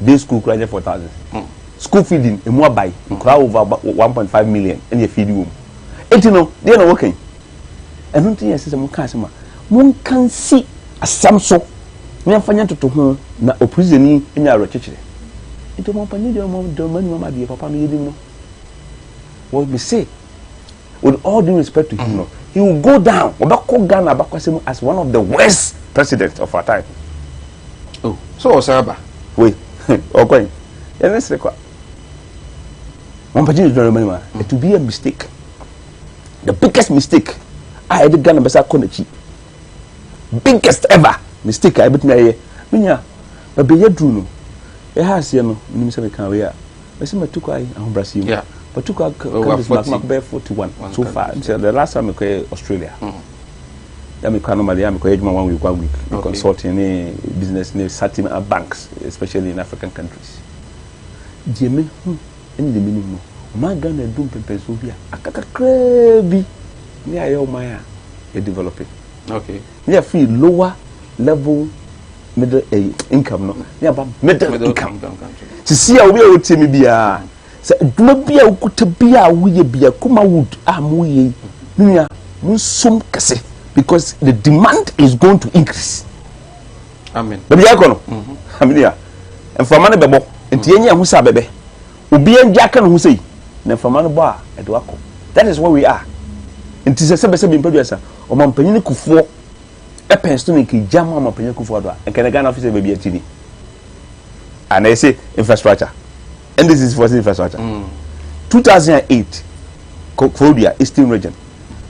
day school kura nyɛ 4,000. School feeding emu abae nkura over 1.5 million ɛne ɛfeedi wɔ mu. Enti no, deɛ na wɔka yi? Ɛno nti yɛ sɛ sɛ monka asɛm a, monka nsi asɛm so na yɛmfa nyɛ ntoto ho na opurisani nya awerɛkyekyerɛ. Nti ɔmampanyin deɛ ɔma dɔm anim ama deɛ papa no yɛnim no. Wɔ me se, with all due respect to him no, he will go down, ɔbɛkɔ Ghana abakwasɛm as one of the worst presidents of our time. Oh, so ɔsan aba? Wei, ɔkɔ yi, yɛne sere kwa. Ɔmampanyin deɛ dɔm anim a, it will be a mistake. The biggest mistake a yɛde Ghana bɛsa akɔ n'akyi. Biggest ever mistake a yɛbɛtumi ayɛ. Menya, baabi a yɛduru no, yɛha aseɛ no, menim sɛ meka wei a, mɛsɛ matu kɔ ayi ahobrɛaseɛ mu. Matu kɔ countries mako mako bɛyɛ 41 so far. Sɛ the last time mekɔyɛ Australia. Ya mekɔ normally ya mekɔyɛ adwuma one week one week. Okay. Consulting ne business ne certain banks especially in African countries. Deɛ mehu ɛne deɛ menim no, ɔman Ghana adu mpɛmpɛnsoɔ bi a aka kakraa bi ne ayɛ ɔman a yɛ develop. Ne yɛfiri lower level middle income no ne aba middle income. Sisi a obi a wotie mi biara sɛ adwuma bi a wokuta bi a woyɛ bi a Kumawood a moyɛ yi me nua monsom kɛse because the demand is going to increase. Amen. Baabi a ɛkɔ no amen a mframa no bɛbɔ nti yɛnyɛ ɛho sɛ abɛbɛ obi angya aka ne ho sɛ yi na mframa no bɔ a ɛde wakɔ. That is where we are. Nti sɛ sɛbɛsɛ bi mpadua ɔmampanyin kufoɔ ɛpɛn so ne nka gya ma ɔmampanyin kufoɔ do a nka ne Ghana office baabi akyi ni ana ɛsɛ infrastructure NDC is for infrastructure. 2008 Koforidua Eastern Region,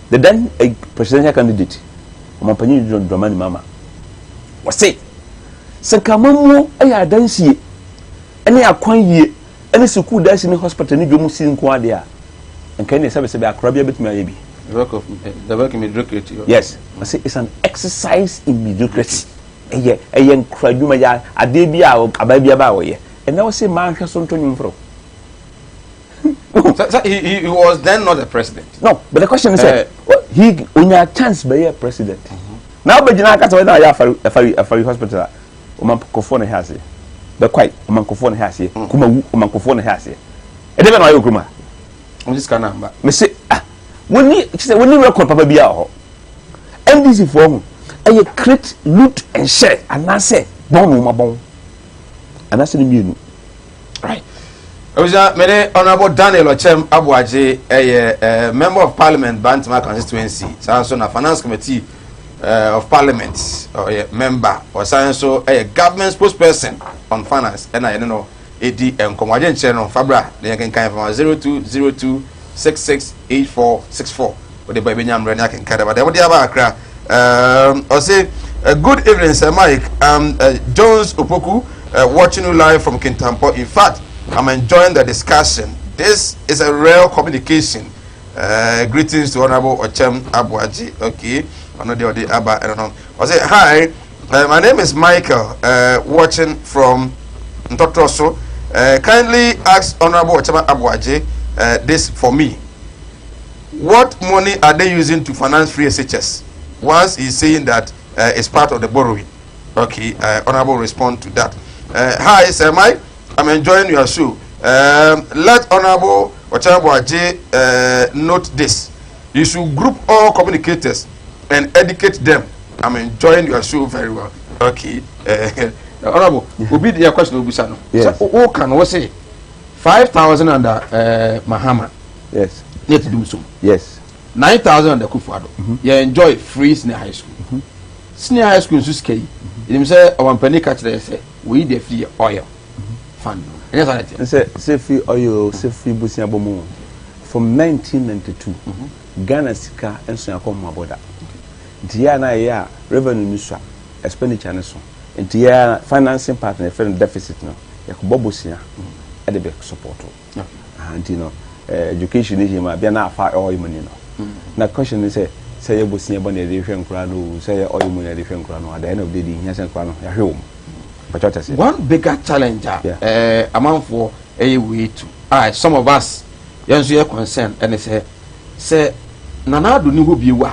the then presidential candidate ɔmampanyin John Dramani Mahama wɔse sɛ nka amammuo ɛyɛ adansie ɛne akwan yie ɛne sukuu dansi ne hospital ne dwom si nko adeɛ a nka ɛne sɛbɛsɛbɛ akora bi abɛtumi ayɛ bi. The work of the work in mediocrity. Yes, I say it's an exercise in mediocrity. Ɛyɛ ɛyɛ nkura adwuma yɛ adeɛ bi a abaa bi aba a wɔyɛ ɛnna wɔsɛ mmaa nhwɛ so nto nwom foro. So he was then not the president. No, but the question is he onya chance bɛyɛ president. Na ɔbɛgyina akasa wɔn na ayɛ afari afari afari hospital a ɔman kɔfoɔ na ɛhɛ aseɛ bɛkwae ɔman kɔfoɔ na ɛhɛ aseɛ kumawu ɔman kɔfoɔ na ɛhɛ aseɛ ɛdɛ bɛ na ɔayɛ okurum a. Wɔn sika na amba. Mese ah wɔni kyerɛ wɔni record papa bi a wɔ hɔ NDC foɔ ho ɛyɛ create loot and share anaasɛ bɔn na wɔn abɔn anaasɛ ne mmienu. Right. Ebusua mene Honourable Daniel Okyem Aboagye ɛyɛ member of parliament Bantama constituency saa nso na finance committee of parliament ɔyɛ member ɔsan nso ɛyɛ government spokesperson on finance ɛna yɛne no edi nkɔmɔ agye nkyerɛ no fabra na yɛn kenkan fama 0202668464 wɔde ba ebenya mmerɛ ne akenkan daba deɛ wɔde aba akra ɔse good evening, Sir Mike. Jones Opoku, watching you live from Kintampo. In fact, I'm enjoying the discussion. This is a real communication. Greetings to Honorable Ochem Abuaji. Okay, I know the Abba. I don't know. I say hi. My name is Michael, watching from Ntotroso. Kindly ask Honorable Ochem Abuaji this for me. What money are they using to finance free SHS? Once he's saying that it's part of the borrowing. Okay, Honorable respond to that. Hi, Sir Mike. I'm enjoying your show. Let Honorable Ochem Abuaji note this. You should group all communicators and educate them. I'm enjoying your show very well. Okay. Honorable, obi the question obi sano. Yes. So, who can we say 5,000 under Mahama? Yes. Net do so. Yes. 9,000 under Akufo-Addo. You enjoy free senior high school. Senior high school nso sika yi. Enim sɛ ɔwampani ka kyerɛ sɛ we the free oil fund. Ɛnyɛ saa na ɛteɛ. Sɛ sɛ fi ɔyɛ o sɛ fi bosia bɔ mu o from 1992 Ghana sika nso akɔ mmabɔ da. Nti yɛ a na yɛ a revenue no sua, expenditure no so. Nti yɛ a financing part no yɛfrɛ no deficit no yɛkɔbɔ bosia ɛde bɛ support. Nti no education no hia bia na afa oil money no. Na question ne sɛ sɛ yɛ bosia bɔ na yɛde hwɛ nkora no o sɛ yɛ oil money yɛde hwɛ nkora no, at the end of the day hia sɛ nkora no yɛahwɛ wɔn. Mpatwa tɛ sɛ. One bigger challenge a amanfoɔ ɛyɛ wei to a some of us yɛn nso yɛ concern ɛne sɛ Nana Addo ni hɔ bie wa,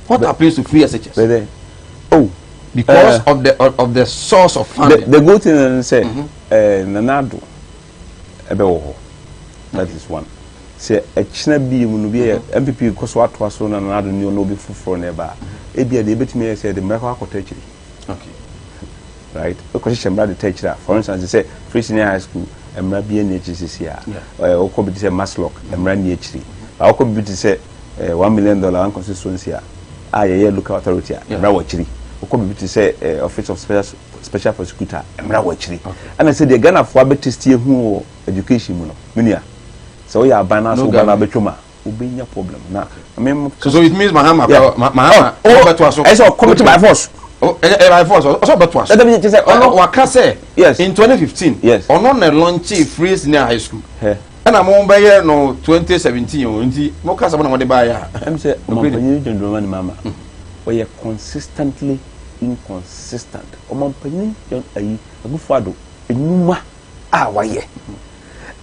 what happens to free SHS? Bẹ́ẹ̀ oh. Because of the source of funding. The good thing is sɛ Nana Addo ɛbɛ wɔ hɔ, that is one. Sɛ ɛkyina bie mu no bi yɛ NPP kɔ so atoa so na Nana Addo ni ɔno obi foforɔ na ɛba a, ebi a deɛ ebetumi yɛ sɛ ɛde mmara kɔ akɔtɔ akyiri. Right, wokɔhyehyɛ mmara de ta akyiri a, for instance, sɛ free senior high school mmara bi ani akyiri sisi a, wokɔ bi te sɛ MASLOC mmara ni akyiri, ba wokɔ bi te sɛ $1 million one constituency a yɛyɛ local authority a, mmara wɔ akyiri. Wokɔ bi te sɛ office of special prosecutor, mmara wɔ akyiri. Ɛna sɛ deɛ Ghanafoɔ abɛtesti ehu wɔ education mu no, menua, sɛ woyɛ aban na so woba na abɛtwam a, wobɛnya problem na mem. So it means Mahama, yeah. Mahama ɔbɛtoa so. Ɛsɛ ɔcommit by force. Ɛ by force ɔsɛ ɔbɛtoa so. Ɛdɛbi kyɛ sɛ ɔno waka sɛ. Yes. In 2015. Yes. Ɔno na launch free senior high school. Ɛna mo bɛyɛ no 2017 o, nti mo kasa mo na mo de ba yɛ a. Ɛm sɛ ɔmampanyin John Dramani Mahama ɔyɛ consistently inconsistent. Ɔmampanyin John ayi Akufo Addo enuma a wayɛ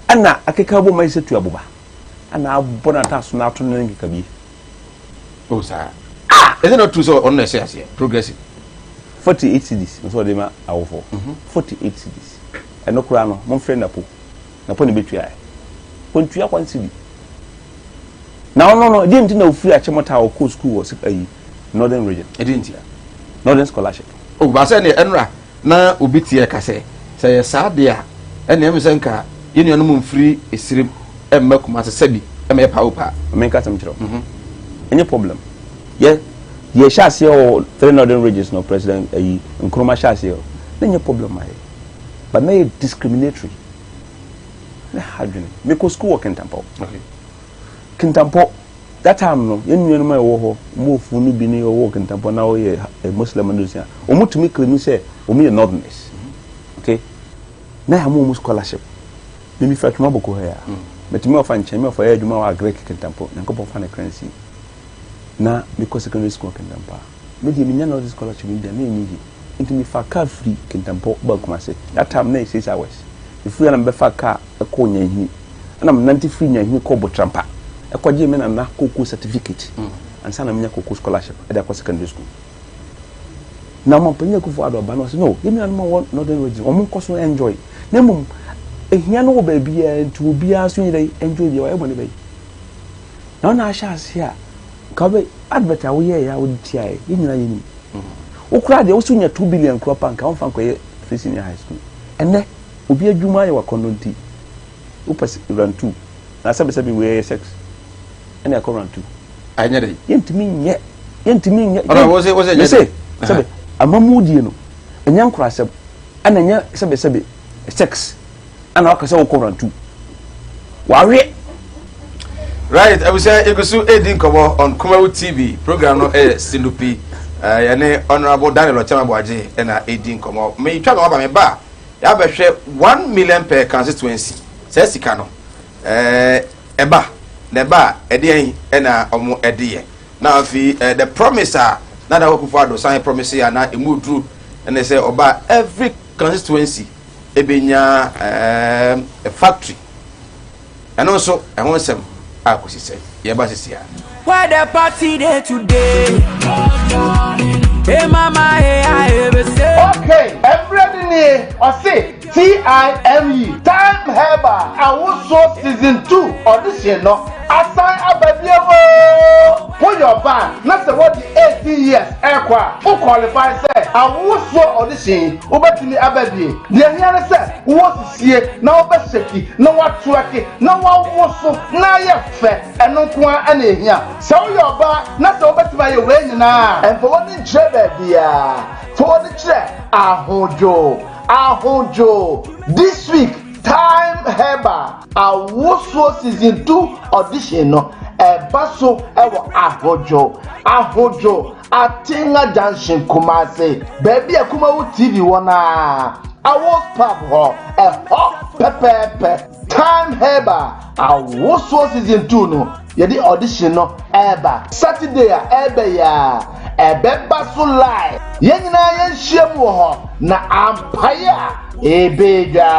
ɛna akeka bɔ ma yi sɛ tu aboba ɛna abɔ n'ata so n'ato ne nkeka bi. O saa. Ah, is it not true sɛ ɔno na ɛhyɛ aseɛ progressive? 48 cedis nso ɔde ma awofoɔ, 48 cedis. Ɛno koraa no, momfrɛ Napo, Napo ne bɛtua ɛ wɔntua 1 cedi na ɔno no deɛ nti na ofiri Akyemɔta a ɔkɔɔ school wɔ ayi Northern Region. Ɛdeɛ nti Northern scholarship. O baasa ne ɛnura na obi tie ka sɛ yɛ saa deɛ a, ɛnna ɛmu sɛ nka yɛn nuanom mfiri esirim ɛmma Kumase sɛbi ɛmɛ yɛ pawo paa. Menka sɛm kyerɛ wo, ɛnyɛ problem. Yɛ yɛhyɛ aseɛ wɔ three northern regions no, President ayi Nkrumah hyɛ aseɛ hɔ na nyɛ problem ayɛ, but na yɛ discriminatory ne ha dwene. Mekɔ school wɔ Kintampɔ. Kintampɔ that time no, yɛn nuanom a ɛwɔ hɔ mo ofu no bi ne ɔwɔ Kintampɔ na ɔyɛ Muslim no sua, wɔn tumi claim sɛ wɔn yɛ northerners. Okay, na yɛ ama wɔn scholarship. Mímí fira twema bɔkɔ ha yi a mɛtumi ɔfa nkyɛn mi ɔfa yɛ adwuma wɔ Agric Kintampɔ. Nyankopɔn fa ne kransi na mekɔ secondary school Kintampɔ a, me deɛ menya northern scholarship bi deɛ na ɛnyɛ yie, nti mefa car firi Kintampɔ ba Kumase. That time na yɛ 6 hours. Efiri na mebɛfa car ɛkɔ Nyanhini, ɛna menante firi Nyanhini kɔ Botrampa ɛkɔgye me nana koko certificate ansa na menya koko scholarship ɛde akɔ secondary school. Na ɔmampanyin Akufo Addo aba na ɔsɛ no, yɛn nuanom a wɔ Northern Region wɔn nkɔ so enjoy, na mmom ehia no wɔ baabiara, nti obiara so nyɛ dɛ enjoy bi a wɔyɛ bɔne bɛyi na ɔna ahyɛ ase a nka wobɛ advert a woyɛɛ yɛ a wode tia yɛ, yɛn nyinaa yɛnim wokora deɛ woso nya 2 billion korɔ pa nka womfa nkɔyɛ free senior high school. Ɛnɛ obi adwuma ayɛ wakɔnnɔ nti wopɛ round two na sɛbesɛbe wei yɛ sex ɛna ɛkɔ round two. Ɛnyɛ dɛ. Yɛntumi nyɛ, yɛntumi nyɛ. Ɔnà wọ́n sẹ́ nyɛ dɛ. Sɛbe amamu no ɛnyɛ nkorasɛm ɛna ɛnyɛ sɛbesɛbe sex ɛna waka sɛ wokɔ round two wawe. Right, abusua, egu so edi nkɔmɔ on Kumawu TV program no. Ɛyɛ Sinupi. Yɛne Honourable Daniel Ɔkyɛm Aboagye ɛna edi nkɔmɔ. Metwa na waba me ba yɛabɛhwɛ 1 million per constituency sɛ sika no ɛba na ɛba a, ɛdeɛn ɛna ɔmo ɛde yɛ? Na afei the promise a Nana Akufo Addo san promise a na emu duru ɛna sɛ ɔba, every constituency ebenya factory. Ɛno nso ɛho nsɛm a kɔsi sɛ yɛba sisi a. Where the party dey today? Hey mama, hey, I say. Okay, ɛmmerɛ ni nie, ɔse TIME, Time Herbal Awosoɔ season 2 audition no asan aba bio o. Woyɛ ɔbaa na sɛ wɔde 18 years ɛkɔ a, wo qualify sɛ awosoɔ audition yi wobɛtumi aba bie. Deɛ hia ne sɛ wowɔ sisie na wobɛhyɛki na woatorɛke na woawo so na ayɛ fɛ. Ɛno nko ara ɛna ehia. Sɛ woyɛ ɔbaa na sɛ wobɛtumi ayɛ wei nyinaa, ɛmfa w'ani nkyerɛ baabiara, fa w'ani kyerɛ Ahodwo. Ahodwo! This week, Time Herbal Awosoɔ Season 2 Audition no ɛba so wɔ Ahodwo, Ahodwo, Atenga Junction, Kumasi, baabi a Kumawu TV wɔ no ara, Awos Pub hɔ, ɛhɔ pɛpɛɛpɛ. Time Herbal Awosoɔ Season 2 no, yɛde audition no ɛreba Saturday a ɛreba yi ara, ɛbɛba so live. Yɛn nyinaa yɛnhyia mu wɔ hɔ na ampaeɛ a ɛbɛdwa.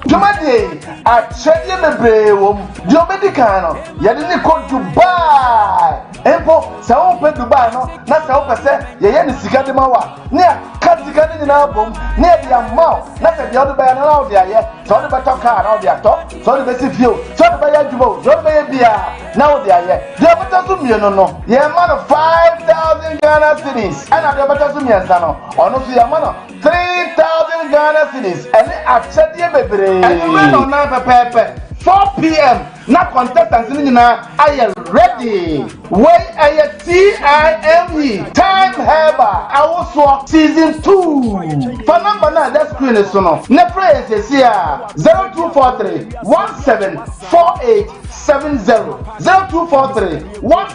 Dwumadie yi, akyɛdeɛ bebree wɔ mu. Deɛ ɔbɛdi kan no, yɛde no kɔ Dubai. Mpo sɛ wompɛ Dubai no na sɛ wopɛ sɛ yɛyɛ no sika de ma wo a, ne yɛaka sika no nyinaa bom na yɛde ama wo, na sɛ deɛ wode bɛyɛ no na wode ayɛ, sɛ wode bɛtɔ kaa na wode atɔ, sɛ wode bɛsi fie o, sɛ wode bɛyɛ adwuma o, deɛ wode bɛyɛ biara na wode ayɛ. Deɛ ɔbɛtɔ so mmienu no, yɛma no 5000 Ghana cedis, ɛna deɛ ɔbɛtɔ so mmiɛnsa no, ɔno nso yɛma no 3000 Ghana cedis, ɛne akyɛdeɛ bebree. Anwummerɛ nnɔnnan pɛpɛɛpɛ, 4pm, Na contestants no nyinaa ayɛ ready. Wei ɛyɛ TIME, Time Herbal awosoɔ season 2. Fa number no a ɛda screen no so no na frɛ yɛn seesei ara, 0243 17 48 70, 0243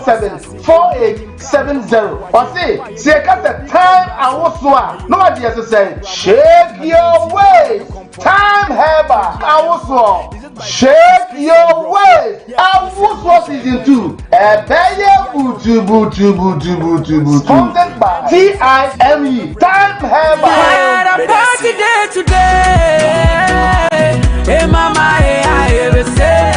17 48 70. Ɔse sɛ yɛka sɛ Time awosoɔ a na wagye yɛn so sɛn? Shake your waist, Time Herbal awosoɔ. Shake your waist Awosoɔ season 2 ɛbɛyɛ butubutubutubutubutu. Sponsored by TIME Time Herbal. Had a party day today. Hey mama, hey I ever say.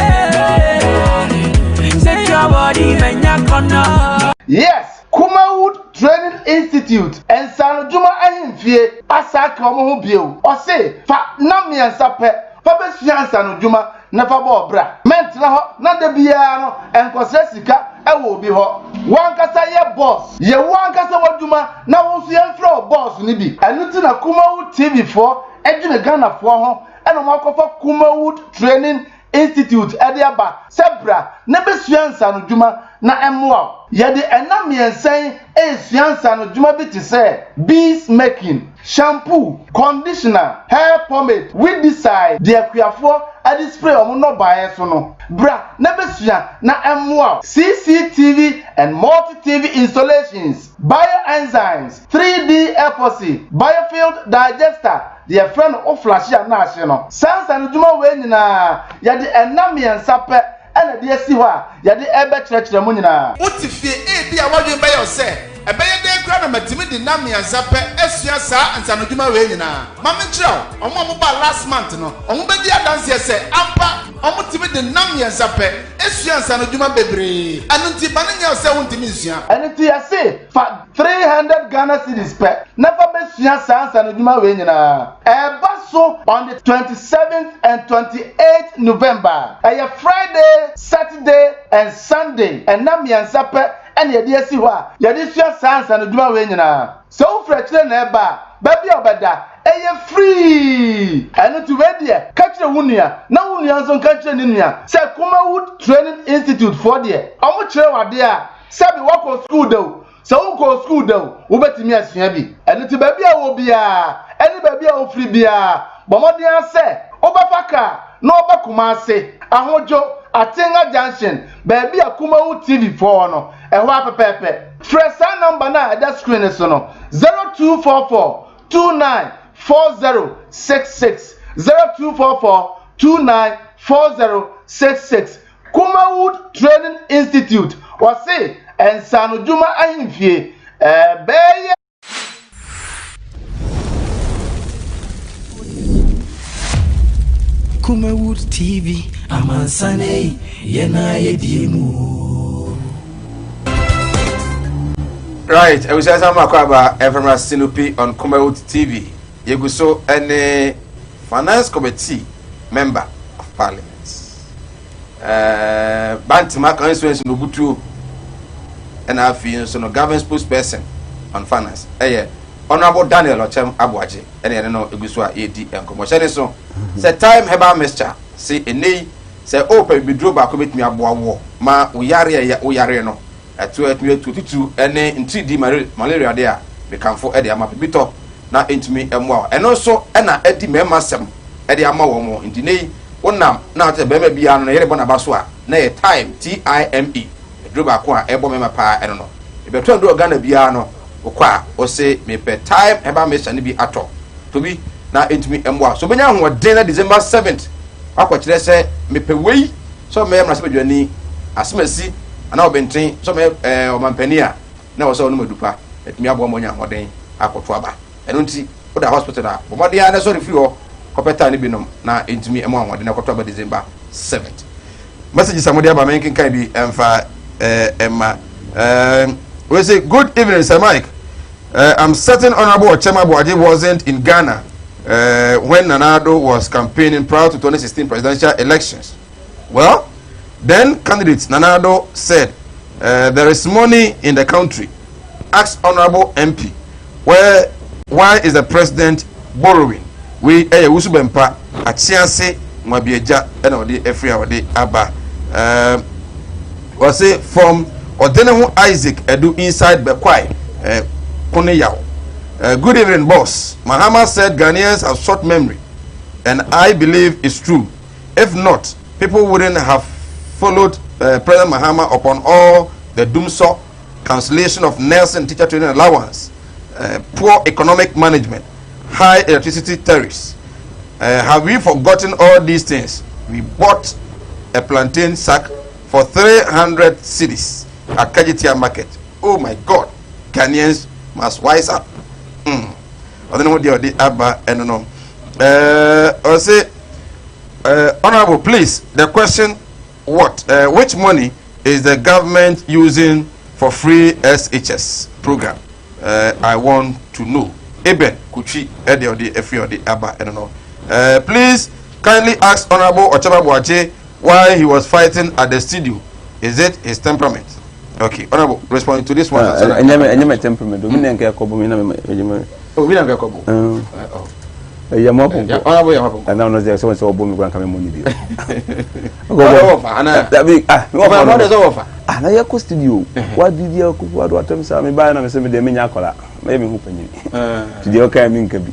Shake your body, man, ya corner. Yes, Kumawood Training Institute nsaanodwuma ahemfie asa aka wɔn ho bio. Ɔse fa nna mmiɛnsa pɛ fa bɛsua nsaanodwuma na fa bɔ ɔbra. Mɛntena hɔ na da biara no nkɔsrɛ sika wɔ obi hɔ. W'ankasa yɛ boss. Yɛ wo ankasa w'adwuma na wo nso yɛmfrɛ wo boss no bi. Ɛno nti na Kumawood TV foɔ dwene Ghanafoɔ ho na wɔakɔfa Kumawood Training Institute de aba sɛ bra na bɛsua nsaanodwuma na ɛmmoa wo. Yɛde nna mmiɛnsa yi resua nsaanodwuma bi te sɛ bees making, shampoo, conditioner, hair pomade, weedicide, deɛ akuafoɔ de spray wɔn nnɔbaeɛ so no. Bra na bɛsua na ɛmmoa wo. CCTV and multi-TV installations, bioenzymes, 3D epoxy, biofield digester, deɛ yɛfrɛ no wo flashe a na ahye no. Saa nsanodwuma wei nyinaa, yɛde nna mmiɛnsa pɛ na ɛde asi hɔ a yɛde rebɛkyerɛkyerɛ mo nyinaa. Wote fie, ebia w'adwene bɛyɛ wo sɛ, 'Ɛbɛyɛ dɛn koraa na matumi de nna mmiɛnsa pɛ asua saa nsanodwuma wei nyinaa? Ma menkyerɛ wo, wɔn a wɔbaa last month no, wɔbɛdi adanseɛ sɛ ampa wɔtumi de nna mmiɛnsa pɛ sua nsanodwuma bebree. Ɛno nti, ma no nyɛ wo sɛ wontumi nsua. Ɛno nti yɛse fa 300 Ghana cedis pɛ na fa bɛsua saa nsanodwuma wei nyinaa. Ɛreba so on the 27th and 28th November. Ɛyɛ Friday, Saturday and Sunday. Ɛnna mmiɛnsa pɛ na yɛde asi hɔ a yɛde sua saa nsanodwuma wei nyinaa. Sɛ wofiri akyire na ɛreba a, baabi a wobɛda, ɛyɛ free. Ɛno nti wei deɛ, ka kyerɛ wo nua na wo nua nso nka nkyerɛ ne nua sɛ Kumawood Training Institute foɔ deɛ, wɔkyerɛ wo adeɛ a, Sɛbi woakɔ sukuu da o, sɛ wonkɔɔ sukuu da o, wobɛtumi asua bi. Ɛno nti baabi a wowɔ biara ne baabi a wofiri biara, bɔ mmɔden ara sɛ wobɛfa kaa na woaba Kumasi, Ahodwo, Atenga Junction, baabi a Kumawu TV foɔ wɔ no, ɛhɔ ara pɛpɛɛpɛ. Frɛ saa nɔmba no a ɛda screen no so no, 0244 29 4066, 0244 29 4066. Kumawood Training Institute, wɔse nsaanodwuma ahemfie ɛbɛyɛ. Kumawood TV, amansan ei, yɛn a yɛdie mu o. Right, abusua san mako aba ɛfamra Sinopi on Kumawood TV. Yegu so ɛne Finance Committee member of Parliament. Ɛɛ Bantama constituency no obutuo ɛna afei nso no government spokesperson on finance ɛyɛ Honourable Daniel Ɔkyɛm Aboagye ɛna yɛne no egu so a yɛredi nkɔmmɔ hyɛ ne so sɛ time herbal mixture se ɛnɛ yi sɛ ɔɔpɛ bibiduro baako bɛtumi aboa woɔ ma wo yareɛ wo yareɛ no ɛto ɛtumi atu tutu ɛne ntiridi malaria deɛ a mekamfo ɛde ama bibitɔ. na ɛntumi mmoa wo. Ɛno nso na adi mmarima asɛm de ama wɔn. Nti nnɛ yi, wonam na wote sɛ barima biara no ne yere bɔ n'aba so a, na ɛyɛ Time, T-I-M-E, aduro baako a ɛbɔ mmarima paa ɛno no. Ebɛtɔ aduro wɔ Ghana biara no, wokɔ a, wose mepɛ Time Herbal Mixture no bi atɔ. Tɔ bi na ɛntumi mmoa wo. So wobɛnya ahoɔden na December 7th woakɔkyerɛ sɛ mepɛ wei sɛ ɔmmɛyɛ mmarahyɛbadwani, asemasi anaa ɔbɛnten sɛ ɔmmɛyɛ ɛɛ ɔmampanin a, na ɛwɔ sɛ ɔnom adupa atumi aboa ma wanya ahoɔden akɔto aba. Ɛno nti, woda hospital a, bɔ mmɔden ara na sɔre firi hɔ kɔpɛ taa no bi nom na ɛntumi mma wo ahoɔden na kɔto aba December 7th. Messages a mode aba menkenkan bi ɛmfa ɛma. We say good evening Sir Mike. I'm certain Honorable Ochema Boaje wasn't in Ghana when Nana Addo was campaigning prior to 2016 presidential elections. Well, then candidate Nana Addo said there is money in the country. Ask Honorable MP where why is the president borrowing? Wei ɛyɛ wusu bɛmpa akyease nwabiagya ɛna ɔde afiri a ɔde aba. Um, wɔse from ɔde ne ho Isaac Edu inside Bekwai uh, Kone Yaw. Good evening, boss. Mahama said Ghanaians have short memory, and I believe it's true. If not, people wouldn't have followed President Mahama upon all the dumsor, cancellation of nursing teacher training allowance, poor economic management, high electricity tariffs. Have we forgotten all these things? We bought a plantain sack for 300 cedis at Kejetia market. Oh my God, Ghanaians must wise up. Ɔde ne ho deɛ ɔde aba ɛno no. Ɔse, Honorable, please, the question what? Which money is the government using for free SHS program? I want to know. Eben Kuchi ɛde ɔde afiri ɔde aba ɛno no. Please kindly ask Honorable Ochema Boache why he was fighting at the studio. Is it his temperament? Okay, Honorable, respond to this one. Ɛnyɛ mɛ temperament. Obi na nka ɛkɔbɔ mi na mɛ ɛnyɛ mɛ. Obi na nka ɛkɔbɔ. Ɛyɛ mo apɔnkɔ. Honorable yɛ mo apɔnkɔ. Ɛna ɔno sɛ sɛ sɛ ɔbɔ mi kura nka mi mɔ ni bi. Ɔbɔ wɔfa ana. Dabi ah mi wɔfa no. Ɔbɔ wɔfa. Ah na yɛ kɔ studio. Wa di di akufo ado atam saa mi ba yɛ na mi sɛ mi deɛ mi nya akɔla. Mɛ yɛ mi hu panyin. Ti deɛ ɔka yɛ mi nka bi.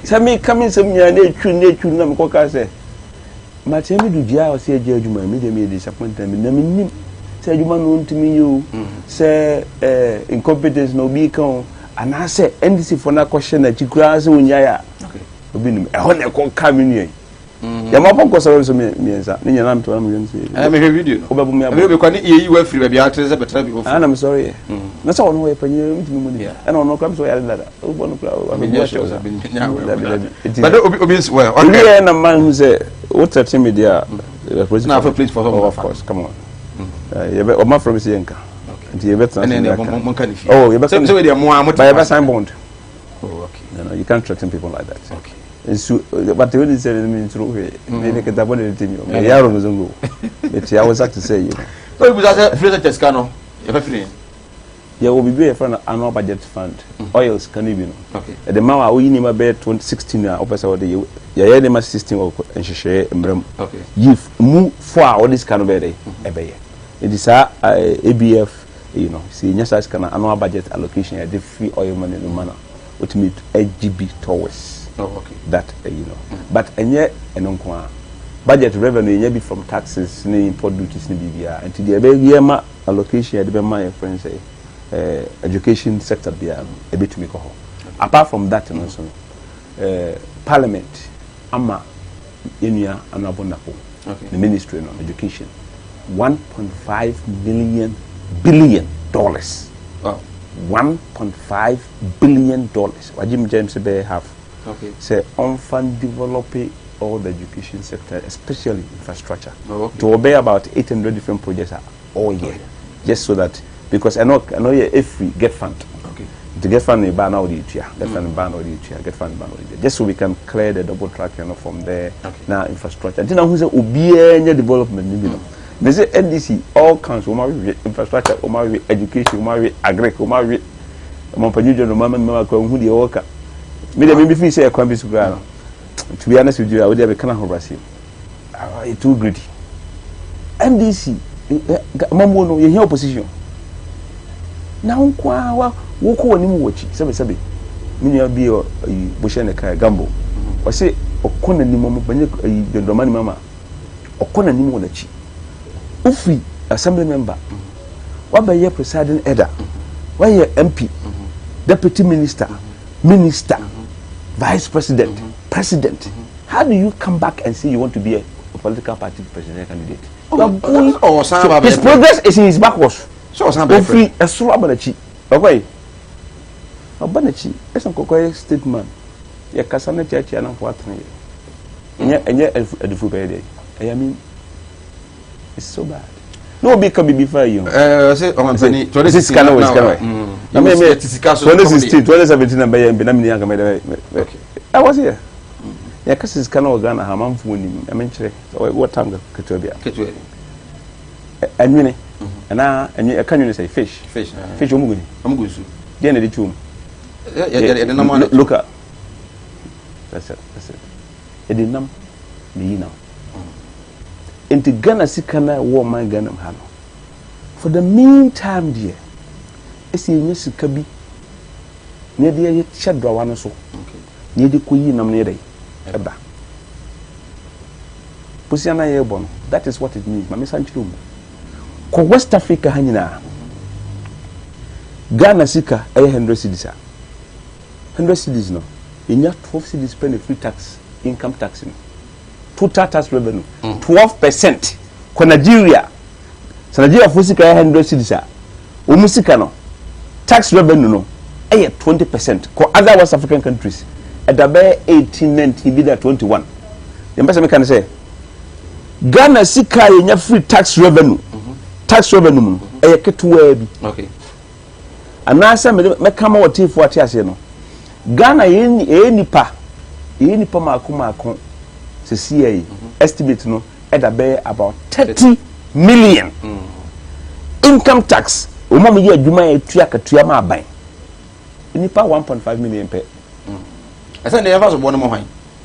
Sɛ mi ka mi nsɛm nyinaa ne etwi ne etwi na mi kɔ ka sɛ. Makyerɛ me do dua a ɔsɛ yɛgye adwuma me deɛ meyɛ disappointed me na menim sɛ adwuma no ntumi nyɛ o sɛ eh, incompetence na obi ka o anaasɛ NDC foɔ no akɔhyɛ n'akyi koraa sɛ ɔnyae a obi nim ɛhɔ na ɛkɔ ka me nua yi yɛma pɔnkɔ sɛ nso mmiɛnsa ne nyinaa metɔ na mehwɛ no sɛ ɛɛ mehwɛ video no wobɛbɔ me abɔ ɛbi kɔ ne yɛyi wo afiri baabi a wote sɛ bɛtena bi foforɔ ana mesɔre yɛ na sɛ ɔno ɔyɛ panyin metumi mu ne ɛna ɔno kora mesɛ ɔyare dada wobɔ no kora ɔbɛbu ahyɛ wo sa But obi obi nso well okay. Obi na man hu sɛ wo threaten me deɛ a. Na afɔ police for oh, of course come on. Yɛbɛ ɔma fura mi si yɛn nka. Nti yɛbɛ tena se yɛn ka. Mo nka ne fie. Oh yɛbɛ sɛ sɛ deɛ mo a mo te. But yɛbɛ sign bond. Oh okay. No no you can't threaten people like that. Okay. Nsu but o ni sɛ mi nsoro hwee. Mi ne kita bɔ ne ti mi o. Mi yɛ arɔ mi zongo. Mi ti awusa ti sɛ yi no. So ibusa sɛ free sɛ sika no yɛfɛ firi. Yɛwɔ biribi a yɛfrɛ no annual budget fund, oil sika no bi no. Yɛde ma wo a, woyi nneɛma bɛyɛ 2016 a wopɛ sɛ wode yɛ. Yɛyɛ nneɛma 16 wɔ nhyehyɛeɛ mmara mu. Yi mu four a wode sika no bɛyɛ dɛ? Ɛbɛyɛ. Nti saa ABF yi no, sɛ yɛnya saa sika no, annual budget allocation a yɛde firi oil money no ma no a, wotumi gye bi towards that yi no. But ɛnyɛ ɛno nko ara. Budget revenue yɛnya bi from taxes ne import duties ne biribiara. Nti deɛ ɛbɛyɛ ma allocation a yɛde bɛma yɛfrɛ no sɛ eh, education sector biara no ɛbɛtumi kɔ hɔ apart from that no nso no eh, parliament ama yɛnua Honourable Napo okay. the ministry no education 1.5 million billion dollars wow. 1.5 billion dollars wagye mu gyɛm sɛ bɛyɛ half okay. sɛ ɔmfa develop all the education sector especially infrastructure oh, okay. to obey about 800 different projects all year just so that because ɛno ɛno yɛ efiri GETFund okay nti GETFund ne ba na ɔde etua GETFund ba na ɔde etua GETFund ba na ɔde etua just so we can clear the double track you know, from there okay. na infrastructure nti na ho sɛ obiara nyɛ development ni bi no mɛ sɛ NDC all council wɔn ahwehwɛ infrastructure wɔn ahwehwɛ education wɔn ahwehwɛ agric wɔn ahwehwɛ wɔn mpanyin dwa no wɔn amamma akɔ ohun deɛ wɔka mi deɛ mi mi fi sɛ ɛkwan bi so koraa no to be honest with you a wo deɛ mi kana ahobrɛase ayɛ too greedy ndc mamuo no yɛhia opposition na wo nko ara wa wokɔ w'anim wɔ akyi sɛbesɛbe Me nua bi wɔ ayi bohyɛ ne kan Gambo. Ɔse ɔkɔ n'anim ɔmo bɛnyɛ ayi dɔndɔnma ne mama. Ɔkɔ n'anim wɔ n'akyi. Ofiri assembly member. Wabɛyɛ presiding elder. Wayɛ MP, deputy minister, minister, vice president, president. How do you come back and say you want to be a political party presidential candidate? You are going. Oh, so his progress is in his backwards. So ɔsan bɛyɛ Ofiri ɛsoro aba n'akyi. Ɔkɔ yi. Ɔba n'akyi. Ɛsɛn kɔkɔ yɛ statement. Yɛ kasa ne kyerɛkyerɛ na nfo atene yɛ. Ɛnyɛ ɛnyɛ ɛdifo bɛyɛ dɛ. Ɛyɛ mi. It's so bad. Na obi ka bibi fa yi ho. Ɛɛ ɔsɛ ɔmampanin 2016 sika na wɔ sika na. Na mi mi 2016 2017 na bɛyɛ mbi na mi ni anka mɛ dɛ mɛ. Ɛwɔ se yɛ. Yɛ kasa sika na wɔ Ghana ha amanfo nim. Ɛmɛ nkyerɛ. Wɔ tam ketewa bi a. Ketewa bi. Ɛnwene. Ɛna ɛnwene ɛka nwene sɛ fish. Fish. Fish wɔn gu ni. Wɔn gu nsu. Deɛ na ɛde tu wɔn. Yɛ yɛ nam ana. Local. That's it. That's it. Yɛde nam na eyi nam. Nti Ghana sika na ɛwɔ ɔman Ghana mu ha no. For the meantime deɛ, ɛsɛ yɛnya sika bi na yɛde yɛ hyɛ drawa no so. Na yɛde kɔ yi nam no yɛ dɛ ɛba. Bosia na yɛrebɔ no, that is what it means. Maame san kyerɛ mu. Kɔ West Africa ha nyinaa. Ghana sika ɛyɛ 100 cedis a. 100 cedis no, yɛnya 12 cedis pɛ na free tax, income tax no. Total tax revenue, 12%. Kɔ Nigeria. Sɛ Nigeria fo sika yɛ 100 cedis a, wɔn sika no, tax revenue no ɛyɛ 20%. Kɔ other West African countries, ɛda bɛyɛ 18, 19, bi da 21. Yɛn pɛ sɛ meka ne sɛ, Ghana sika a yɛnya free tax revenue, tax revenue mu no, ɛyɛ ketewaa bi. Anaasɛ mede mɛka ma wɔteefoɔ ate aseɛ no, Ghana yɛyɛ nipa, yɛyɛ nipa maako maako sɛsi yɛ yi, estimate no ɛda bɛyɛ about 30 million. Income tax, wɔn a wɔyɛ adwuma yɛ tua katua ma aban, nipa 1.5 million pɛ. Ɛsɛ deɛ yɛfa so bɔ no mo hwan.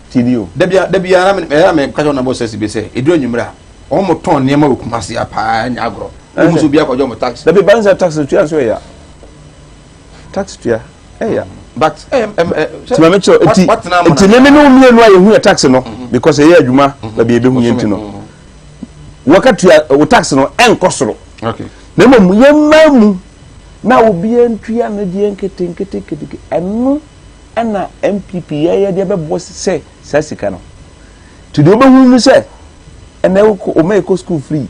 Tini o. Dabia dabia na me ɛyɛ me kakyɛ na bɔ sɛsi bi sɛ eduru anwummerɛ a wɔn mo tɔn nneɛma wɔ Kumasi a paa nya agorɔ. Wɔn mo so bi akɔgye wɔn tax. Dabi ban sɛ tax tua nso ɛya. Tax tua ɛya. But ɛɛ ɛɛ. Tí maame kyerɛ eti eti mímí ne mmienu a yɛhu yɛ tax no because ɛyɛ adwuma baabi ebi hu yɛn ti no. Wɔka tua wɔ tax no ɛnkɔ soro. Na mmom yɛn mmaa mu na obiara ntua ne deɛ nkete nkete nkete ɛno ɛna NPP yɛyɛ deɛ bɛbɔ sɛ saa sika no. Nti deɛ wobɛhu no sɛ ɛnɛ wokɔ ɔma ɛkɔ school free,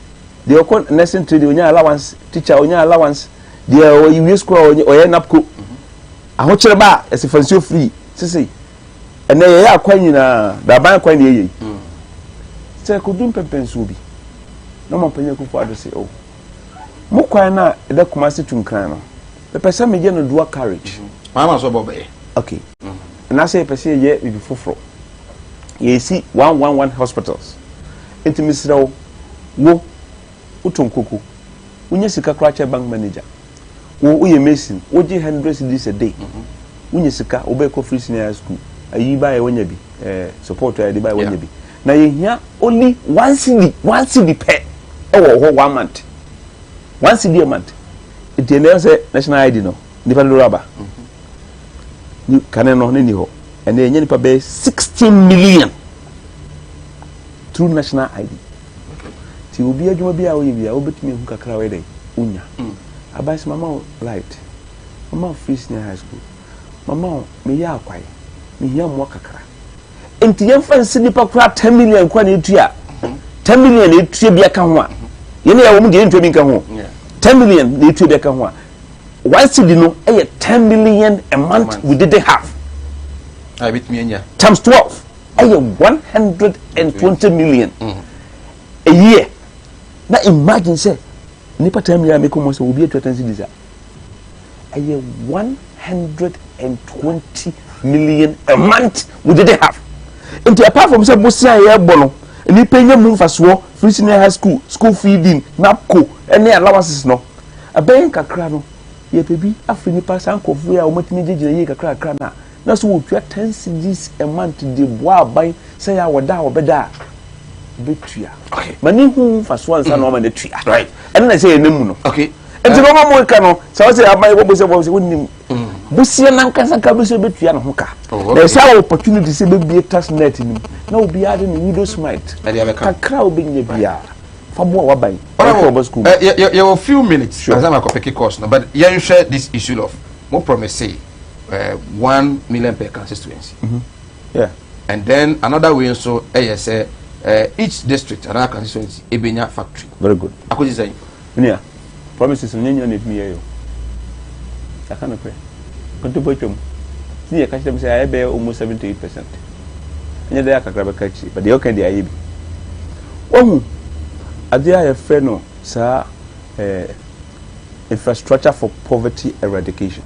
deɛ ɔkɔ nursing training onya allowance, teacher onya allowance, deɛ ɔwie school a ɔyɛ NABCO, ahokyere ba a ɛsɛ fa nsuo free sisi. Ɛnɛ yɛyɛ akwan nyinaa, daban akwan na yɛyɛ yi. Sɛ kodu mpɛmpɛnsoɔ bi na ɔma mpanyin Akufo Addo sɛ, oh, mo kwan no a ɛda Kumasi to Nkran no, mepɛ sɛ meyɛ no dual carriage. Maama so bɔ bɛyɛ. Okay. Anaasɛ yɛpɛ sɛ yɛyɛ biribi foforɔ. Yɛsi 111 hospitals. Nti mesrɛ wo, wo wotɔn koko, wonya sika koraa kyɛ bank manager. Wo woyɛ mason, wogye 100 cedis a day. Wonya sika, wobɛkɔ free senior high school. Ayi ba yɛ wonya bi, support a yɛde ba yɛ wonya bi. Na yɛhia only 1 cedi, 1 cedi pɛ ɛwɔ hɔ one month. 1 cedi a month. Nti ɛnɛ sɛ national ID no, nipa dodoɔ aba. Kane no ne ni hɔ. Ɛnɛ yɛnya nipa bɛyɛ 16 million through national ID. Ti obi adwuma bi a woyɛ bi a wobɛtumi ehu kakra a wɔyɛ dɛ wonya. Aban sɛ mama wo light, mama wo free senior high school, mama wo meyɛ akwae, mehia mmoa kakra. Nti yɛmfa nsi nipa koraa 10 million koraa na etua. 10 million na etua bi aka ho a. Yɛn yɛ wɔn deɛ yɛntua bi nka ho. 10 million na etua bi aka ho a. 1 cedi no ɛyɛ 10 million a month we didn't have. A ebitumi anya. Times 12 ɛyɛ 120 million a year. Na imagine sɛ nipa 10 million a mekɔ mu sɛ obi atua 10 cedis a ɛyɛ 120 million a month we didn't have. Nti apart from sɛ bosia a yɛrebɔ no nipa nya mu mfasoɔ, free senior high school, school feeding, NABCO ɛne allowances no, ɛbɛyɛ nkakra no yɛpɛ bi afiri nipa saa nkurɔfoɔ yi a wɔmatumi gyinagyina yie kakra kakra na so wɔtua 10 cedis a month de boa aban sɛ yɛ a wɔda a wɔbɛda a bɛtua ma ne hu mfasoɔ ansa na ɔma no atua. Ɛno na sɛ yɛnam mu no. Nti na ɔma mo ka no sɛ wɔsɛ aban bɔbɔ sɛ bɔbɔ sɛ wonim. Bosia nankasa nka bi sɛ obetua ne ho ka. Oh, Na ɛsɛ awɔ opportunity sɛ ebebie tax net no mu na obiara de ne widow's mite kakra a obenya biara fa boa w'aban. Ɛkɔ ɔba school mu. Eh, yɛwɔ few minutes ansa na akɔpeke course no, but yɛnhwɛ this issue of mo promise 1 million per constituency. Yeah. And then another way nso ɛyɛ sɛ each district another constituency ebenya factory. Very good. Akosi sɛn? Nua, promises no nyɛ nyina na ɛtumi yɛ yɛ o. Yɛaka nokorɛ. Nkontompo atwam. Nti na yɛka kyerɛ m sɛ ayɛ bɛyɛ almost 78%. Ɛnyɛ dɛ akakra bɛka akyire, but deɛ ɔka deɛ ayɛ bi. Wahu adeɛ a yɛfrɛ no saa infrastructure for poverty eradication.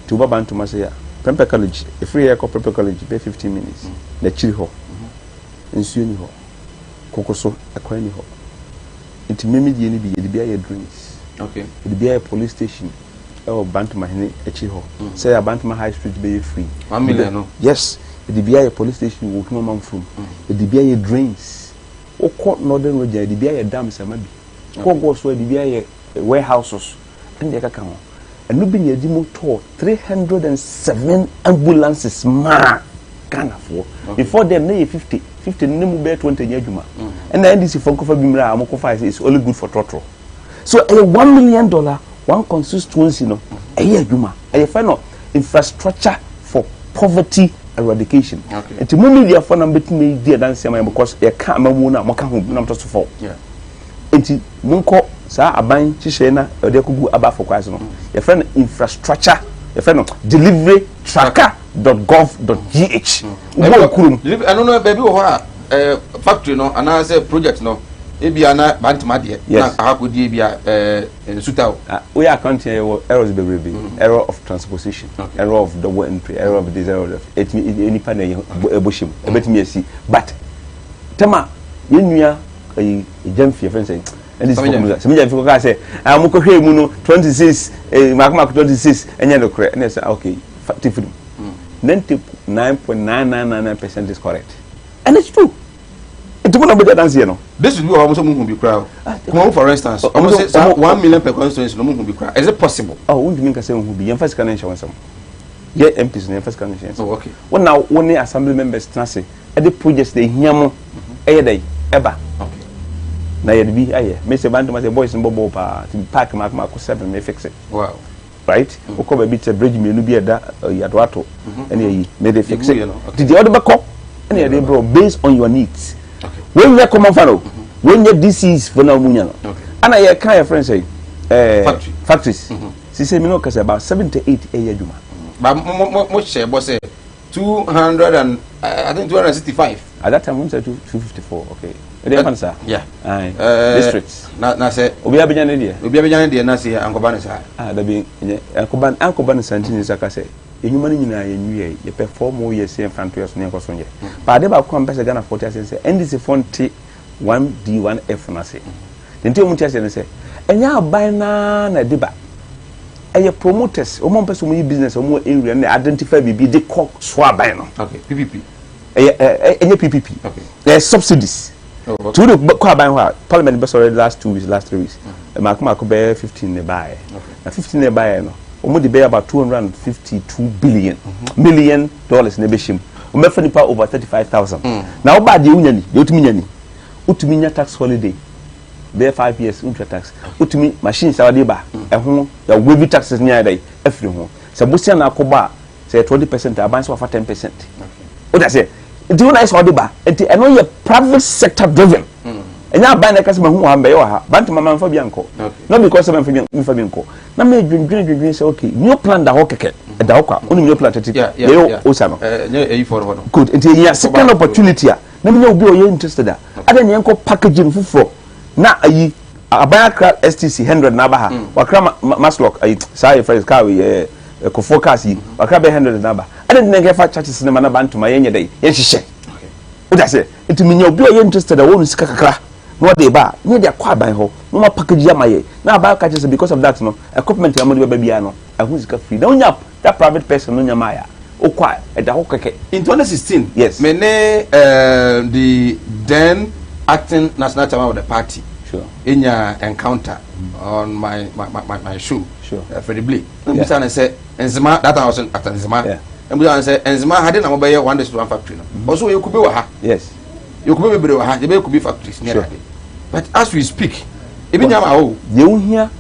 Nti woba Bantoma sɛ a, Prempeh College, ɛfiri yɛ kɔ Prempeh College bɛyɛ 15 minutes. N'akyiri hɔ, nsuo ni hɔ, koko so, ɛkwan ni hɔ. Nti meme deɛ no bi, yɛde bi ayɛ drains. Yɛde bi ayɛ police station ɛwɔ Bantama hene akyi hɔ. Sɛ yɛ Bantama High Street bɛyɛ free. 1 million no. Yes, yɛde bi ayɛ police station wɔ Otuma Manfrom. Yɛde bi ayɛ drains. Wokɔ Northern Region, yɛde bi ayɛ dams ama bi. Kɔ Goaso, yɛde bi ayɛ warehouses. Ɛne deɛ ɛkeka ho. Ɛno bi na yɛde mu tɔɔ 307 ambulances maa Ghanafoɔ. Before then, na yɛ 50. 50 no ne mu bɛyɛ 20 nyɛ adwuma. Ɛna NDC foɔ nkɔfa bi mmerɛ a wɔkɔfa sɛ it's only good for trɔtrɔ. So ɛyɛ $1 million one constituency no ɛyɛ adwuma. Ɛyɛ fɛ no infrastructure for poverty eradication. Nti mo media foɔ na mbɛtumi di adanseɛ ama yɛn because yɛka amamuo no a moka ho na motɔ so fɔ. Nti monkɔ saa aban hyehyɛ na ɛde akɔgu aba afɔ kwan so no, yɛfrɛ no infrastructure, yɛfrɛ no delivery tracker dot gov dot gh. Wobɔ kurom. Ɛno no, baabi wɔ hɔ a factory no anaasɛ project no ebi ana Bantama deɛ na akɔdi ebi a Nsuta o. Woyɛ accounting a, yɛwɔ errors bebrebe: error of transposition, error of double entry, error of this, error of that. Ɛtumi nipa na ɛyɛ ɛbɔ hyɛ mu, ɛbɛtumi asi, but tɛma yɛn nua ɛyi Gyamfi, yɛfrɛ no sɛ ɛne Sami Gyamfi. Sami Gyamfi kɔkaa sɛ ah, mokɔhwɛ mu no 26 mako mako 26 ɛnyɛ nokorɛ, ɛne sɛ okay, fa tifiri mu 99.9999% is correct and it's true. Nti mo na mo bɛdi adanseɛ no. District bi wɔ hɔ a wɔn nso mo hu bi koraa o. Kumawu for instance, wɔn sɛ saa 1 million per constituency no, mo hu bi koraa. Is it possible? Oh, wontumi nka sɛ nhu bi. Yɛmfa sika no nhyɛ wo nsɛm. Yɛ MPs no, yɛmfa sika no nhyɛ nsɛm. Oh, okay. Wo na wo ne assembly members tena ase ɛde projects na ehia mo ɛyɛ dɛ ɛba na yɛde bi ayɛ. Me sɛ Bantama sɛ boys no bɔ bɔɔl paa ti park mako mako seven me fix it. Right, wokɔ baabi te sɛ bridge mmienu bi a ɛda Adoato ɛne ayi me de fix it. Nti deɛ ɔde bɛkɔ ɛne yɛde brɛ based on your needs. Wɔnyɛ common fund o, wɔnyɛ DCs fo na wɔn nya no. Ana yɛka yɛ friend sɛ factories sise mi na ɔkasa about 78 ɛyɛ adwuma. Ba mo hyɛ bɔ sɛ two hundred and I think 265. At that time wɔn sɛ 254, okay, ɛdi ɛfa no saa. Yeah. Aye. Districts. Na sɛ. Obiara bɛnya ne deɛ. Obiara bɛnya ne deɛ na sɛ ankɔba ne saa. Ah, dabi, nyɛ ankɔba ne saa. Nti ne nsa ka sɛ enyuma no nyinaa yɛn nwie, yɛpɛ 4 more years yɛn fa ntoyɛ so ne yɛn kɔ so nyɛ. Baade baako a mpɛ sɛ Ghana foɔ te ase sɛ NDC foɔ nte one D one F no ase. Nti wɔn te ase ne sɛ ɛnyɛ aban naa na ɛde ba, ɛyɛ promoters wɔn a wɔpɛ sɛ wɔn yi business wɔn wɔ area no na identify biribi de kɔ so aban no. Okay, PPP. Ɛyɛ ɛ ɛnyɛ PPP, ɛyɛ subsidies. Tí o de kɔ aban hɔ a, parliament bɛ sɔrɔ last 2 weeks, last 3 weeks, mako mako bɛyɛ 15 ne baayɛ. Na 15 ne baayɛ no, wɔn de bɛyɛ about 252 billion million dollars na ɛbɛhyɛ mu. Wɔn bɛfɛ nipa over 35,000. Na ɔbaa deɛ wonya ni deɛ wotumi nya ni, wotumi nya tax holiday bɛyɛ 5 years, wotwa tax, wotumi machine sáwọ́ de ba ɛho yɛ waive taxes ní ayɛ dɛ ɛfiri ho. Sɛ bosia na akɔbɔ a, sɛ yɛ 20%, aban sɛ wafa 10%. O da sɛ nti wɔn ayɛ sɛ ɔde ba, nti ɛno yɛ private sector driven. Ɛnyɛ aban na ɛka sɛ ma hu wɔ ha mbɛyɛ wɔ ha. Bantama ma nfa bi ankɔ, not because sɛ ma nfa bi nkɔ na mɛ dwendwene dwendwene sɛ okay, new plan da hɔ kɛkɛ, ɛda hɔ kwa. Onim new plan tete yɛyɛ osa no. Good, nti yɛnya second opportunity a na menya obi a ɔyɛ interested a ada ne yɛnkɔ packaging foforɔ na ayi aban akra STC 100 na aba ha. Wakra MASLOC ayi saa yɛ fɛ car yɛ ɛkɔfoɔ cars yi, wakra bɛ 100 na aba ada ne yɛnkɛfa churches ne ma na ba ntoma yɛnyɛ dɛ yɛnhyehyɛ. O da sɛ nti menya obi a ɔyɛ interested a wɔn sika kakra na ɔde ba a ne yɛde akɔ aban hɔ na wɔn package ama yɛ na aban ka kyerɛ sɛ because of that no, equipment a wɔde bɛba biara no ɛho sika free na wonya that private person no nya maa ya okɔ a ɛda hɔ kɛkɛ. In 2016. Yes. Me ne the then acting national chairman of the party. Enya encounter on my my my my show. Sure. Freddie Blay. Mbisa ne sɛ Nzema that time I was at Nzema. Yeah. Mbisa ne sɛ Nzema ha de na mobɛyɛ one district one factory no. Ɔso yɛ kube wɔ ha. Yes. Yɛ kube bebree wɔ ha. Yɛbɛyɛ kube factories ne ade. But as we speak, ebi nya ma o. Deɛ ohia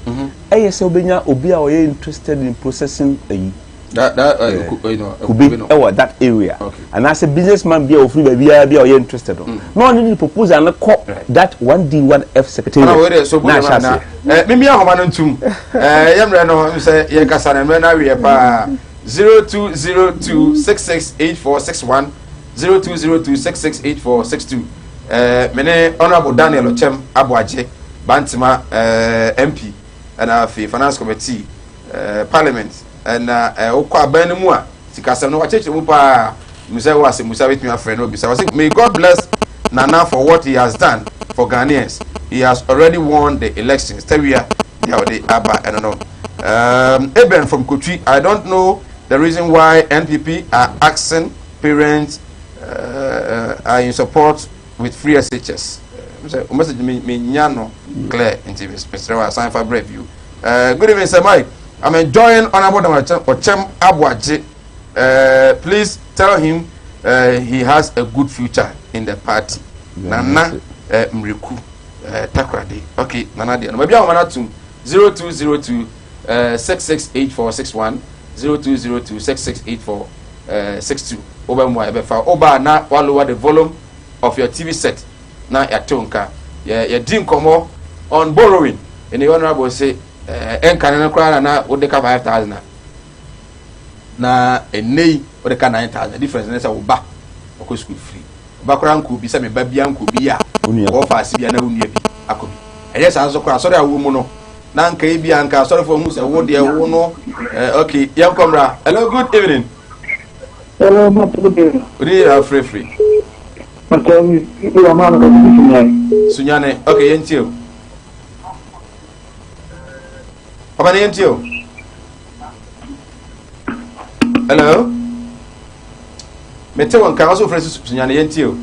ɛyɛ sɛ wobɛnya obi a ɔyɛ interested in processing ayi. That that you know, kube ɛwɔ that area. Okay. Anaasɛ businessman bi a ofiri baabiara bi a ɔyɛ interested no. Na ɔne ne proposal no kɔ that one D one F secretariat. Ana wei de so na ahyɛ aseɛ. Eh, mimi ahoma no ntum. Eh, yɛ mmerɛ no sɛ yɛ kasa no mmerɛ no awie paa. 0202668461 0202668462. Eh, me ne Honorable Daniel Okyem Aboagye Bantama eh, MP ɛna afei Finance Committee eh, Parliament ɛna eh, wokɔ aban no mu a sikasɛm no wakyerɛkyerɛ mu paa mu sɛ wɔ asɛmmusa bɛtumi afrɛ no obisa wɔsɛ may God bless Nana for what he has done for Ghanaians. He has already won the elections. Tawia deɛ ɔde aba ɛno no. Eben from Kotwi, I don't know the reason why NPP are asking parents are in support with free SHS. Sɛ message me me nya no clear nti mesrɛ wa asan fa brɛ view. Good evening, Sir Mike. I'm enjoying Honorable Ochem Aboagye. Please tell him he has a good future in the party. Nana Mriku Takrade. Okay, Nana deɛ no. Baabi a wɔn atum 0202 668461 0202 6684 62. Woba mu a yɛbɛfa. Woba na wa lower the volume of your TV set na yɛatew nka. Yɛ yɛdi nkɔmmɔ on borrowing. Ɛne honorable se ɛnka no koraa na na wode ka 5000 a na ɛnɛ yi wode ka 9000. Difference ne sɛ wo ba ɔkɔ school free. Wo ba koraa nkɔ bi sɛ me ba bia nkɔ bi a wɔfa ase bia na wo nua bi akɔ bi. Ɛnyɛ saa nso koraa asɔre a wo mu no na nka ebi a nka asɔrefoɔ hu sɛ wo deɛ wo no okay yɛnkɔ mmra. Hello, good evening. Hello, ma good evening. Odi yɛ afirifiri. Sunyane, okay yɛntie o. Papa ne yɛntie o. Hello. Mete wo nka, wo so frɛ Sunyane yɛntie o.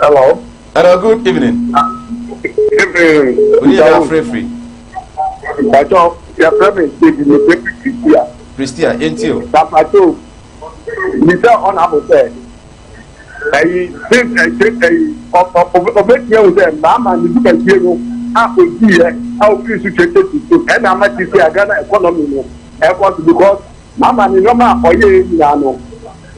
Hello. Hello, good evening. Evening. Odi yɛ afirifiri. Bàtɔ, yɛfrɛ mi David Mefre Christia. Christia, yɛntie o. Bàtɔ, mi sɛ ɔna abo sɛ ɛyi ɛyi ɛyi ɔbɛtia wo sɛ mmarima ne dwumadie no a odiiɛ a ofiri so twɛtwɛ ti so ɛna ama ti sɛ Ghana economy no ɛkɔ so because mama ne nneɛma a ɔyɛ nyinaa no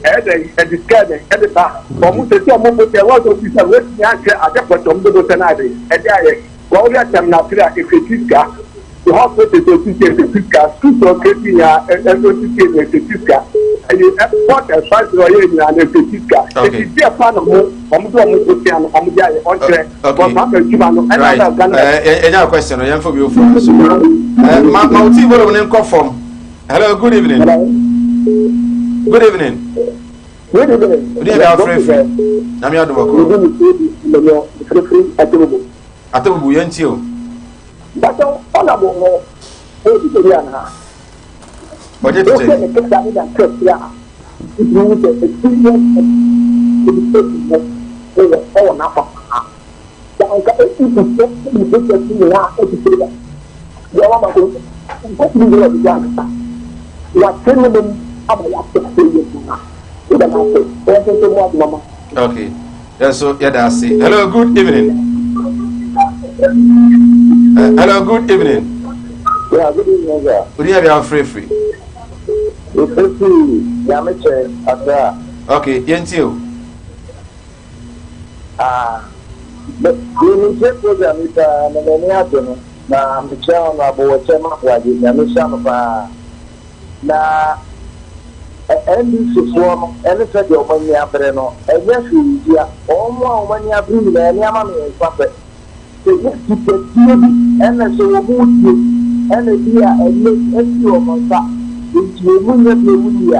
ɛyɛ dɛ ɛde sika dɛ ɛde ba wɔn sɛ sɛ wɔn bɔ sɛ wɔn sɛ obi sɛ wɔatumi ahwɛ ade pɔtɔ wɔn de bɔ sɛ n'ade ɛde ayɛ wɔn yɛ tɛm n'afere a efeti sika the hospital sɛ osisi efeti sika school sɛ ɔkɛti nyinaa ɛsɛ osisi efeti sika ɛyɛ ɛpɔt ɛfa sɛ ɔyɛ nyinaa na efeti sika eti di ɛfa na mo wɔn de wɔn ko tia no wɔn de ayɛ ɔnkyerɛ wɔn fa ma adwuma no ɛna ɛna Ghana. Ɛnya question no yɛn fɔ bi ofura so ma ma o ti volume ne nkɔ fam. Hello, good evening. Hello. Good evening. Good evening. Odi yɛ afirifiri. Nyame adum ɔkɔ. Atebubu yɛn ti o. Bàtà ọ̀nà bò wọ ojú tẹ̀lé àná. Ɔgye tètè. Ó fẹ́ ní kẹta ní ìdàkẹ́ sí a. Ìdúró wù sẹ experience education mọ ɛwɔ ɛwɔ n'afa paa. Nka esi ti sɛ ɛdi ɛdi nyinaa ɛdi tẹ̀lé a. Yɛ wọ́n ma ko nkɔtumi yɛ ɔdi ankasa. Wàtí ne mu ama yà ase yɛ nyinaa. Ìdá náà sɛ ɛyɛ nso mu adumama. Okay. Yes, so yeah, that's it. Hello, good evening. Hello, good evening. Yeah, good evening, sir. Odi yɛ bi afirifiri. Efiri Nyamekyɛ Accra. Okay, yɛn ti o. Ah, me me tie program yi paa na m'ani agye no na mekyia ɔno abɔwɔkyɛ ma Aboagye Nyame hyira no paa na NDC foɔ no ɛne sɛdeɛ wɔn ani abere no ɛnyɛ hwee ntia wɔn a wɔn ani abere nyinaa nneɛma mmiɛnsa pɛ sɛ yɛ sikadie bi ɛna sɛ wɔn die ɛna bi a ɛnɛ ɛfi wɔn nsa nti wɔn nyɛ bi wɔn ni a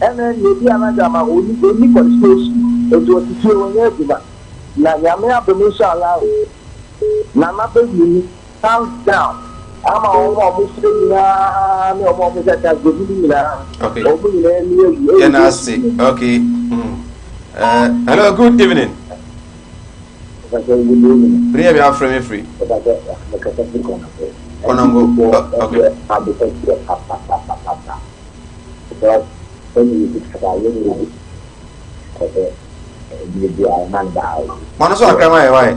ɛna ɛna ebi anagyama oni oni qualification nti wɔte fie wɔn nyɛ adwuma na Nyame adom inshallah Nana bɛwini hands down ama wɔn a wɔn fɛ nyinaa ne wɔn a wɔn hyɛ tasgobi no nyinaa wɔn nyinaa ni awu. Yɛn ase okay. Hello, good evening. Bere yɛ bi afrɛ me firi. Kɔnɔngo. Okay. Mano so akra ma yɛ wae.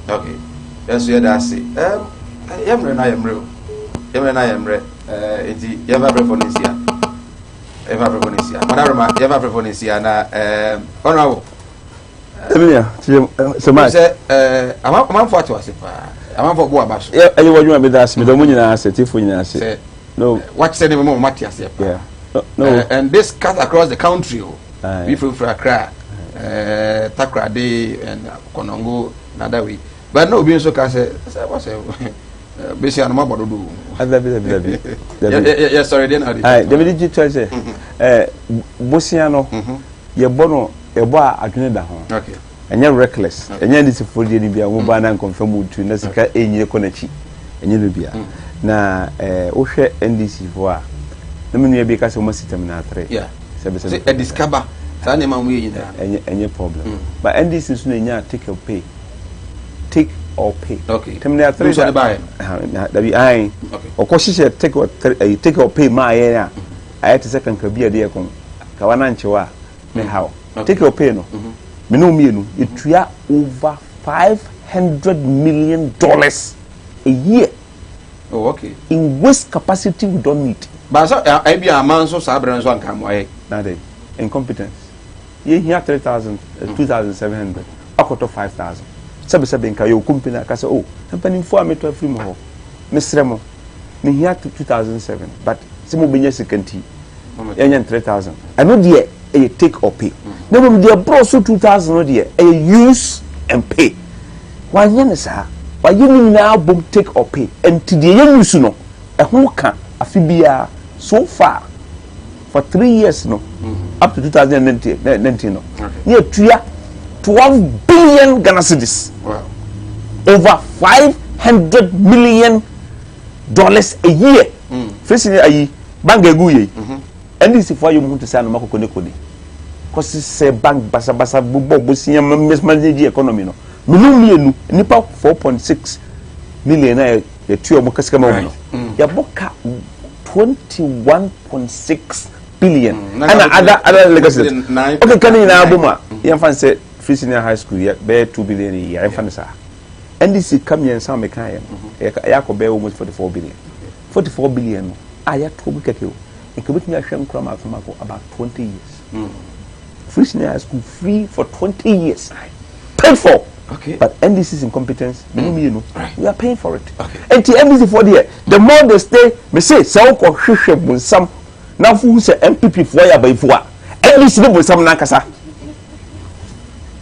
Okay. Yɛn nso yɛda ase. Um, yɛ mmerɛ no ayɛ mmerɛ o. Yɛ mmerɛ no ayɛ mmerɛ. Eh, nti yɛmfa abrɛfoɔ no nsia. Yɛmfa abrɛfoɔ no nsia. Madaroma, yɛmfa abrɛfoɔ no nsia na um, honorable. Emilia, sɛ maa. Sɛ ɛɛ amanfo ate wase paa, amanfo bo aba so. Ɛyɛ wɔ adwuma mi da ase, mi dɔn mo nyinaa ase, tifo nyinaa ase. Sɛ no. Wakyerɛ ne mu ma ate aseɛ paa. Yeah. No. And this cut across the country o. Bi firifiri Accra, ɛɛ Takoradi and Konongo na ada wei. But na obi nso ka sɛ sɛ wɔsɛ besi anoma bɔ dodo. Dabi dabi dabi. Yɛ yɛ sɔrɔ deɛ na ɔde. Ayi dabi di gyi tɔ sɛ ɛɛ bosia no. Yɛbɔ no yɛbɔ a adwene da ho. Ɛnyɛ reckless. Ɛnyɛ ndisifoɔ deɛ no bi a wɔn ba na nkɔmfɛ mu tu na sika ɛnyini kɔ n'akyi. Ɛnyɛ no bia. Na ɛɛ wohwɛ NDC foɔ a na me nua bi ka sɛ wɔn asi terminal 3. Yeah. Sɛbi sɛbi. Sɛ ɛdisikaba saa nneɛma wɔn yɛ nyinaa. Ɛnyɛ ɛnyɛ problem. Mm. But NDC nso na enya take or pay. Take or pay. Okay. Terminal 3. Nso ne ba yɛ. Dabi ayi. Okay. Ɔkɔ hyehyɛ take or take or pay maa yɛn a ayɛ te sɛ kankabi a ɛde yɛ kɔn. Kawa na nkyew a me haw. Take your pay no. Me ne wo mmienu yɛtua over $500 million a year. Oh, okay. In waste capacity we don't need. Baasa ebi a ama nso saa abirɛ nso anka mo ayɛ. Na de incompetence. Yɛhia 3000 2700 akɔtɔ 5000. Sɛbisɛbi nka yɛ okumpi na akasa oh mpanimfoɔ a metɔ afiri mo hɔ mesrɛ mo mehia 2007 but sɛ mobɛnya sika nti yɛnyɛ no 3000 ɛno deɛ ɛyɛ take or pay na mmom deɛ ɛborɔ so 2000 no deɛ ɛyɛ use and pay. Wanyɛ no saa, wayɛ ne nyinaa bom take or pay. Ɛnti deɛ yɛ use no ɛho ka afe biara so far for 3 years no up to 2019 no ne yɛtua 12 billion Ghana cedis, over $500 million a year. Fesi ne ayi bank egu yei NDC fo ayɛ mu ho te sɛ anoma koko ne kone kɔsi sɛ bank basabasa bobɔ bosia mismanage economy no. Menu mmienu nipa 4.6 million a yɛtua wɔn kasika ma wɔn no, yɛabɔ ka 21.6 billion ɛna other legacy debt. Okay, ka ne nyinaa bɔ mu a, yɛmfa n sɛ free senior high school yɛ bɛyɛ 2 billion yi, yɛmfa no saa. NDC ka mmiɛnsa a meka yɛ no, ɛyɛ akɔ bɛyɛ almost 44 billion. 44 billion no a yɛato gu kɛkɛ o, nka obɛtumi ahwɛ nkora maako maako about 20 years. Free senior high school free for 20 years, paid for. But NDC's incompetence, menu mmienu, we are paying for it. Nti NDC foɔ deɛ, the more they stay, mese sɛ wokɔ hwehwɛ bonsam na wohu sɛ NPP foɔ yɛ abayifo a, NDC ne bonsam nankasa.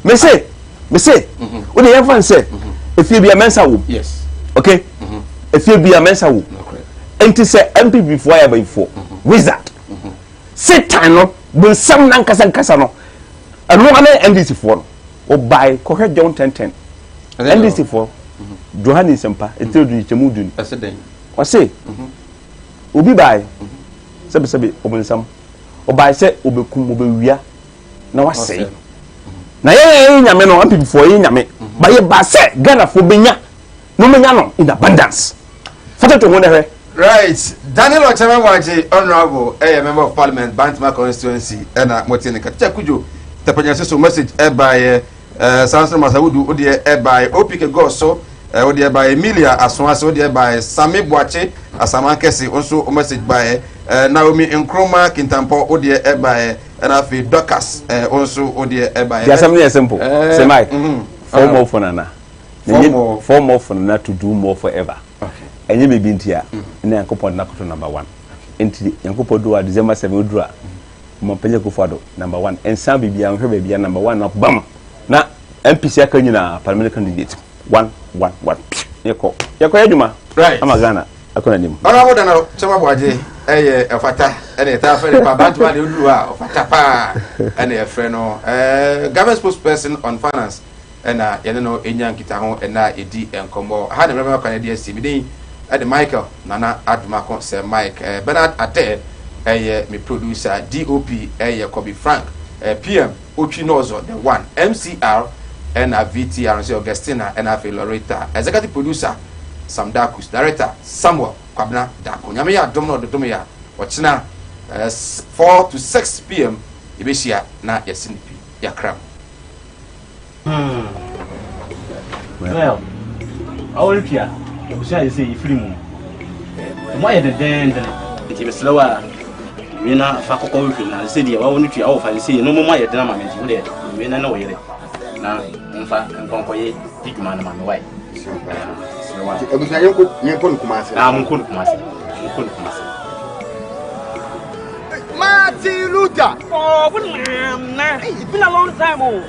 Mese wode yɛmfa n sɛ efie bi a mɛnsa wom. Okay, efie bi a mɛnsa wom. Nti sɛ NPP foɔ yɛ abayifoɔ, wizard Satan no, bonsam nankasa nkasa no, ɛno ane NDC foɔ no. Ɔbae kɔhwɛ John 10:10. NDC foɔ, Johanne nsɛmpa etire 10 nkyɛmu 10. Ɔse obi bae sɛbesɛbe ɔbonsam ɔbae sɛ ɔbɛkum, ɔbɛwia na wasɛe. Na yɛn yɛn nyame no, NPP foɔ yɛn nyame ba yɛ ba sɛ Ghanafoɔ bɛnya na ɔmɛnya no in abundance. Fatoto ho na hwɛ. Right, Daniel Ɔkyɛmɛ Waakye, honourable, ɛyɛ member of parliament, Bantama constituency, ɛna mote ne ka. Teacher Kujo Tɛpɛnyɛse so message ɛbaeɛ, saa nso na Masawudu wodeɛ ɛbaeɛ, OPK God so wodeɛ ɛbaeɛ, Emilia Asoase wodeɛ ɛbaeɛ, Sami Boakye Asaman Kɛse wo nso wo message baeɛ, Naomi Nkrumah Kintampɔ wodeɛ ɛbaeɛ, ɛna afei Dorcas wo nso wodeɛ ɛbaeɛ. Ti asɛm no yɛ simple. Sɛ Mike, four more for Nana. Four more. Four more for Nana to do more forever. Ɛnyɛ biribi nti a ɛna Nyankopɔn de no akɔto number one. Nti Nyankopɔn duru a December 7 oduru a, Ɔmampanyin Akufo-Addo number one. Nsa biribiara nhwɛ baabiara, number one na bam na NPC aka nyinaa parliamentary candidate one one one yɛkɔ yɛkɔ yɛ adwuma ama Ghana akɔ n'anim. Honourable Daniel Kyɛmɛ Boagye ɛyɛ ɔfata ɛna yɛtaa frɛ no pa abantoma deɛ oduru hɔ a ɔfata paa ɛna yɛfrɛ no government spokesperson on finance. Ɛna yɛne no nya nkitaho ɛna a ɛdi nkɔmmɔ. Ha ne mmerɛmɛ kwan de asi. Me din ɛde Michael Nana Adomako sɛ Mike. Bernard Ade ɛyɛ me producer, DOP ɛyɛ Kobe Frank, PM Otwi Nozo the one, MCR ɛna VTR nso Augustina ɛna afei Loretta, executive producer Sam Dakus, director Samuel Kwabena Dako. Nyame yɛ adom na ɔdodom yɛ a, ɔkyena 4 to 6 PM yɛbɛhyia na yɛsi ne pi yɛakra mu. Well, awɔre tua abusua yɛ sɛ yɛfiri mu ɛmu ayɛ dendenden, nti mesrɛ wo a, wie na fa kɔkɔ hwehwɛ mu na sɛ deɛ wawo no tua wɔfa sɛ no mu ayɛ den ama me, nti wodeɛ wie na ne wo yere na mfa nkɔnkɔyɛ di dwuma no ma me wae. Abusua, yɛnkɔ, yɛnkɔ no Kumase. Ah, monkɔ no Kumase, monkɔ no Kumase. Martin Luther. Oh, what man? It's been a long time, oh.